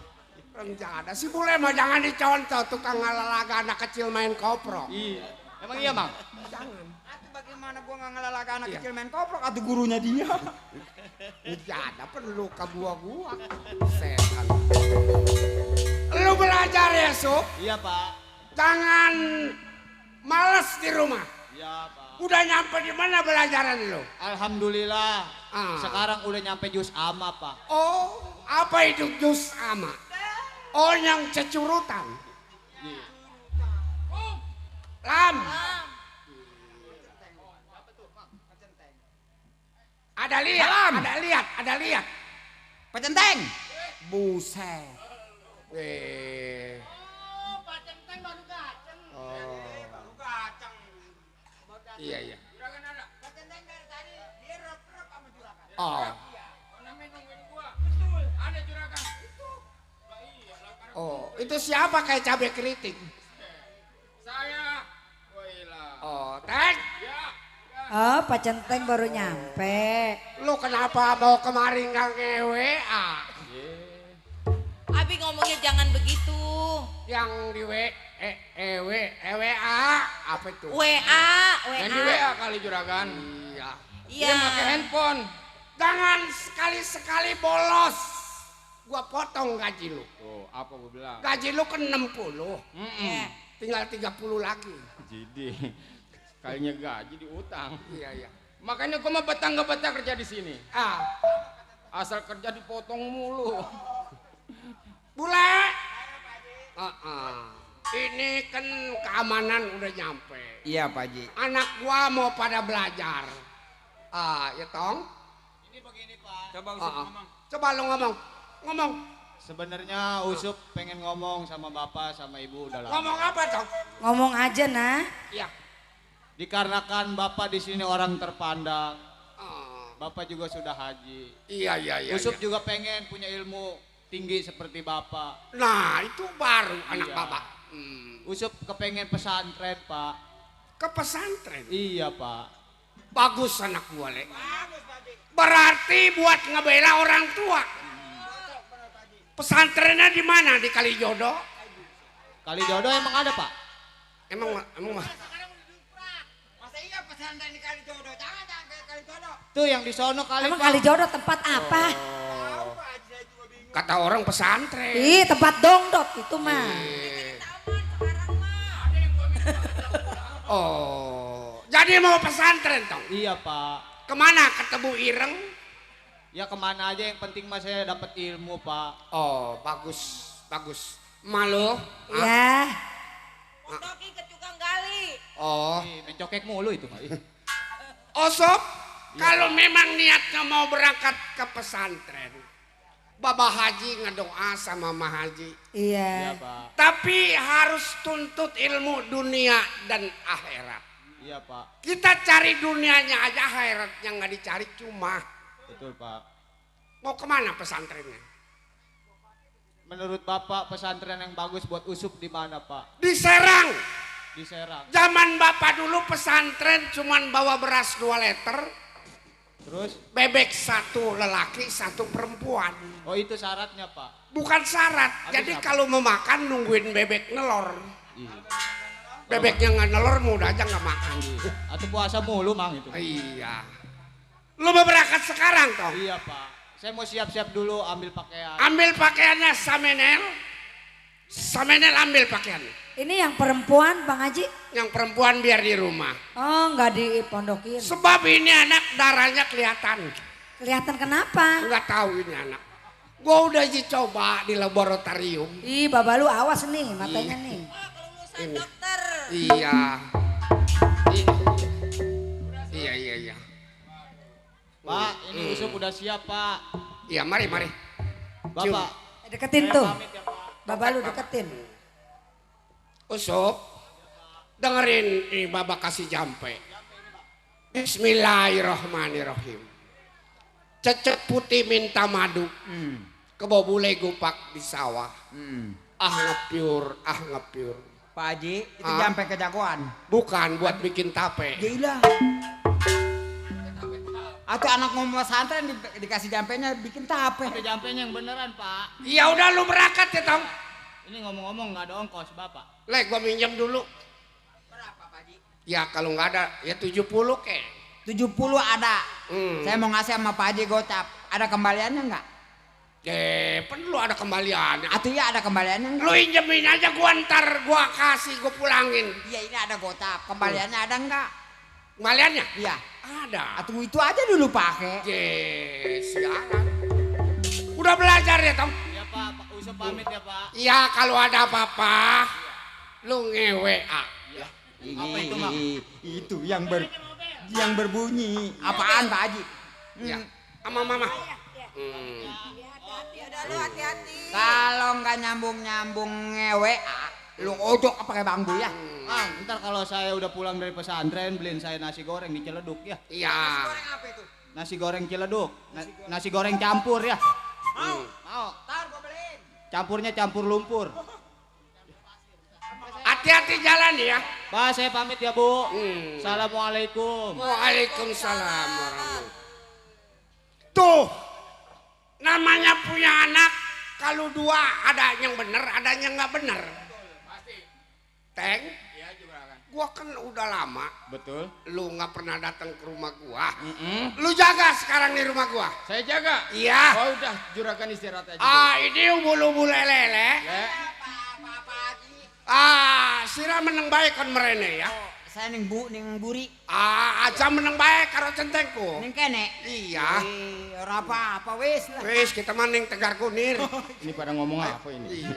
Rencana si bule mah jangan dicontoh tukang ngalalaga anak kecil main kopro. Iya. Emang iya, Mang? Jangan. bagaimana gua nggak ngelalak anak kecil main koprok atau gurunya dia. Ada perlu ke gua. Setan. Lu belajar ya, Sup? Iya, Pak. Jangan males di rumah. Iya, Pak. Udah nyampe di mana belajaran lu? Alhamdulillah. Sekarang udah nyampe juz amma, Pak. Oh, apa itu jus ama? Oh, yang cecurutan. Lam. Ada lihat. Pecenteng. Buset. Pecenteng baru gaceng. Iya. Juragan ada. Pecenteng dari tadi dia rep-rep sama juragan. Oh. Nungguin gua. Betul, ada juragan. Oh, itu siapa kayak cabai keriting? Saya. Oh, Teng. Oh, Pak Centeng baru nyampe. Lu kenapa bawa kemari nggak ngewe? Abi ngomongnya jangan begitu. Yang di WA apa itu? WA. Yang di WA kali juragan. Iya. Iya. Dia pakai handphone. Jangan sekali-sekali bolos. Gua potong gaji lu. Tuh, apa gua bilang? Gaji lu kan 60. Iya. Tinggal 30 lagi. Jadi kayaknya gaji diutang. Iya. Makanya gua mah betah nggak betah kerja di sini. Asal kerja dipotong mulu. Bule. Ini kan keamanan udah nyampe. Iya, Pak Haji. Anak gua mau pada belajar. Ya Tong. Ini begini, Pak. Coba Usup ngomong. Coba lu ngomong. Sebenarnya Usup pengen ngomong sama Bapak sama Ibu udah lama. Ngomong apa, Tong? Ngomong aja, nah. Iya. Dikarenakan Bapak di sini orang terpandang. Bapak juga sudah haji. Iya. Usup juga pengen punya ilmu tinggi seperti Bapak. Nah, itu baru anak Iya. Bapak. Usup kepengen pesantren, Pak. Ke pesantren. Iya, Pak. Bagus anak gua, Le. Berarti buat ngebela orang tua. Pesantrennya di mana? Di Kalijodo? Kalijodo emang ada, Pak? Emang Masa iya pesantren di Kalijodo? Jangan kayak Kalijodo. Tuh yang di sono kali, Emang Pak. Kalijodo tempat apa? kata orang pesantren. Ih, tempat dongdok itu mah. Oh, jadi mau pesantren Tong? Iya, Pak. Kemana? Ketemu Ireng? Ya kemana aja yang penting mas saya dapat ilmu, Pak. Oh, bagus. Malu? Ya. Mondoki ke tukang gali. Oh. Mencokek mulu itu, Pak. Sob, kalau memang niatnya mau berangkat ke pesantren, Baba Haji ngedoa sama Mah Haji. Iya. Iya, Pak. Tapi harus tuntut ilmu dunia dan akhirat. Iya, Pak. Kita cari dunianya aja, akhiratnya nggak dicari cuma. Betul, Pak. Mau kemana pesantrennya? Menurut Bapak pesantren yang bagus buat Usup di mana, Pak? Di Serang. Di Serang. Zaman Bapak dulu pesantren cuman bawa beras 2 liter. Terus? Bebek 1 lelaki, 1 perempuan. Oh, itu syaratnya, Pak. Bukan syarat. Habis Jadi apa? kalau mau makan nungguin bebek nelor. Iya. Bebeknya nggak nelor mudah aja nggak makan. Atau puasa mulu, Mang itu. Iya. Lu mau berangkat sekarang toh? Iya, Pak. Saya mau siap-siap dulu ambil pakaian. Ambil pakaiannya Samenel. Samenel ambil pakaiannya. Ini yang perempuan, Bang Haji? Yang perempuan biar di rumah. Oh, nggak dipondokin. Sebab ini anak darahnya kelihatan. Kelihatan kenapa? Nggak tahu ini anak. Gua udah coba di laboratorium. Ih, Baba lu awas nih matanya nih. Ini. Dokter. Iya. Iya. Pak, ini Usup udah siap, Pak. Iya, mari. Bapak. Deketin saya tuh. pamit ya, Pak. Baba lu deketin. Usup, dengerin ini Baba kasih jampe. Bismillahirrahmanirrahim. Cecek putih minta madu. Kebobule gupak di sawah. Ah ngepiur. Pak Haji, itu Ah. jampe kejagoan. Bukan buat bikin tape. Gila. Atau anak mau pesantren dikasih jampenya bikin tape. Tapi jampenya yang beneran, Pak. Ya udah lu berangkat ya Tong. Ini ngomong-ngomong nggak ada ongkos, Bapak. Le, gua minjem dulu. Berapa Pak Haji? Ya kalau nggak ada ya 70 kek. 70 ada. Saya mau ngasih sama Pak Haji gocap. Ada kembaliannya nggak? Perlu ada kembaliannya. Atau ya ada kembaliannya nggak? Lu injemin aja gua ntar gua kasih gua pulangin. Iya ini ada gocap. Kembaliannya ada nggak? Kembaliannya? Iya. Ada. Atau itu aja dulu pakai. Sialan. Udah belajar ya Tom? Ya Pak, Pak Usep pamit ya Pak. Iya kalau ada apa-apa lu nge-WA. Apa itu Mak? Itu yang berbunyi. Apaan Pak Haji? Ya. Sama mama. Udah lu hati-hati. Kalau nggak nyambung nge-WA, lu ojok pakai bambu ya. Ntar kalau saya udah pulang dari pesantren beliin saya nasi goreng di Ciledug ya. Iya. Goreng apa itu? Nasi goreng Ciledug. Nasi goreng campur ya. Mau? Mau. Ntar gua beliin. Campurnya campur lumpur. Hati-hati jalan ya. Pak, saya pamit ya Bu. Assalamualaikum. Waalaikumsalam warahmatullahi. Tuh, namanya punya anak kalau dua ada yang bener, ada yang nggak bener. Pasti. Teng. Iya juga kan. Gua kan udah lama. Betul. Lu nggak pernah datang ke rumah gua. Lu jaga sekarang di rumah gua. Saya jaga. Iya. Oh udah juragan istirahat aja. Ini ubul-ubul lele. Sira meneng baik kon merene ya. Saya ning buri. Aja meneng baik karo centengku. Ning kene. Iya. Ora apa-apa wis lah. Wis kita maning Tegar Kunir. Ini pada ngomong apa ini?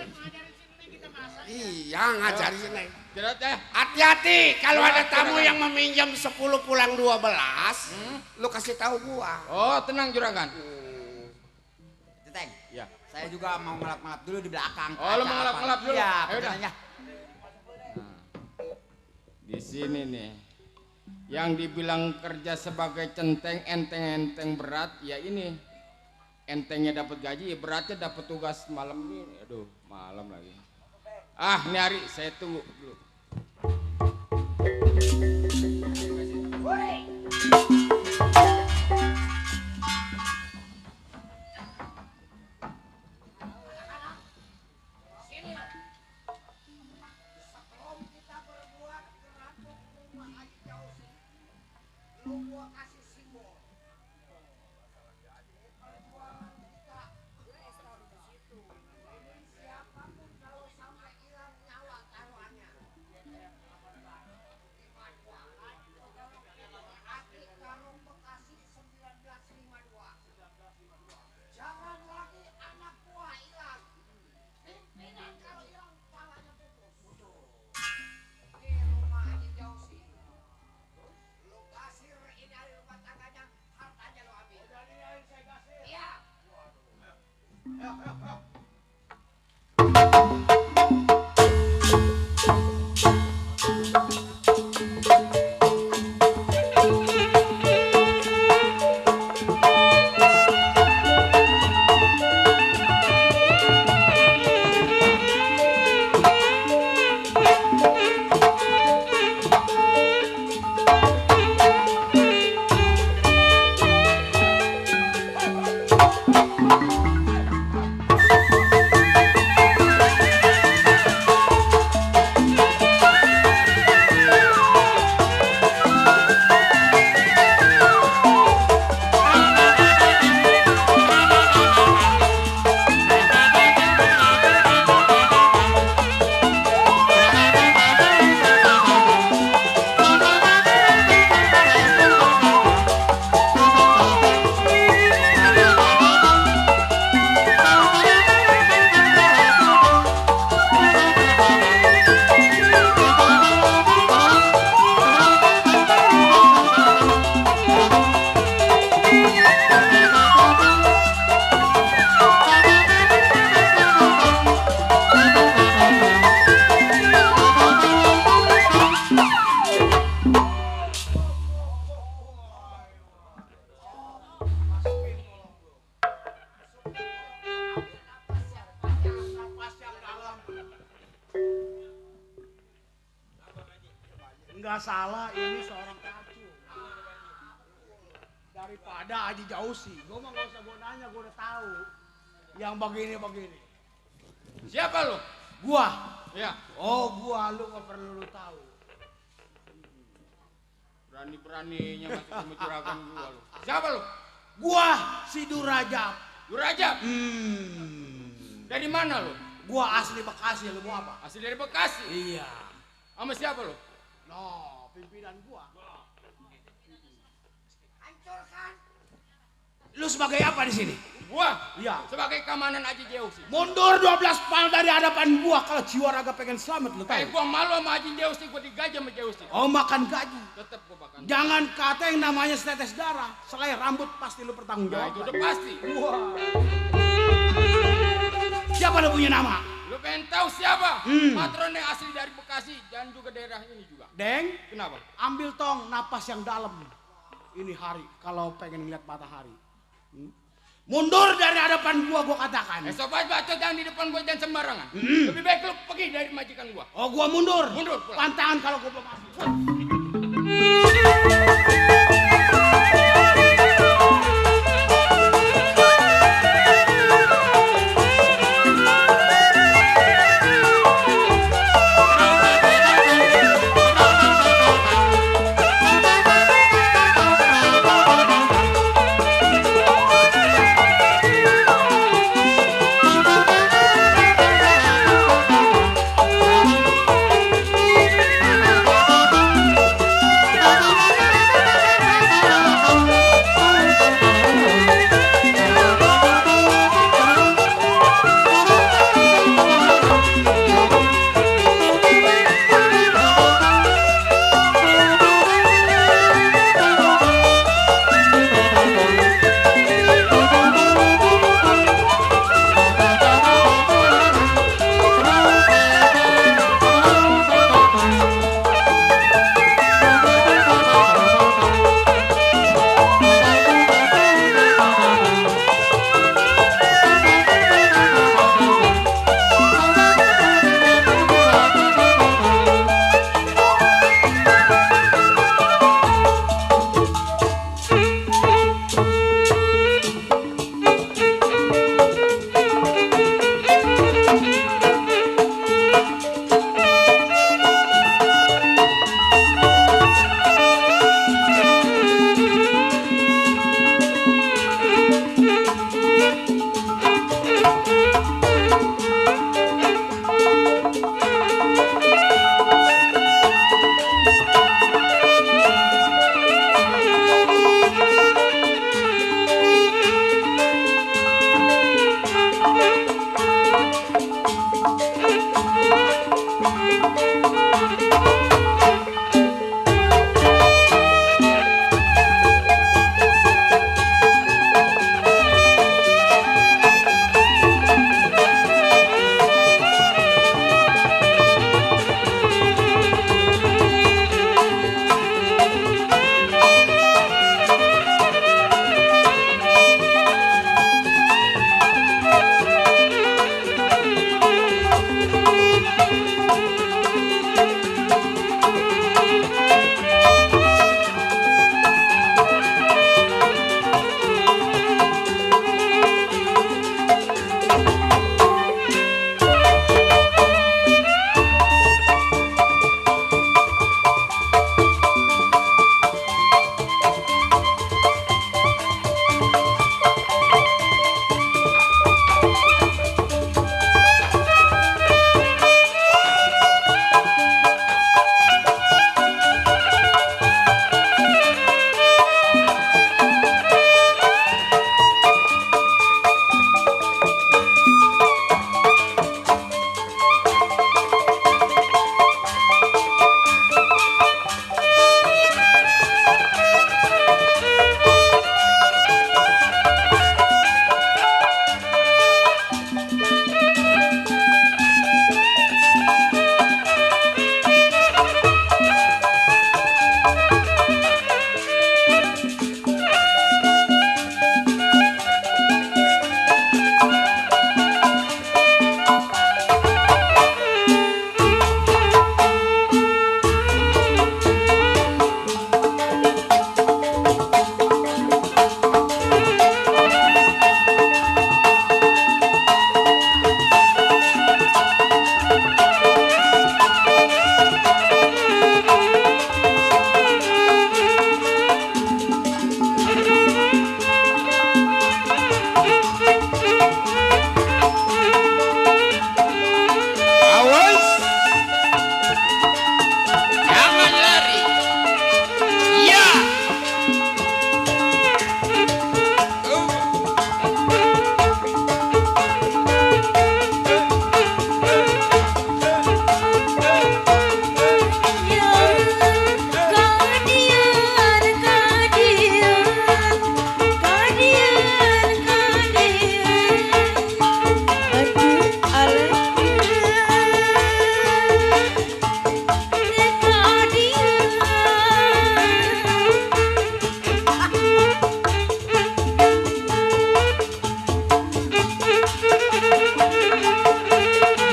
Iya ngajari sini. Istirahat ya. Hati-hati kalau ada tamu yang meminjam 10 pulang 12, lu kasih tahu gua. Oh tenang juragan. Teteng. Ya. Saya juga mau ngelap-ngelap dulu di belakang. Oh, lu mau ngelap-ngelap dulu? Iya, Ayo dah. betul ya. Di sini nih, yang dibilang kerja sebagai centeng enteng-enteng berat, ya ini entengnya dapat gaji, ya beratnya dapat tugas malam ini. Aduh, malam lagi. Ini hari saya tunggu dulu. Nggak salah ini seorang kacu. Daripada Haji Jausi, gue mah nggak usah gue nanya, gue udah tahu. Yang begini-begini. Siapa lu? Gua. Ya. Oh gua, lu nggak perlu lu tahu. Berani-beraninya masuk ke juragan gua lu. Siapa lu? Gua si Durajab. Durajab? Dari mana lu? Gua asli Bekasi, lu mau apa? Asli dari Bekasi? Iya. Sama siapa lu? No, pimpinan gua. Hancurkan. Lu sebagai apa di sini? Gua? Iya. Sebagai keamanan Haji Jeusi. Mundur 12 pal dari hadapan gua kalau jiwa raga pengen selamat lu tahu. Gua malu sama Haji Jeusi, gua digaji sama Jeusi. Oh makan gaji. Tetep gua makan. Jangan kata yang namanya setetes darah. Selai rambut pasti lu bertanggung Nah, jawab. itu udah pasti. Wah. Siapa lu punya nama? Lu pengen tahu siapa? Patron yang asli dari Bekasi dan juga daerah ini juga. Deng, Kenapa? ambil tong napas yang dalam. Ini hari kalau pengen lihat matahari. Mundur dari hadapan gua katakan. Sobat bacot jangan di depan gua, jangan sembarangan. Lebih baik lu pergi dari majikan gua. Oh gua mundur. Mundur pulang. Pantangan kalau gua belum masuk.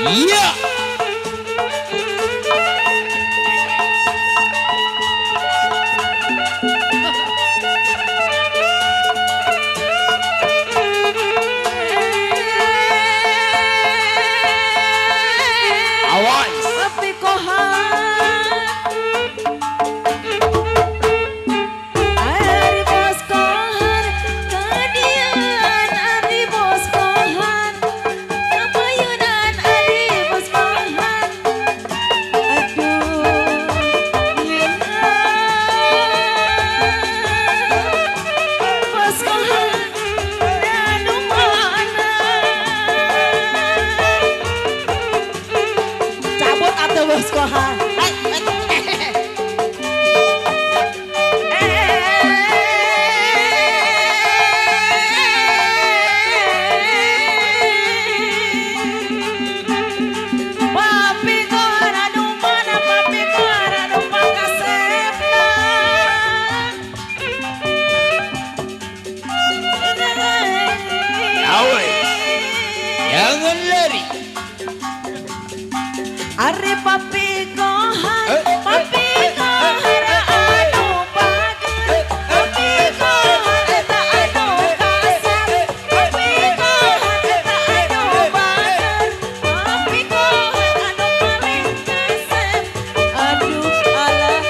Iya. Awas. Tapi kohan Ari bos kohan Kadian ari bos kohan Kapayunan ari bos kohan Aduh bos kohan Aduh mana cabut atau bos kohan papi kohan aduh mana papi kohan aduh pakasepna Awas. Jangan lari. Ari papi kohan, papi kohan, aduh bagus. Papi kohan, eta aduh kasar. Papi kohan, eta aduh bagus. Papi kohan, aduh paling kasar. Aduh alah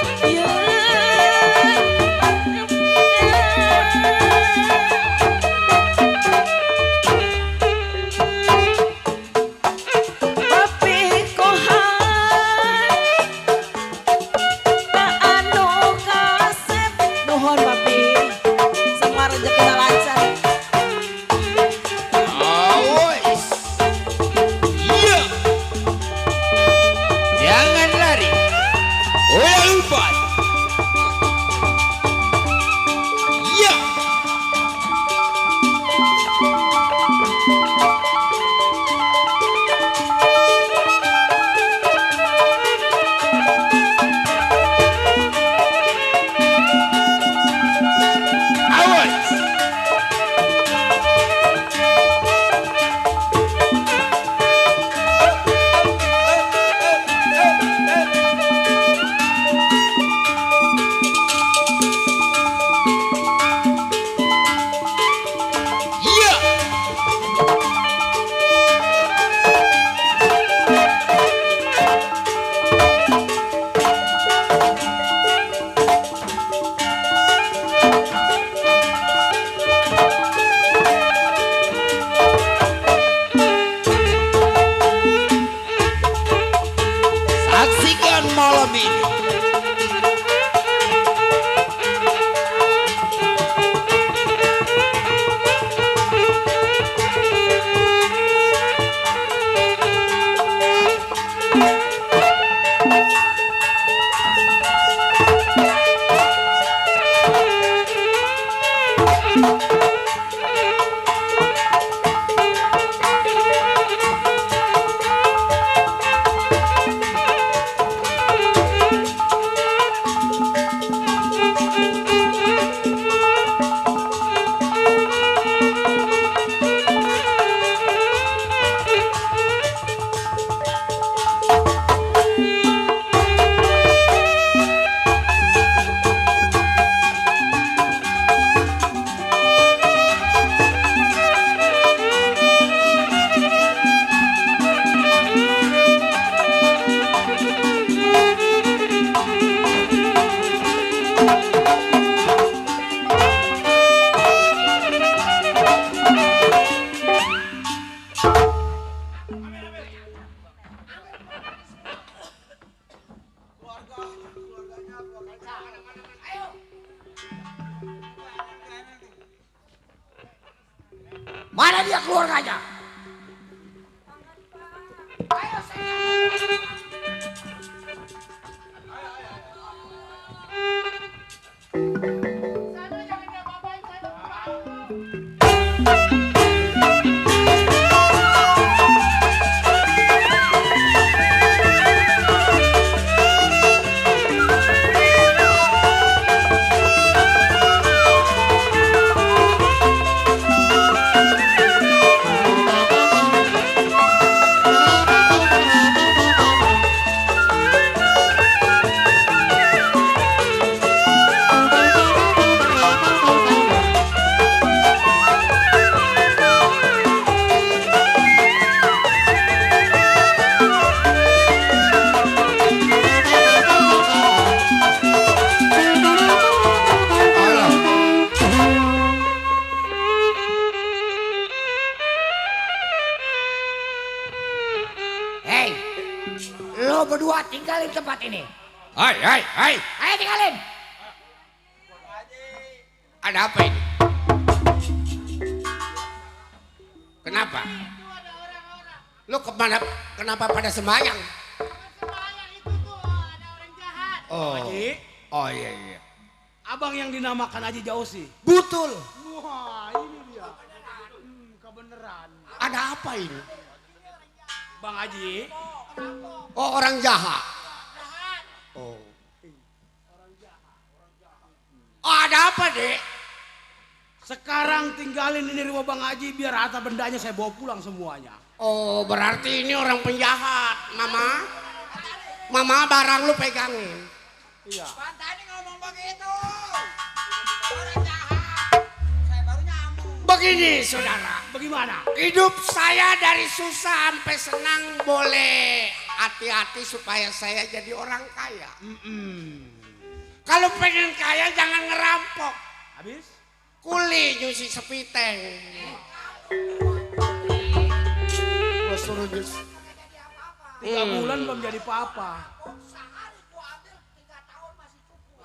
Lo berdua tinggalin tempat ini. Hai. Ayo tinggalin. Ada apa ini? Kenapa? Lo kemana? Kenapa pada sembahyang? Oh iya. Abang yang dinamakan Haji Jausi. Betul. Wah, ini dia. Kebenaran. Ada apa ini? Bang Haji. Oh, orang jahat. Oh, ada apa, Dek? Sekarang tinggalin ini rumah Bang Haji biar harta bendanya saya bawa pulang semuanya. Oh, berarti ini orang penjahat, Mama barang lu pegangin. Iya. Tadi ngomong begitu. Orang jahat. Saya baru nyambung. Begini, saudara. Bagaimana? Hidup saya dari susah sampai senang boleh hati-hati supaya saya jadi orang kaya. Kalau pengen kaya jangan ngerampok. Habis? Kuli nyusi sepiteng. Gua suruh nyusi. 3 bulan belum jadi apa-apa.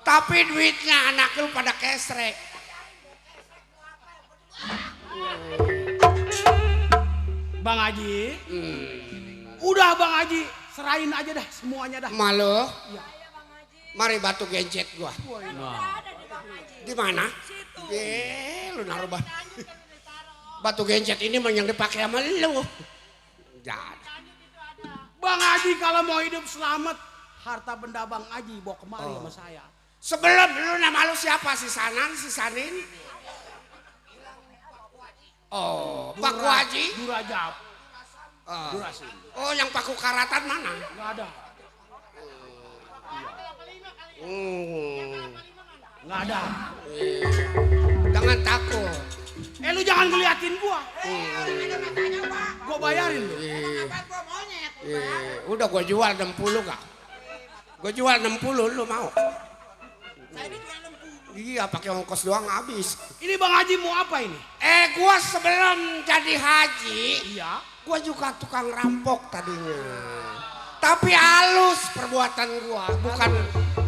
Tapi duitnya anak lu pada kesrek. Bang Haji. Udah Bang Haji, serahin aja dah semuanya dah. Malu? Iya. Mari batu gencet gua. Nah. Di mana? Lu naruh batu gencet ini mah yang dipakai sama lu. Jangan. Bang Haji kalau mau hidup selamat, harta benda Bang Haji bawa kemari sama saya. Sebelum lu nama lu siapa? Si Sanin? Oh, Pak Haji? Durajab. Durasin. Oh, yang paku karatan mana? Nggak ada. Nggak ada. Jangan takut. Lu jangan ngeliatin gua. Gua bayarin lu. Udah gua jual 60 kak. Gua jual 60, lu mau? Iya, pakai ongkos doang habis. Ini Bang Haji mau apa ini? Gua sebelum jadi haji, Iya. gua juga tukang rampok tadinya. Tapi halus perbuatan gua,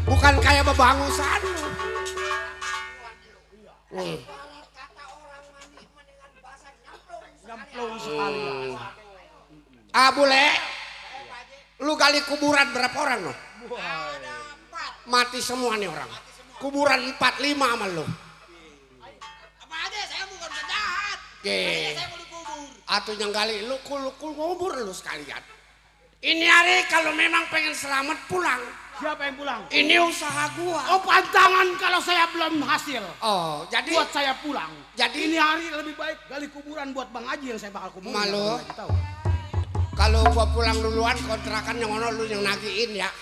bukan kayak bebangusan lu. Nyemplung sekali. Bule, lu gali kuburan berapa orang lo? Mati semua nih orang. Kuburan 4-5 sama lu. Apa aja, saya bukan penjahat. Saya mau dikubur. Atau yang gali lu kubur lu sekalian. Ini hari kalau memang pengen selamat pulang. Siapa yang pulang? Ini usaha gua. Oh, pantangan kalau saya belum hasil. Oh, jadi buat saya pulang. Jadi ini hari lebih baik gali kuburan buat Bang Haji yang saya bakal kuburin. Malu. Kalau gua pulang duluan kontrakan yang ono lu yang nagiin ya.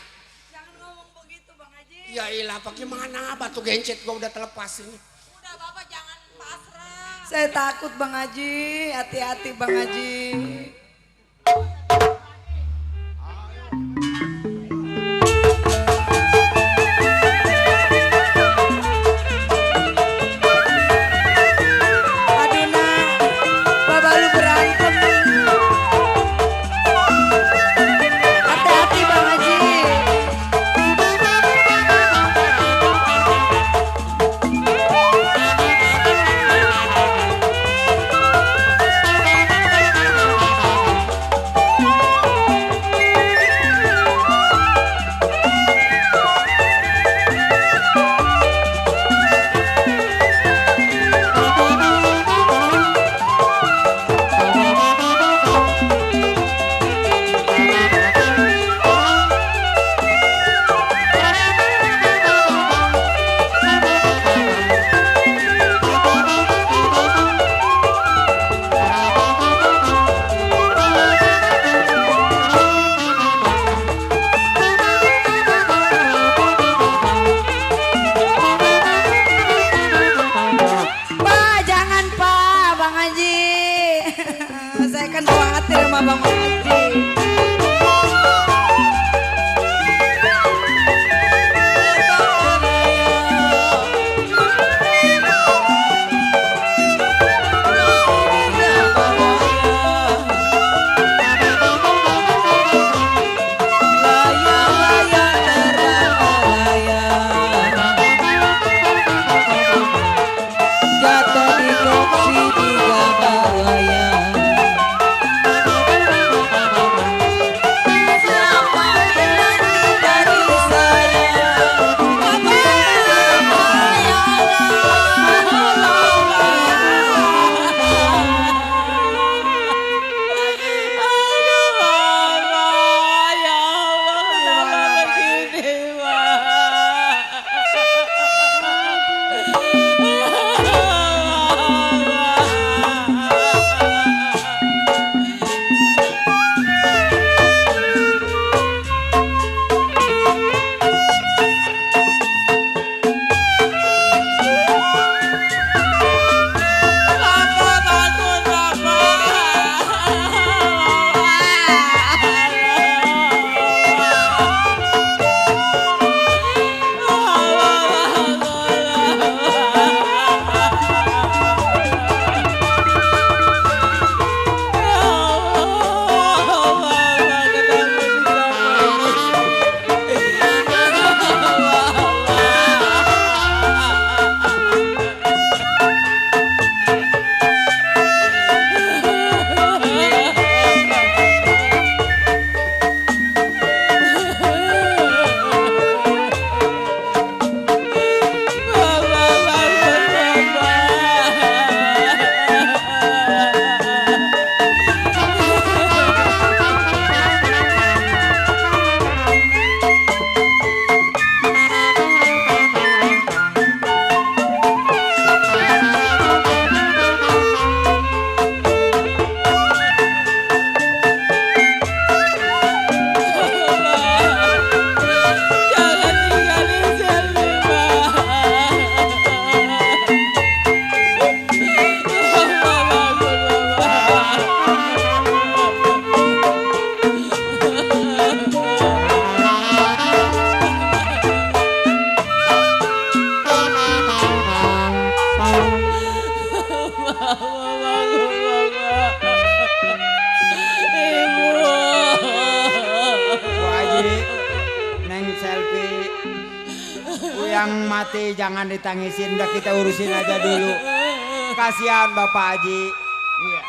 Jangan ngomong begitu Bang Haji. Ya ilah, bagaimana batu gencet gua udah terlepas ini. Udah Bapak jangan pasrah. Saya takut Bang Haji, hati-hati Bang Haji. Aduh nak, Bapak lu berantem. Hati-hati Bang Haji. Pak, jangan Pak, Bang Haji. Saya kan khawatir sama Bang Haji. mati jangan ditangisin, udah kita urusin aja dulu. Kasihan Bapak Haji. Iya.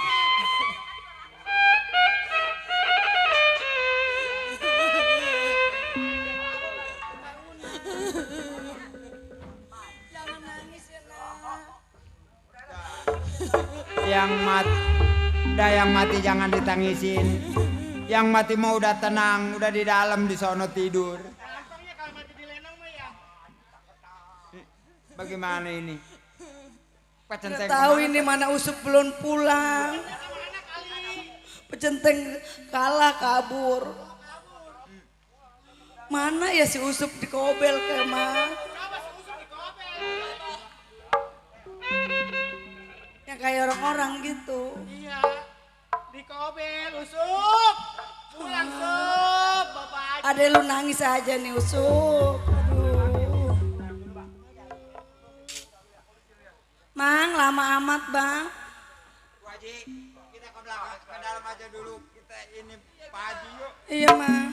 Yang mati jangan ditangisin. Yang mati mau udah tenang, udah di dalam di sono tidur. Bagaimana ini? Nggak tahu ini mana Usup belum pulang. Pecenteng kalah kabur. Mana ya si Usup di Kobel kemah? Yang kayak orang-orang gitu. Iya, di Kobel, Usup. Pulang, Sup, Bapak Haji. Ada lu nangis aja nih Usup. Aduh. Mang, lama amat bang. Bu Haji, kita ke belakang, ke dalam aja dulu. Kita ini Pak Haji yuk. Iya mang.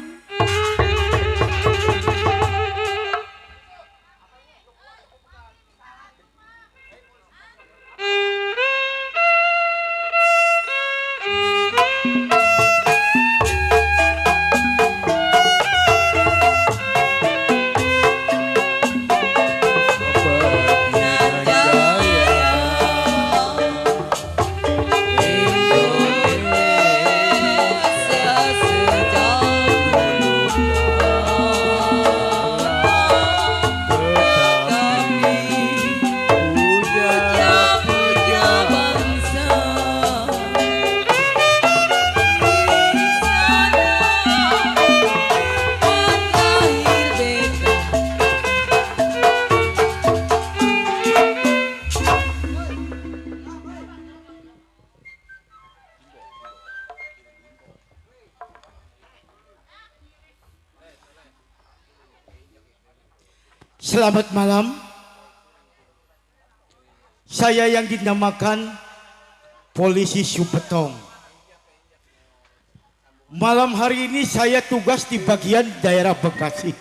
Selamat malam. Saya yang dinamakan Polisi Supetong. Malam hari ini saya tugas di bagian daerah Bekasi.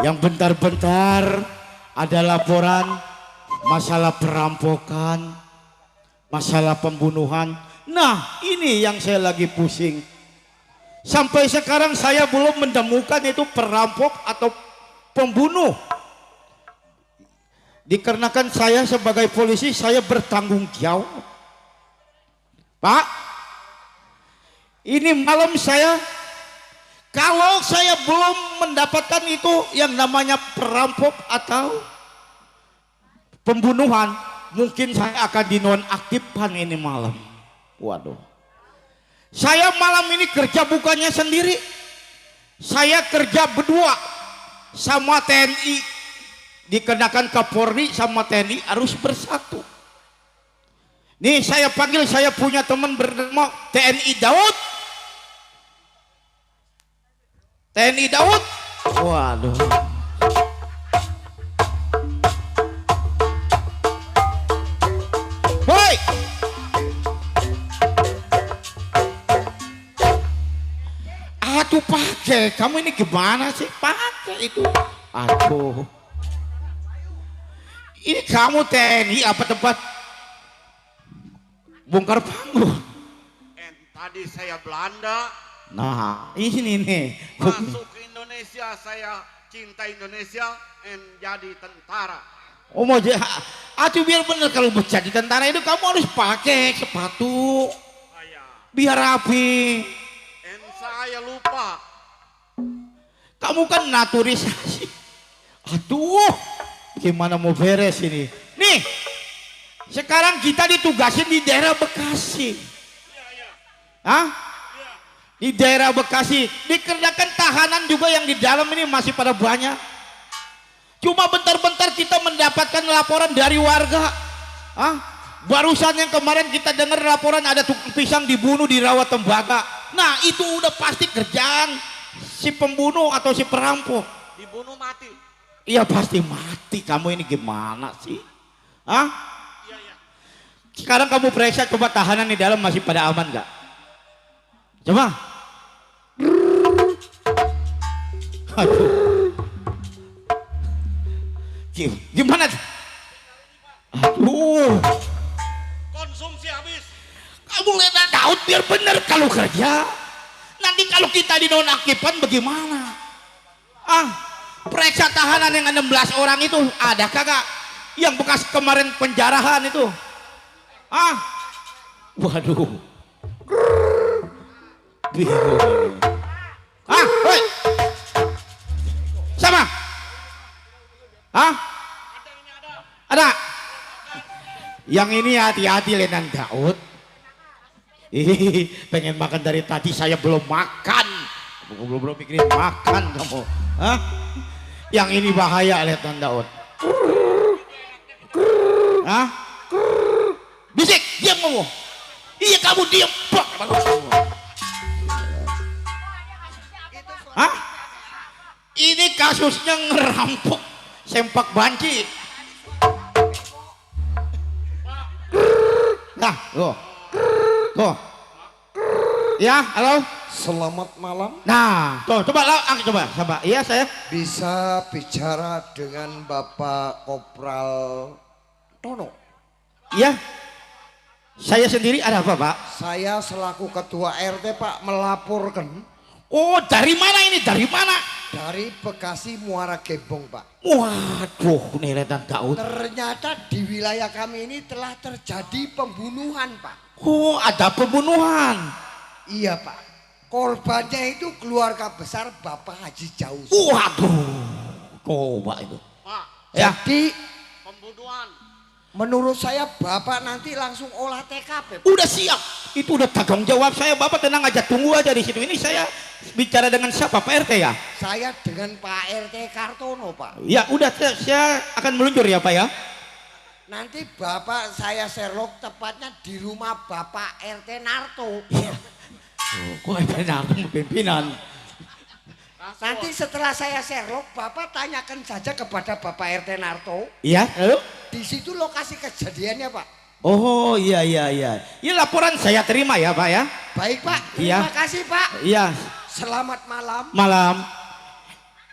Yang bentar-bentar ada laporan masalah perampokan, masalah pembunuhan. Nah, ini yang saya lagi pusing. Sampai sekarang saya belum menemukan itu perampok atau pembunuh. Dikarenakan saya sebagai polisi saya bertanggung jawab. Pak, ini malam saya, kalau saya belum mendapatkan itu yang namanya perampok atau pembunuhan, mungkin saya akan dinonaktifkan ini malam. Waduh. Saya malam ini kerja bukannya sendiri. Saya kerja berdua sama TNI, dikenakan Kapolri sama TNI harus bersatu. Nih saya panggil, saya punya teman bernama TNI Daud. TNI Daud. Waduh. Woi. Aduh pakai, kamu ini gimana sih? Pakai itu. Aduh. Ini kamu TNI apa tempat bongkar panggung? Tadi saya Belanda. Nah, ini nih. Masuk ke Indonesia, saya cinta Indonesia, jadi tentara. Oh mau jadi, aduh biar bener kalau jadi tentara itu kamu harus pakai sepatu. Biar rapi. Saya lupa. Kamu kan naturisasi. Aduh, gimana mau beres ini? Nih, sekarang kita ditugasin di daerah Bekasi. Hah? Di daerah Bekasi. Dikarenakan tahanan juga yang di dalam ini masih pada banyak. Cuma bentar-bentar kita mendapatkan laporan dari warga. Hah? Barusan yang kemarin kita dengar laporan ada tukang pisang dibunuh di rawa tembaga. Nah itu udah pasti kerjaan si pembunuh atau si perampok. Dibunuh mati. Iya pasti mati. Kamu ini gimana sih? Hah? Iya, iya. Sekarang kamu periksa coba tahanan di dalam masih pada aman gak? Coba. Aduh. Gimana? Aduh. Konsumsi habis. Kamu lihat Daud biar bener kalau kerja. Nanti kalau kita dinonaktifkan bagaimana? Periksa tahanan yang 16 orang itu ada kagak? Yang bekas kemarin penjarahan itu. Waduh. Bingung. Woi. Sama. Ada. Yang ini hati-hati Lenan Daud. Pengen makan dari tadi saya belum makan. Belum mikirin makan kamu. Yang ini bahaya Lenan Daud. Bisik, diam kamu. Iya kamu diam. Ini kasusnya ngerampok sempak banci. Nah, tuh. Ya, halo. Selamat malam. Nah, tuh coba. Iya saya. Bisa bicara dengan Bapak Kopral Tono? Iya. Saya sendiri ada apa, Pak? Saya selaku ketua RT, Pak, melaporkan. Oh, dari mana ini? Dari mana? Dari Bekasi Muara Gembong, Pak. Waduh, nih Lenan Daud. Ternyata di wilayah kami ini telah terjadi pembunuhan, Pak. Oh, ada pembunuhan. Iya, Pak. Korbannya itu keluarga besar Bapak Haji Jaus. Waduh, coba itu. Pak, Jadi pembunuhan. menurut saya Bapak nanti langsung olah TKP, Pak. Udah siap. Itu udah tanggung jawab saya. Bapak tenang aja, tunggu aja di situ. Ini saya bicara dengan siapa, Pak RT ya? Saya dengan Pak RT Kartono, Pak. Ya udah, saya akan meluncur ya Pak ya. Nanti Bapak saya Sherlock tepatnya di rumah Bapak RT Narto. Kok RT Narto pimpinan? Nanti setelah saya Sherlock, Bapak tanyakan saja kepada Bapak RT Narto. Iya, lalu? Di situ lokasi kejadiannya, Pak. Oh iya. Ya laporan saya terima ya Pak ya. Baik, Pak. Iya. Terima kasih, Pak. Iya. Selamat malam. Malam.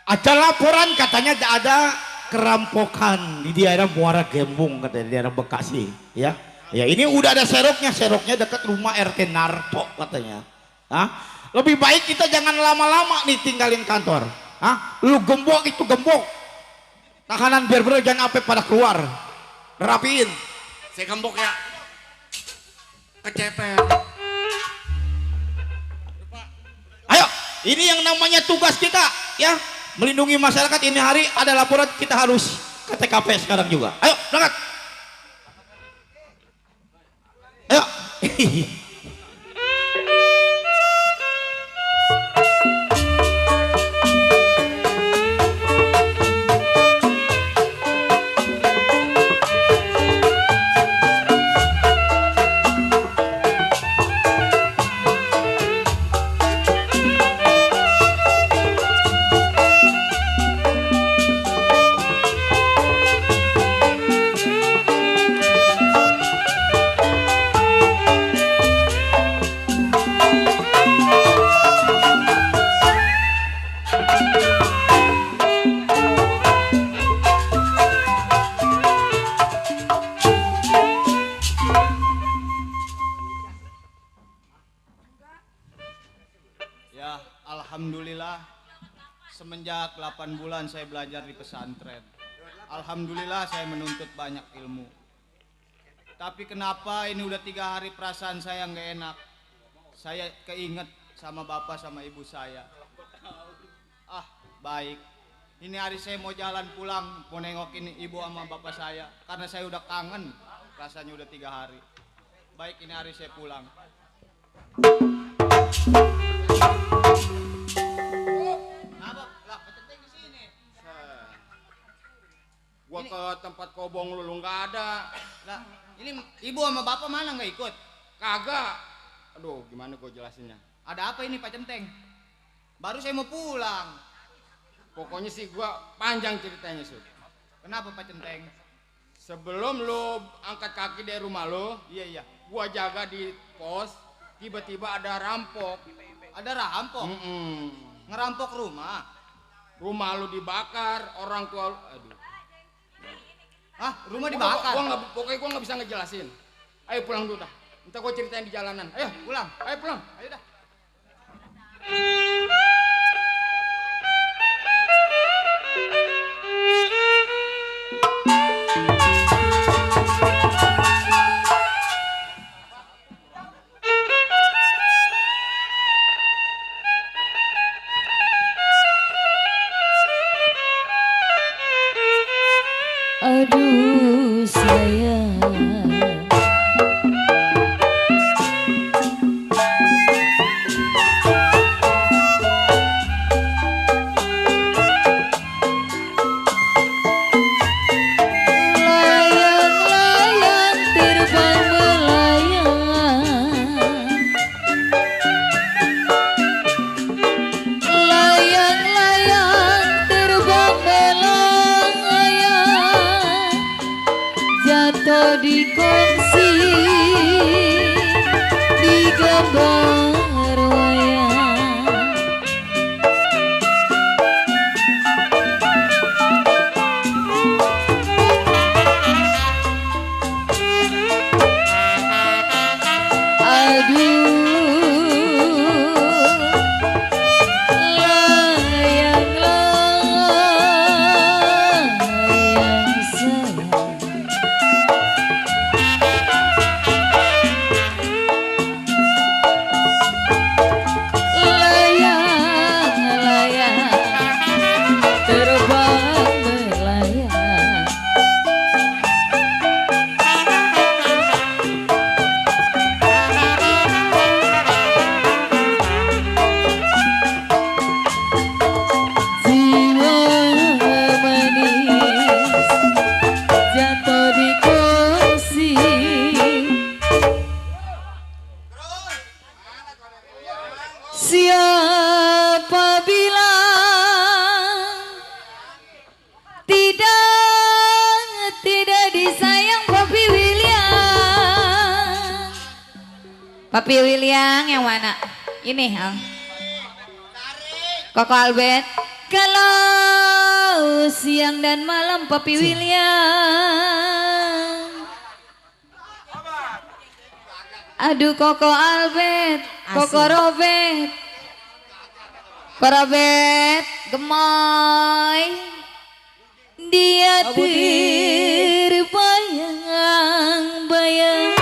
Ada laporan katanya ada kerampokan di daerah Muara Gembong, katanya di daerah Bekasi ya. Ya ini udah ada seroknya dekat rumah RT Narto katanya. Lebih baik kita jangan lama-lama nih tinggalin kantor. Lu gembok itu gembok. Tahanan biar jangan sampai pada keluar. Rapiin. Saya gembok ya. Kecepet. Ayo, ini yang namanya tugas kita ya, melindungi masyarakat. Ini hari ada laporan, kita harus ke TKP sekarang juga. Ayo, berangkat. Ayo. Ya, alhamdulillah semenjak 8 bulan saya belajar di pesantren. Alhamdulillah saya menuntut banyak ilmu. Tapi kenapa ini udah 3 hari perasaan saya nggak enak. Saya keinget sama bapak sama ibu saya. Baik. Ini hari saya mau jalan pulang, mau nengokin ibu sama bapak saya. Karena saya udah kangen, rasanya udah 3 hari. Baik, ini hari saya pulang. Gua ke tempat kobong lu nggak ada. Lah, ini ibu sama bapak mana nggak ikut? Kagak. Aduh, gimana gua jelasinnya? Ada apa ini Pak Centeng? Baru saya mau pulang. Pokoknya sih gua panjang ceritanya, Sud. Kenapa Pak Centeng? Sebelum lu angkat kaki dari rumah lu, iya, gua jaga di pos, tiba-tiba ada rampok. Ada rampok? Ngerampok rumah? Rumah lu dibakar, orang tua lu, aduh. Ah, rumah dibakar. Pokoknya gua nggak bisa ngejelasin. Ayo pulang dulu dah. Ntar gua ceritain di jalanan. Ayo pulang. Ayo pulang. Ayo dah. Aduh sayang, layang-layang terbang melayang, layang-layang terbang melayang, jatuh di kongsi di gambar wayang. Layang-layang sayang, layang-layang terbang melayang. Jiwa manis jatuh di kursi, siapa bilang tidak disayang Papi William? Papi William yang mana? Ini Koko Albert. Kalau siang dan malam Papi William, aduh Koko Albert, Koko Robert, Koko Robert, gemoy, dia terbayang-bayang.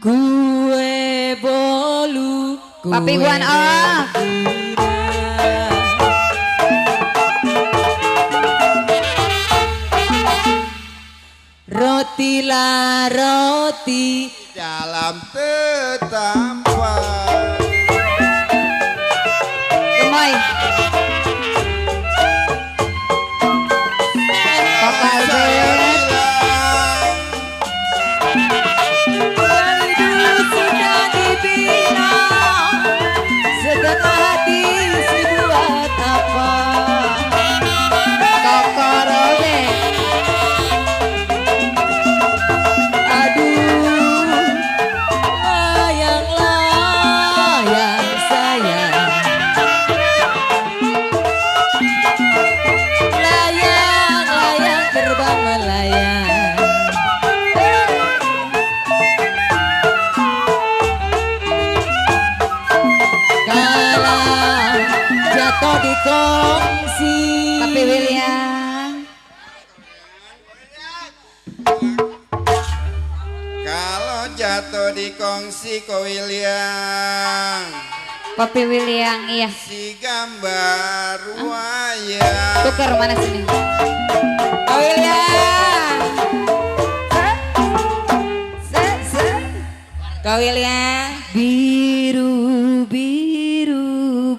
Gue bolu, Papi Guan roti lah roti Dalam tetampan. gemoy. Koko Albert, dari dulu sudah dibilang setengah hati si buat apa. Koko Robert, aduh layang-layang sayang, layang-layang terbang melayang. Kalau jatuh di kongsi Papi William, Kalau jatuh di kongsi ko William, Papi William iya. si gambar wayang. Tuker mana sini? Kak William, Kak William. Biru-biru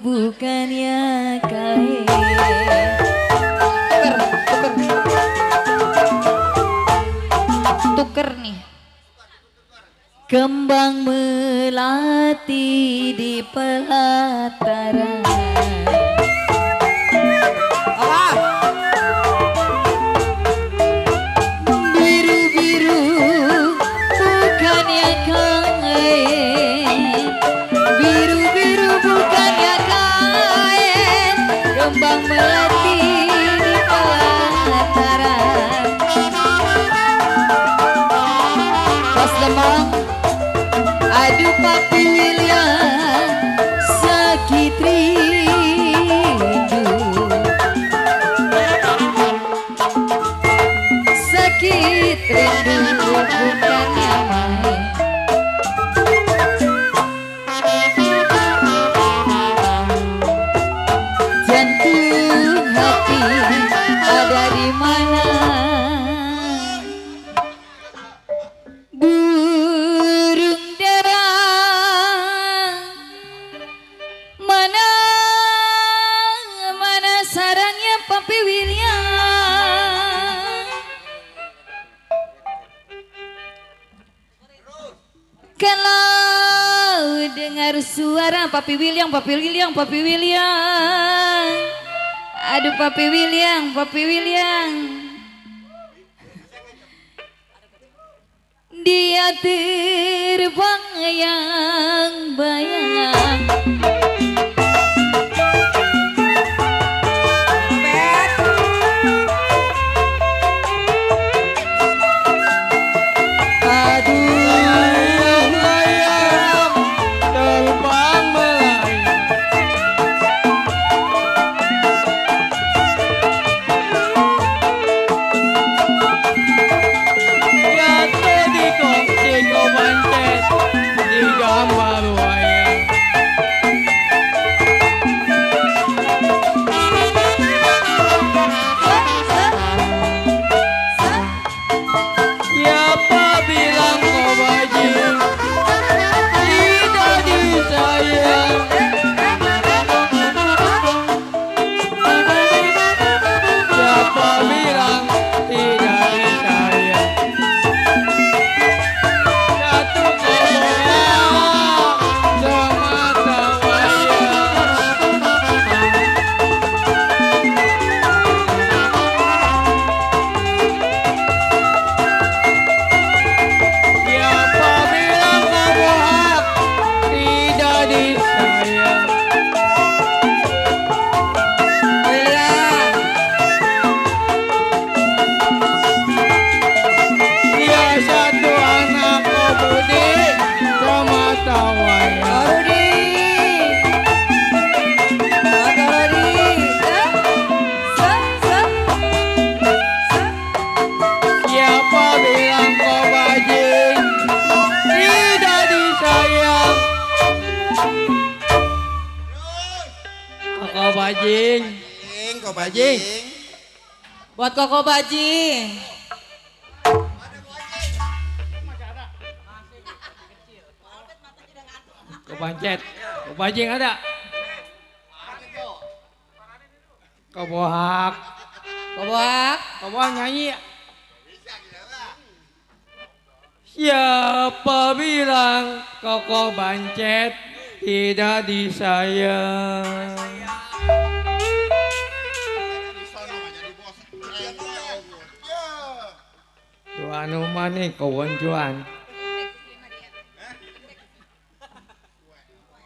bukannya kain. Tuker nih. Kembang melati di pelataran. Biru-biru bukannya kain. Biru-biru bukan Papi William sakit rindu, sakit rindu bukannya main. Jantung hati ada di mana? Burung dara mana, mana sarangnya Papi William? Kalau dengar suara Papi William, Papi William, Papi William, aduh Papi William, Papi William, dia terbayang-bayang. Bajing. Kok bajing? Buat Koko Bajing. Kok pancet. Kok bajing ada. Kok bohak. Kok bohak. Kok bohak nyanyi. Siapa bilang Koko Bancet tidak disayang? Tuan rumah nih kawan cuan.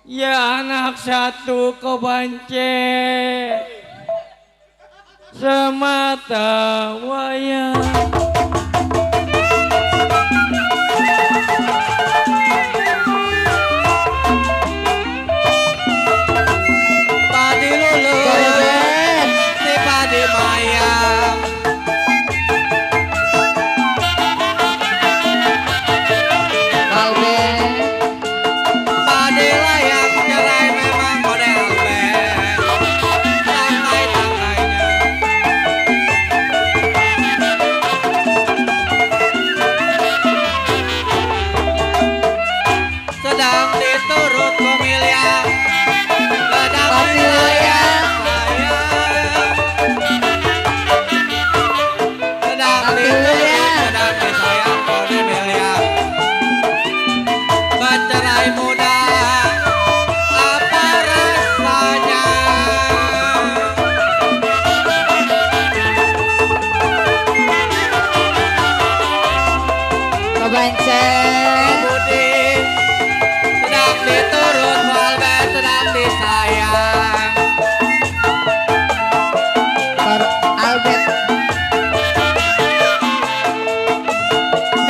Ya anak satu kau bancet semata wayang. Padi lulu, si padi mayang.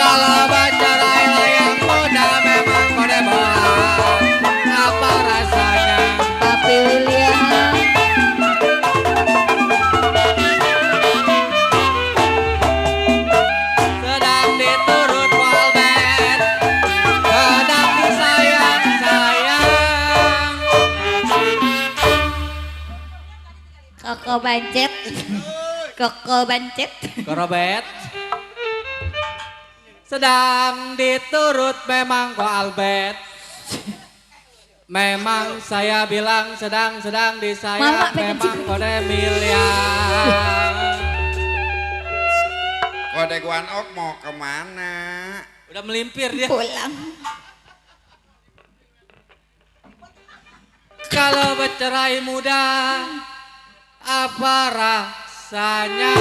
Kalau baca layang muda memang kode bola. Koko bancet. Koko bancet. Korobet. Sedang diturut memang ko Albert. Memang saya bilang sedang disayang memang kode miliar. Kode Guan Ok mau kemana? Udah melimpir dia. Pulang. Kalau bercerai muda, apa rasanya?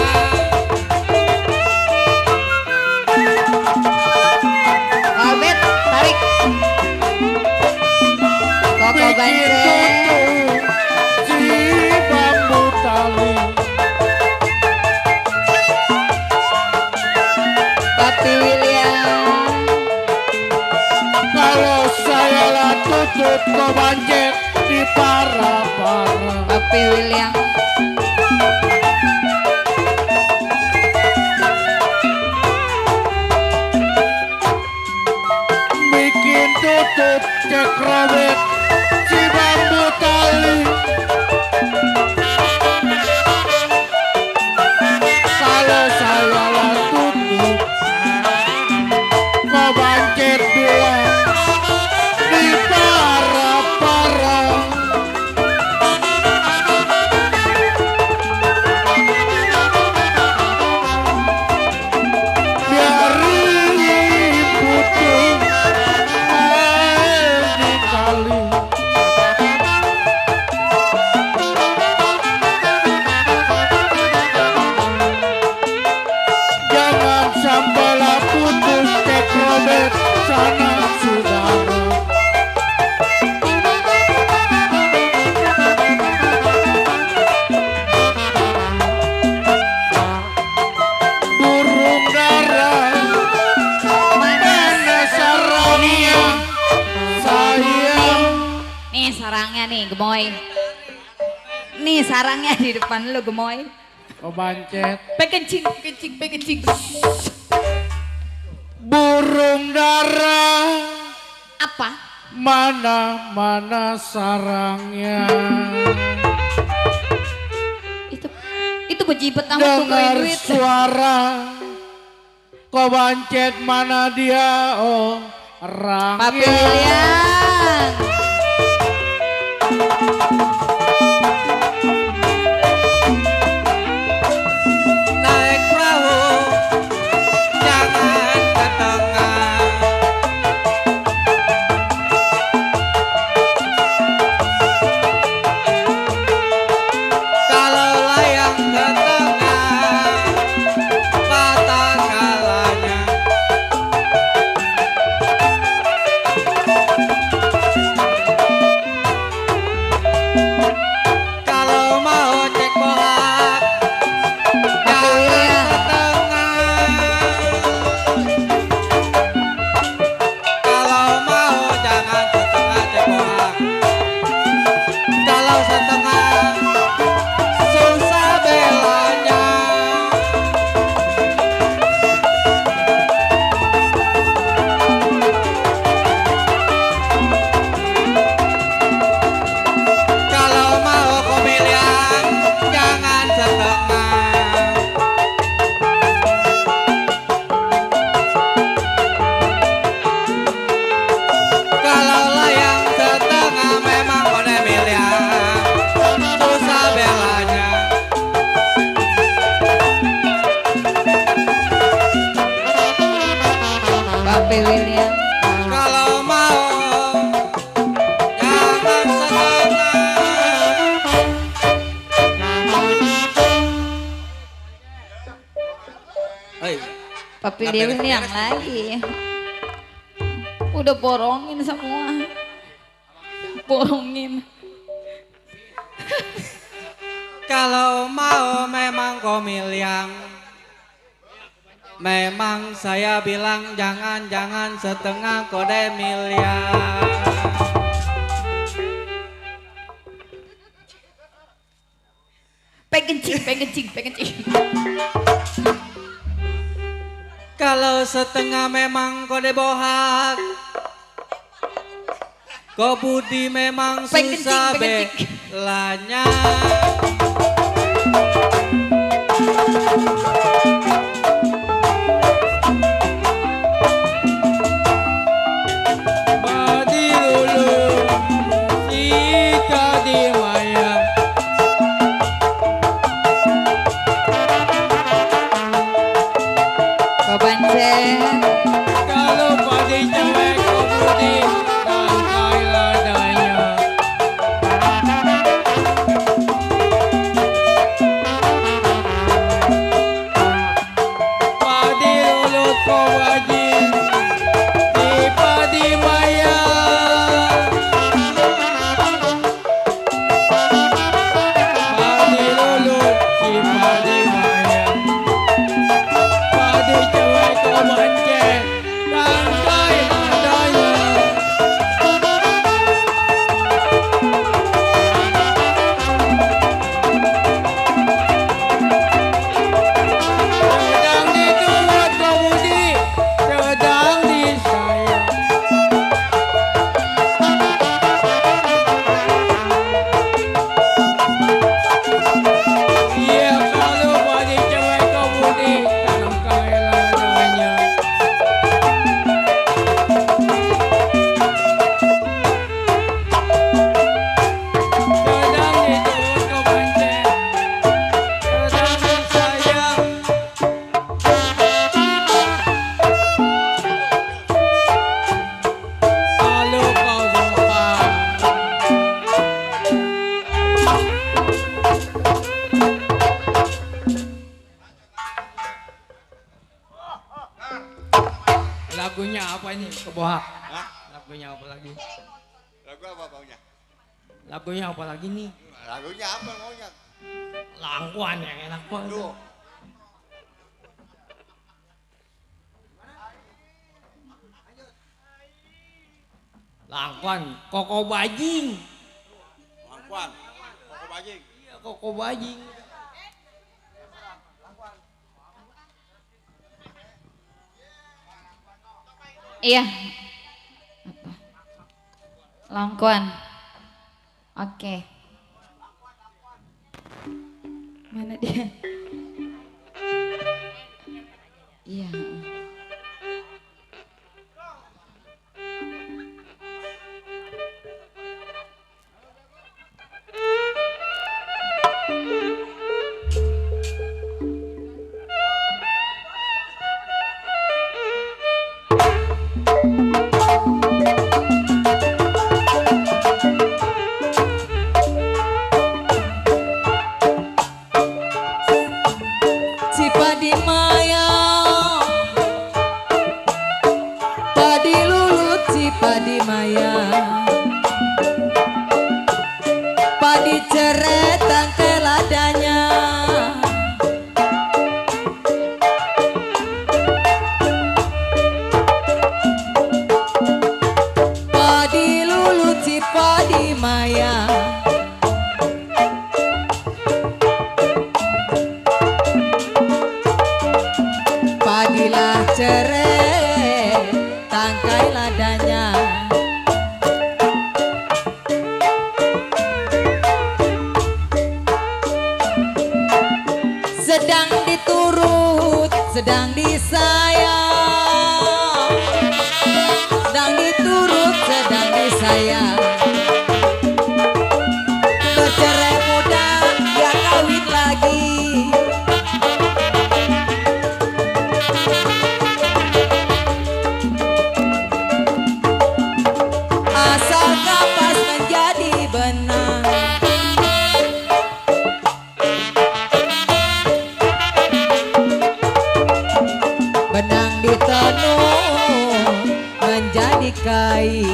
Albert, tarik. Koko bancet. Si bambu tali. Papi William. Kalau saya lah tutut ko bancet di para-para. Papi William. Bikin tutut cek robek si bambu tali. Kalau saya lah tutut ko bancet dua di para-para. Biarin putus air di kali. Jangan sampai lah putus cek robek sana saudara. Burung dara mana sarangnya sayang. Nih sarangnya nih, gemoy. Nih sarangnya di depan lu, gemoy. Ko bancet. Pekencing, pekencing, pekencing. Burung dara Apa? mana sarangnya. Itu bejibet amat tuh kayak Dengar duit. suara ko bancet mana dia orangnya. Papi William. Naik perahu, jangan ke tengah. Kalau layang ke tengah, patah kalanya. Kalau mau cek bohak, jangan ke tengah. Kalau mau jangan setengah cek bohak. Kalau setengah susah belanya. Kalau mau pemilihan jangan setengah. Kalau layang setengah memang kode miliar, susah belanya. Papi William. Kalau mau jangan setengah. Hei, Papi nggak William beres-beres. lagi. Udah borongin semua. Borongin. Kalau mau memang komiliang. Memang saya bilang jangan setengah kode miliar. Pekencing, pekencing, pekencing. Kalau setengah memang kode bohak. Kau budi memang susah Pekencing, pekencing. belanya. Padi lulu Sita di mayang. Kebancen. Kalau padi cewek kebudi tangkai ladanya. Padi lulut kobaji di padi maya. Padi lulut di padi maya. Padi cewek kebancen tangkai ladanya. Sedang dituat kemudi, sedang disayang. Iya kalau padi cewek kemudi tangkai ladanya. Sedang dituat kebancen, sedang disayang. Kalau kau lupa lagunya apa ini Kebohak? Lagunya apa lagi? Lagu apa maunya? Lagunya apa lagi nih? Lagunya apa maunya? Langkuan yang enak banget. Langkuan, koko bajing. Langkuan, Koko Bajing. Iya, koko bajing. Iya. Apa? Langkuan. Oke. Mana dia? Iya. Si padi maya, padi lulut si padi maya, padi ceret tangkai ladanya. Padi lulut si padi maya. Padilah cerai tangkai ladanya. Sedang diturut, sedang disayang. Sedang diturut, sedang disayang. Bercerai muda, ya kawin lagi. Asal kapas menjadi benang. Benang ditenun menjadi kain.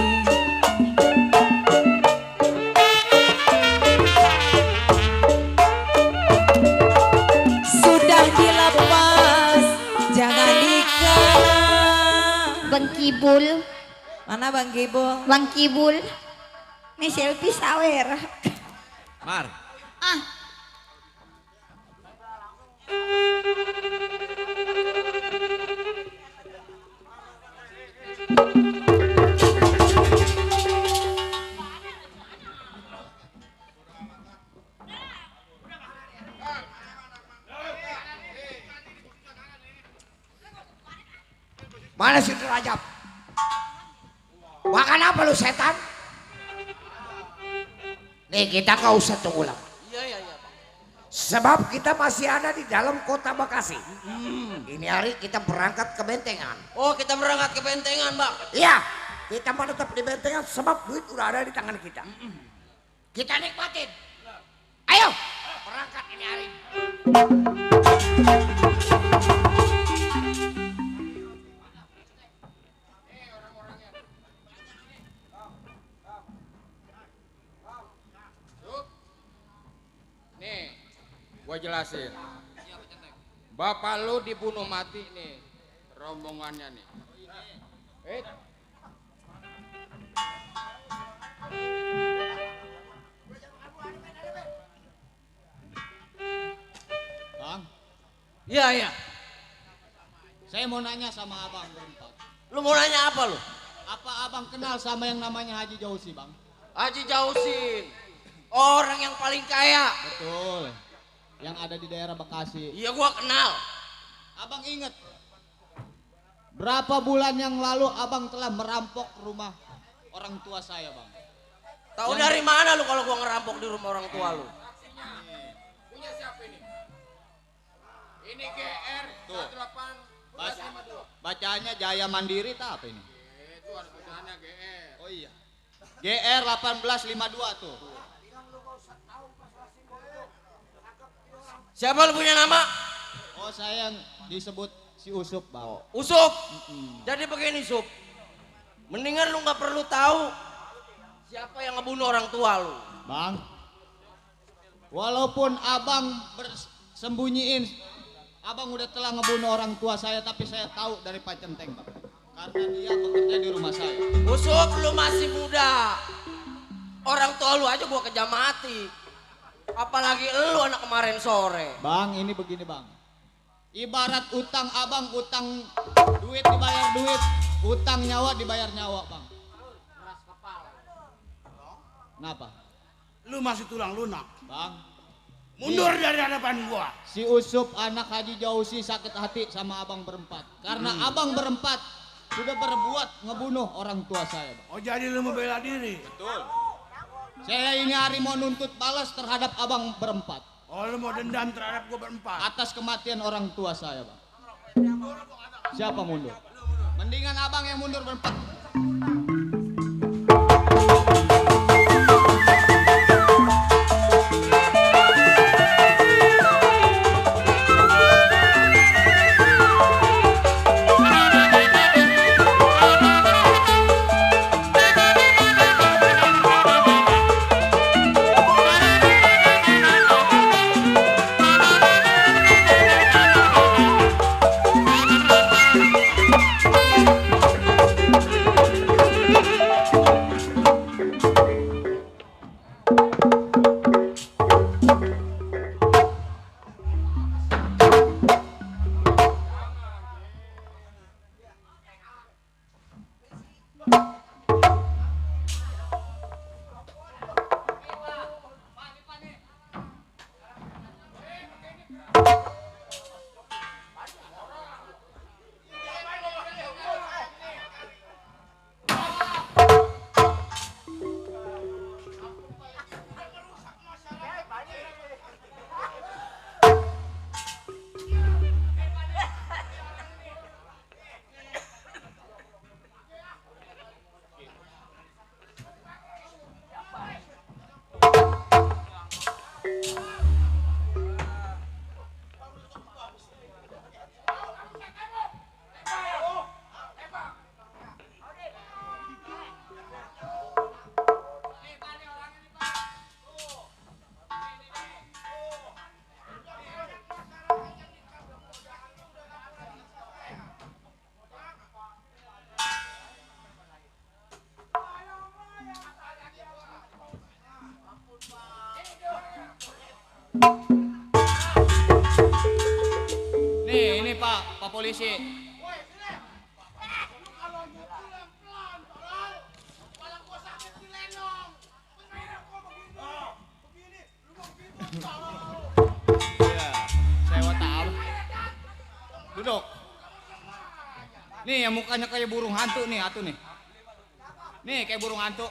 Sudah dilepas, jangan dikenang. Bang Kibul. Mana Bang Kibul? Bang Kibul. Nih selfie sawer. Mar, Ah, Mana si Rajab? Makan apa lu setan? Nih kita gak usah tunggu lama. Iya. Sebab kita masih ada di dalam kota Bekasi. Ini hari kita berangkat ke Bentengan. Oh, kita berangkat ke Bentengan, Bang. Iya, kita menetap di Bentengan sebab duit udah ada di tangan kita. Kita nikmatin. Ayo, berangkat ini hari. Nih, gua jelasin. Bapak lu dibunuh mati nih, rombongannya nih. Bang, Iya. saya mau nanya sama abang berempat. Lu mau nanya apa lu? Apa abang kenal sama yang namanya Haji Jausi, Bang? Haji Jausin. Orang yang paling kaya. Betul. Yang ada di daerah Bekasi. Iya, gua kenal. Abang inget berapa bulan yang lalu abang telah merampok rumah orang tua saya, Bang? Tahu dari mana lu kalau gua ngerampok di rumah orang tua lu? Punya siapa ini? Ini GR 1852. Bacanya Jaya Mandiri tak apa ini? Itu ada tulisannya GR. Oh iya. GR 1852 tuh. Siapa lu punya nama? Oh, saya yang disebut si Usup, Bang. Usup. Jadi begini, Sup. Mendingan lu nggak perlu tahu siapa yang ngebunuh orang tua lu. Bang, walaupun abang bersembunyiin, abang udah telah ngebunuh orang tua saya, tapi saya tahu dari Pak Centeng, Bang. Karena dia bekerja di rumah saya. Usup, lu masih muda. Orang tua lu aja gua kejam mati. Apalagi lu anak kemarin sore. Bang, ini begini, Bang. Ibarat utang abang, utang duit dibayar duit, utang nyawa dibayar nyawa, Bang. Kenapa? Lu masih tulang lunak. Bang, Mundur dari hadapan gua. si Usup anak Haji Jausi sakit hati sama abang berempat. Karena abang berempat sudah berbuat ngebunuh orang tua saya, Bang. Oh, jadi lu mau bela diri? Betul. Saya ini hari mau nuntut balas terhadap abang berempat. Oh, lu mau dendam terhadap gua berempat? Atas kematian orang tua saya, Bang. Siapa mundur? Mendingan abang yang mundur berempat. Nih, ini Pak polisi. Iya, saya tahu. Duduk. Nih yang mukanya kayak burung hantu nih, atuh nih. Nih kayak burung hantu.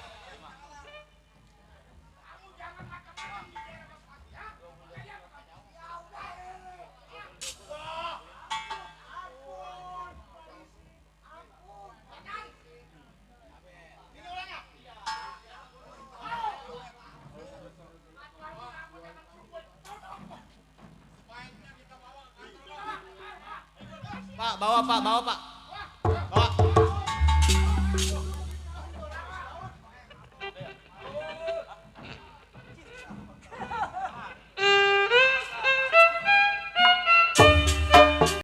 Pak, bawa pak.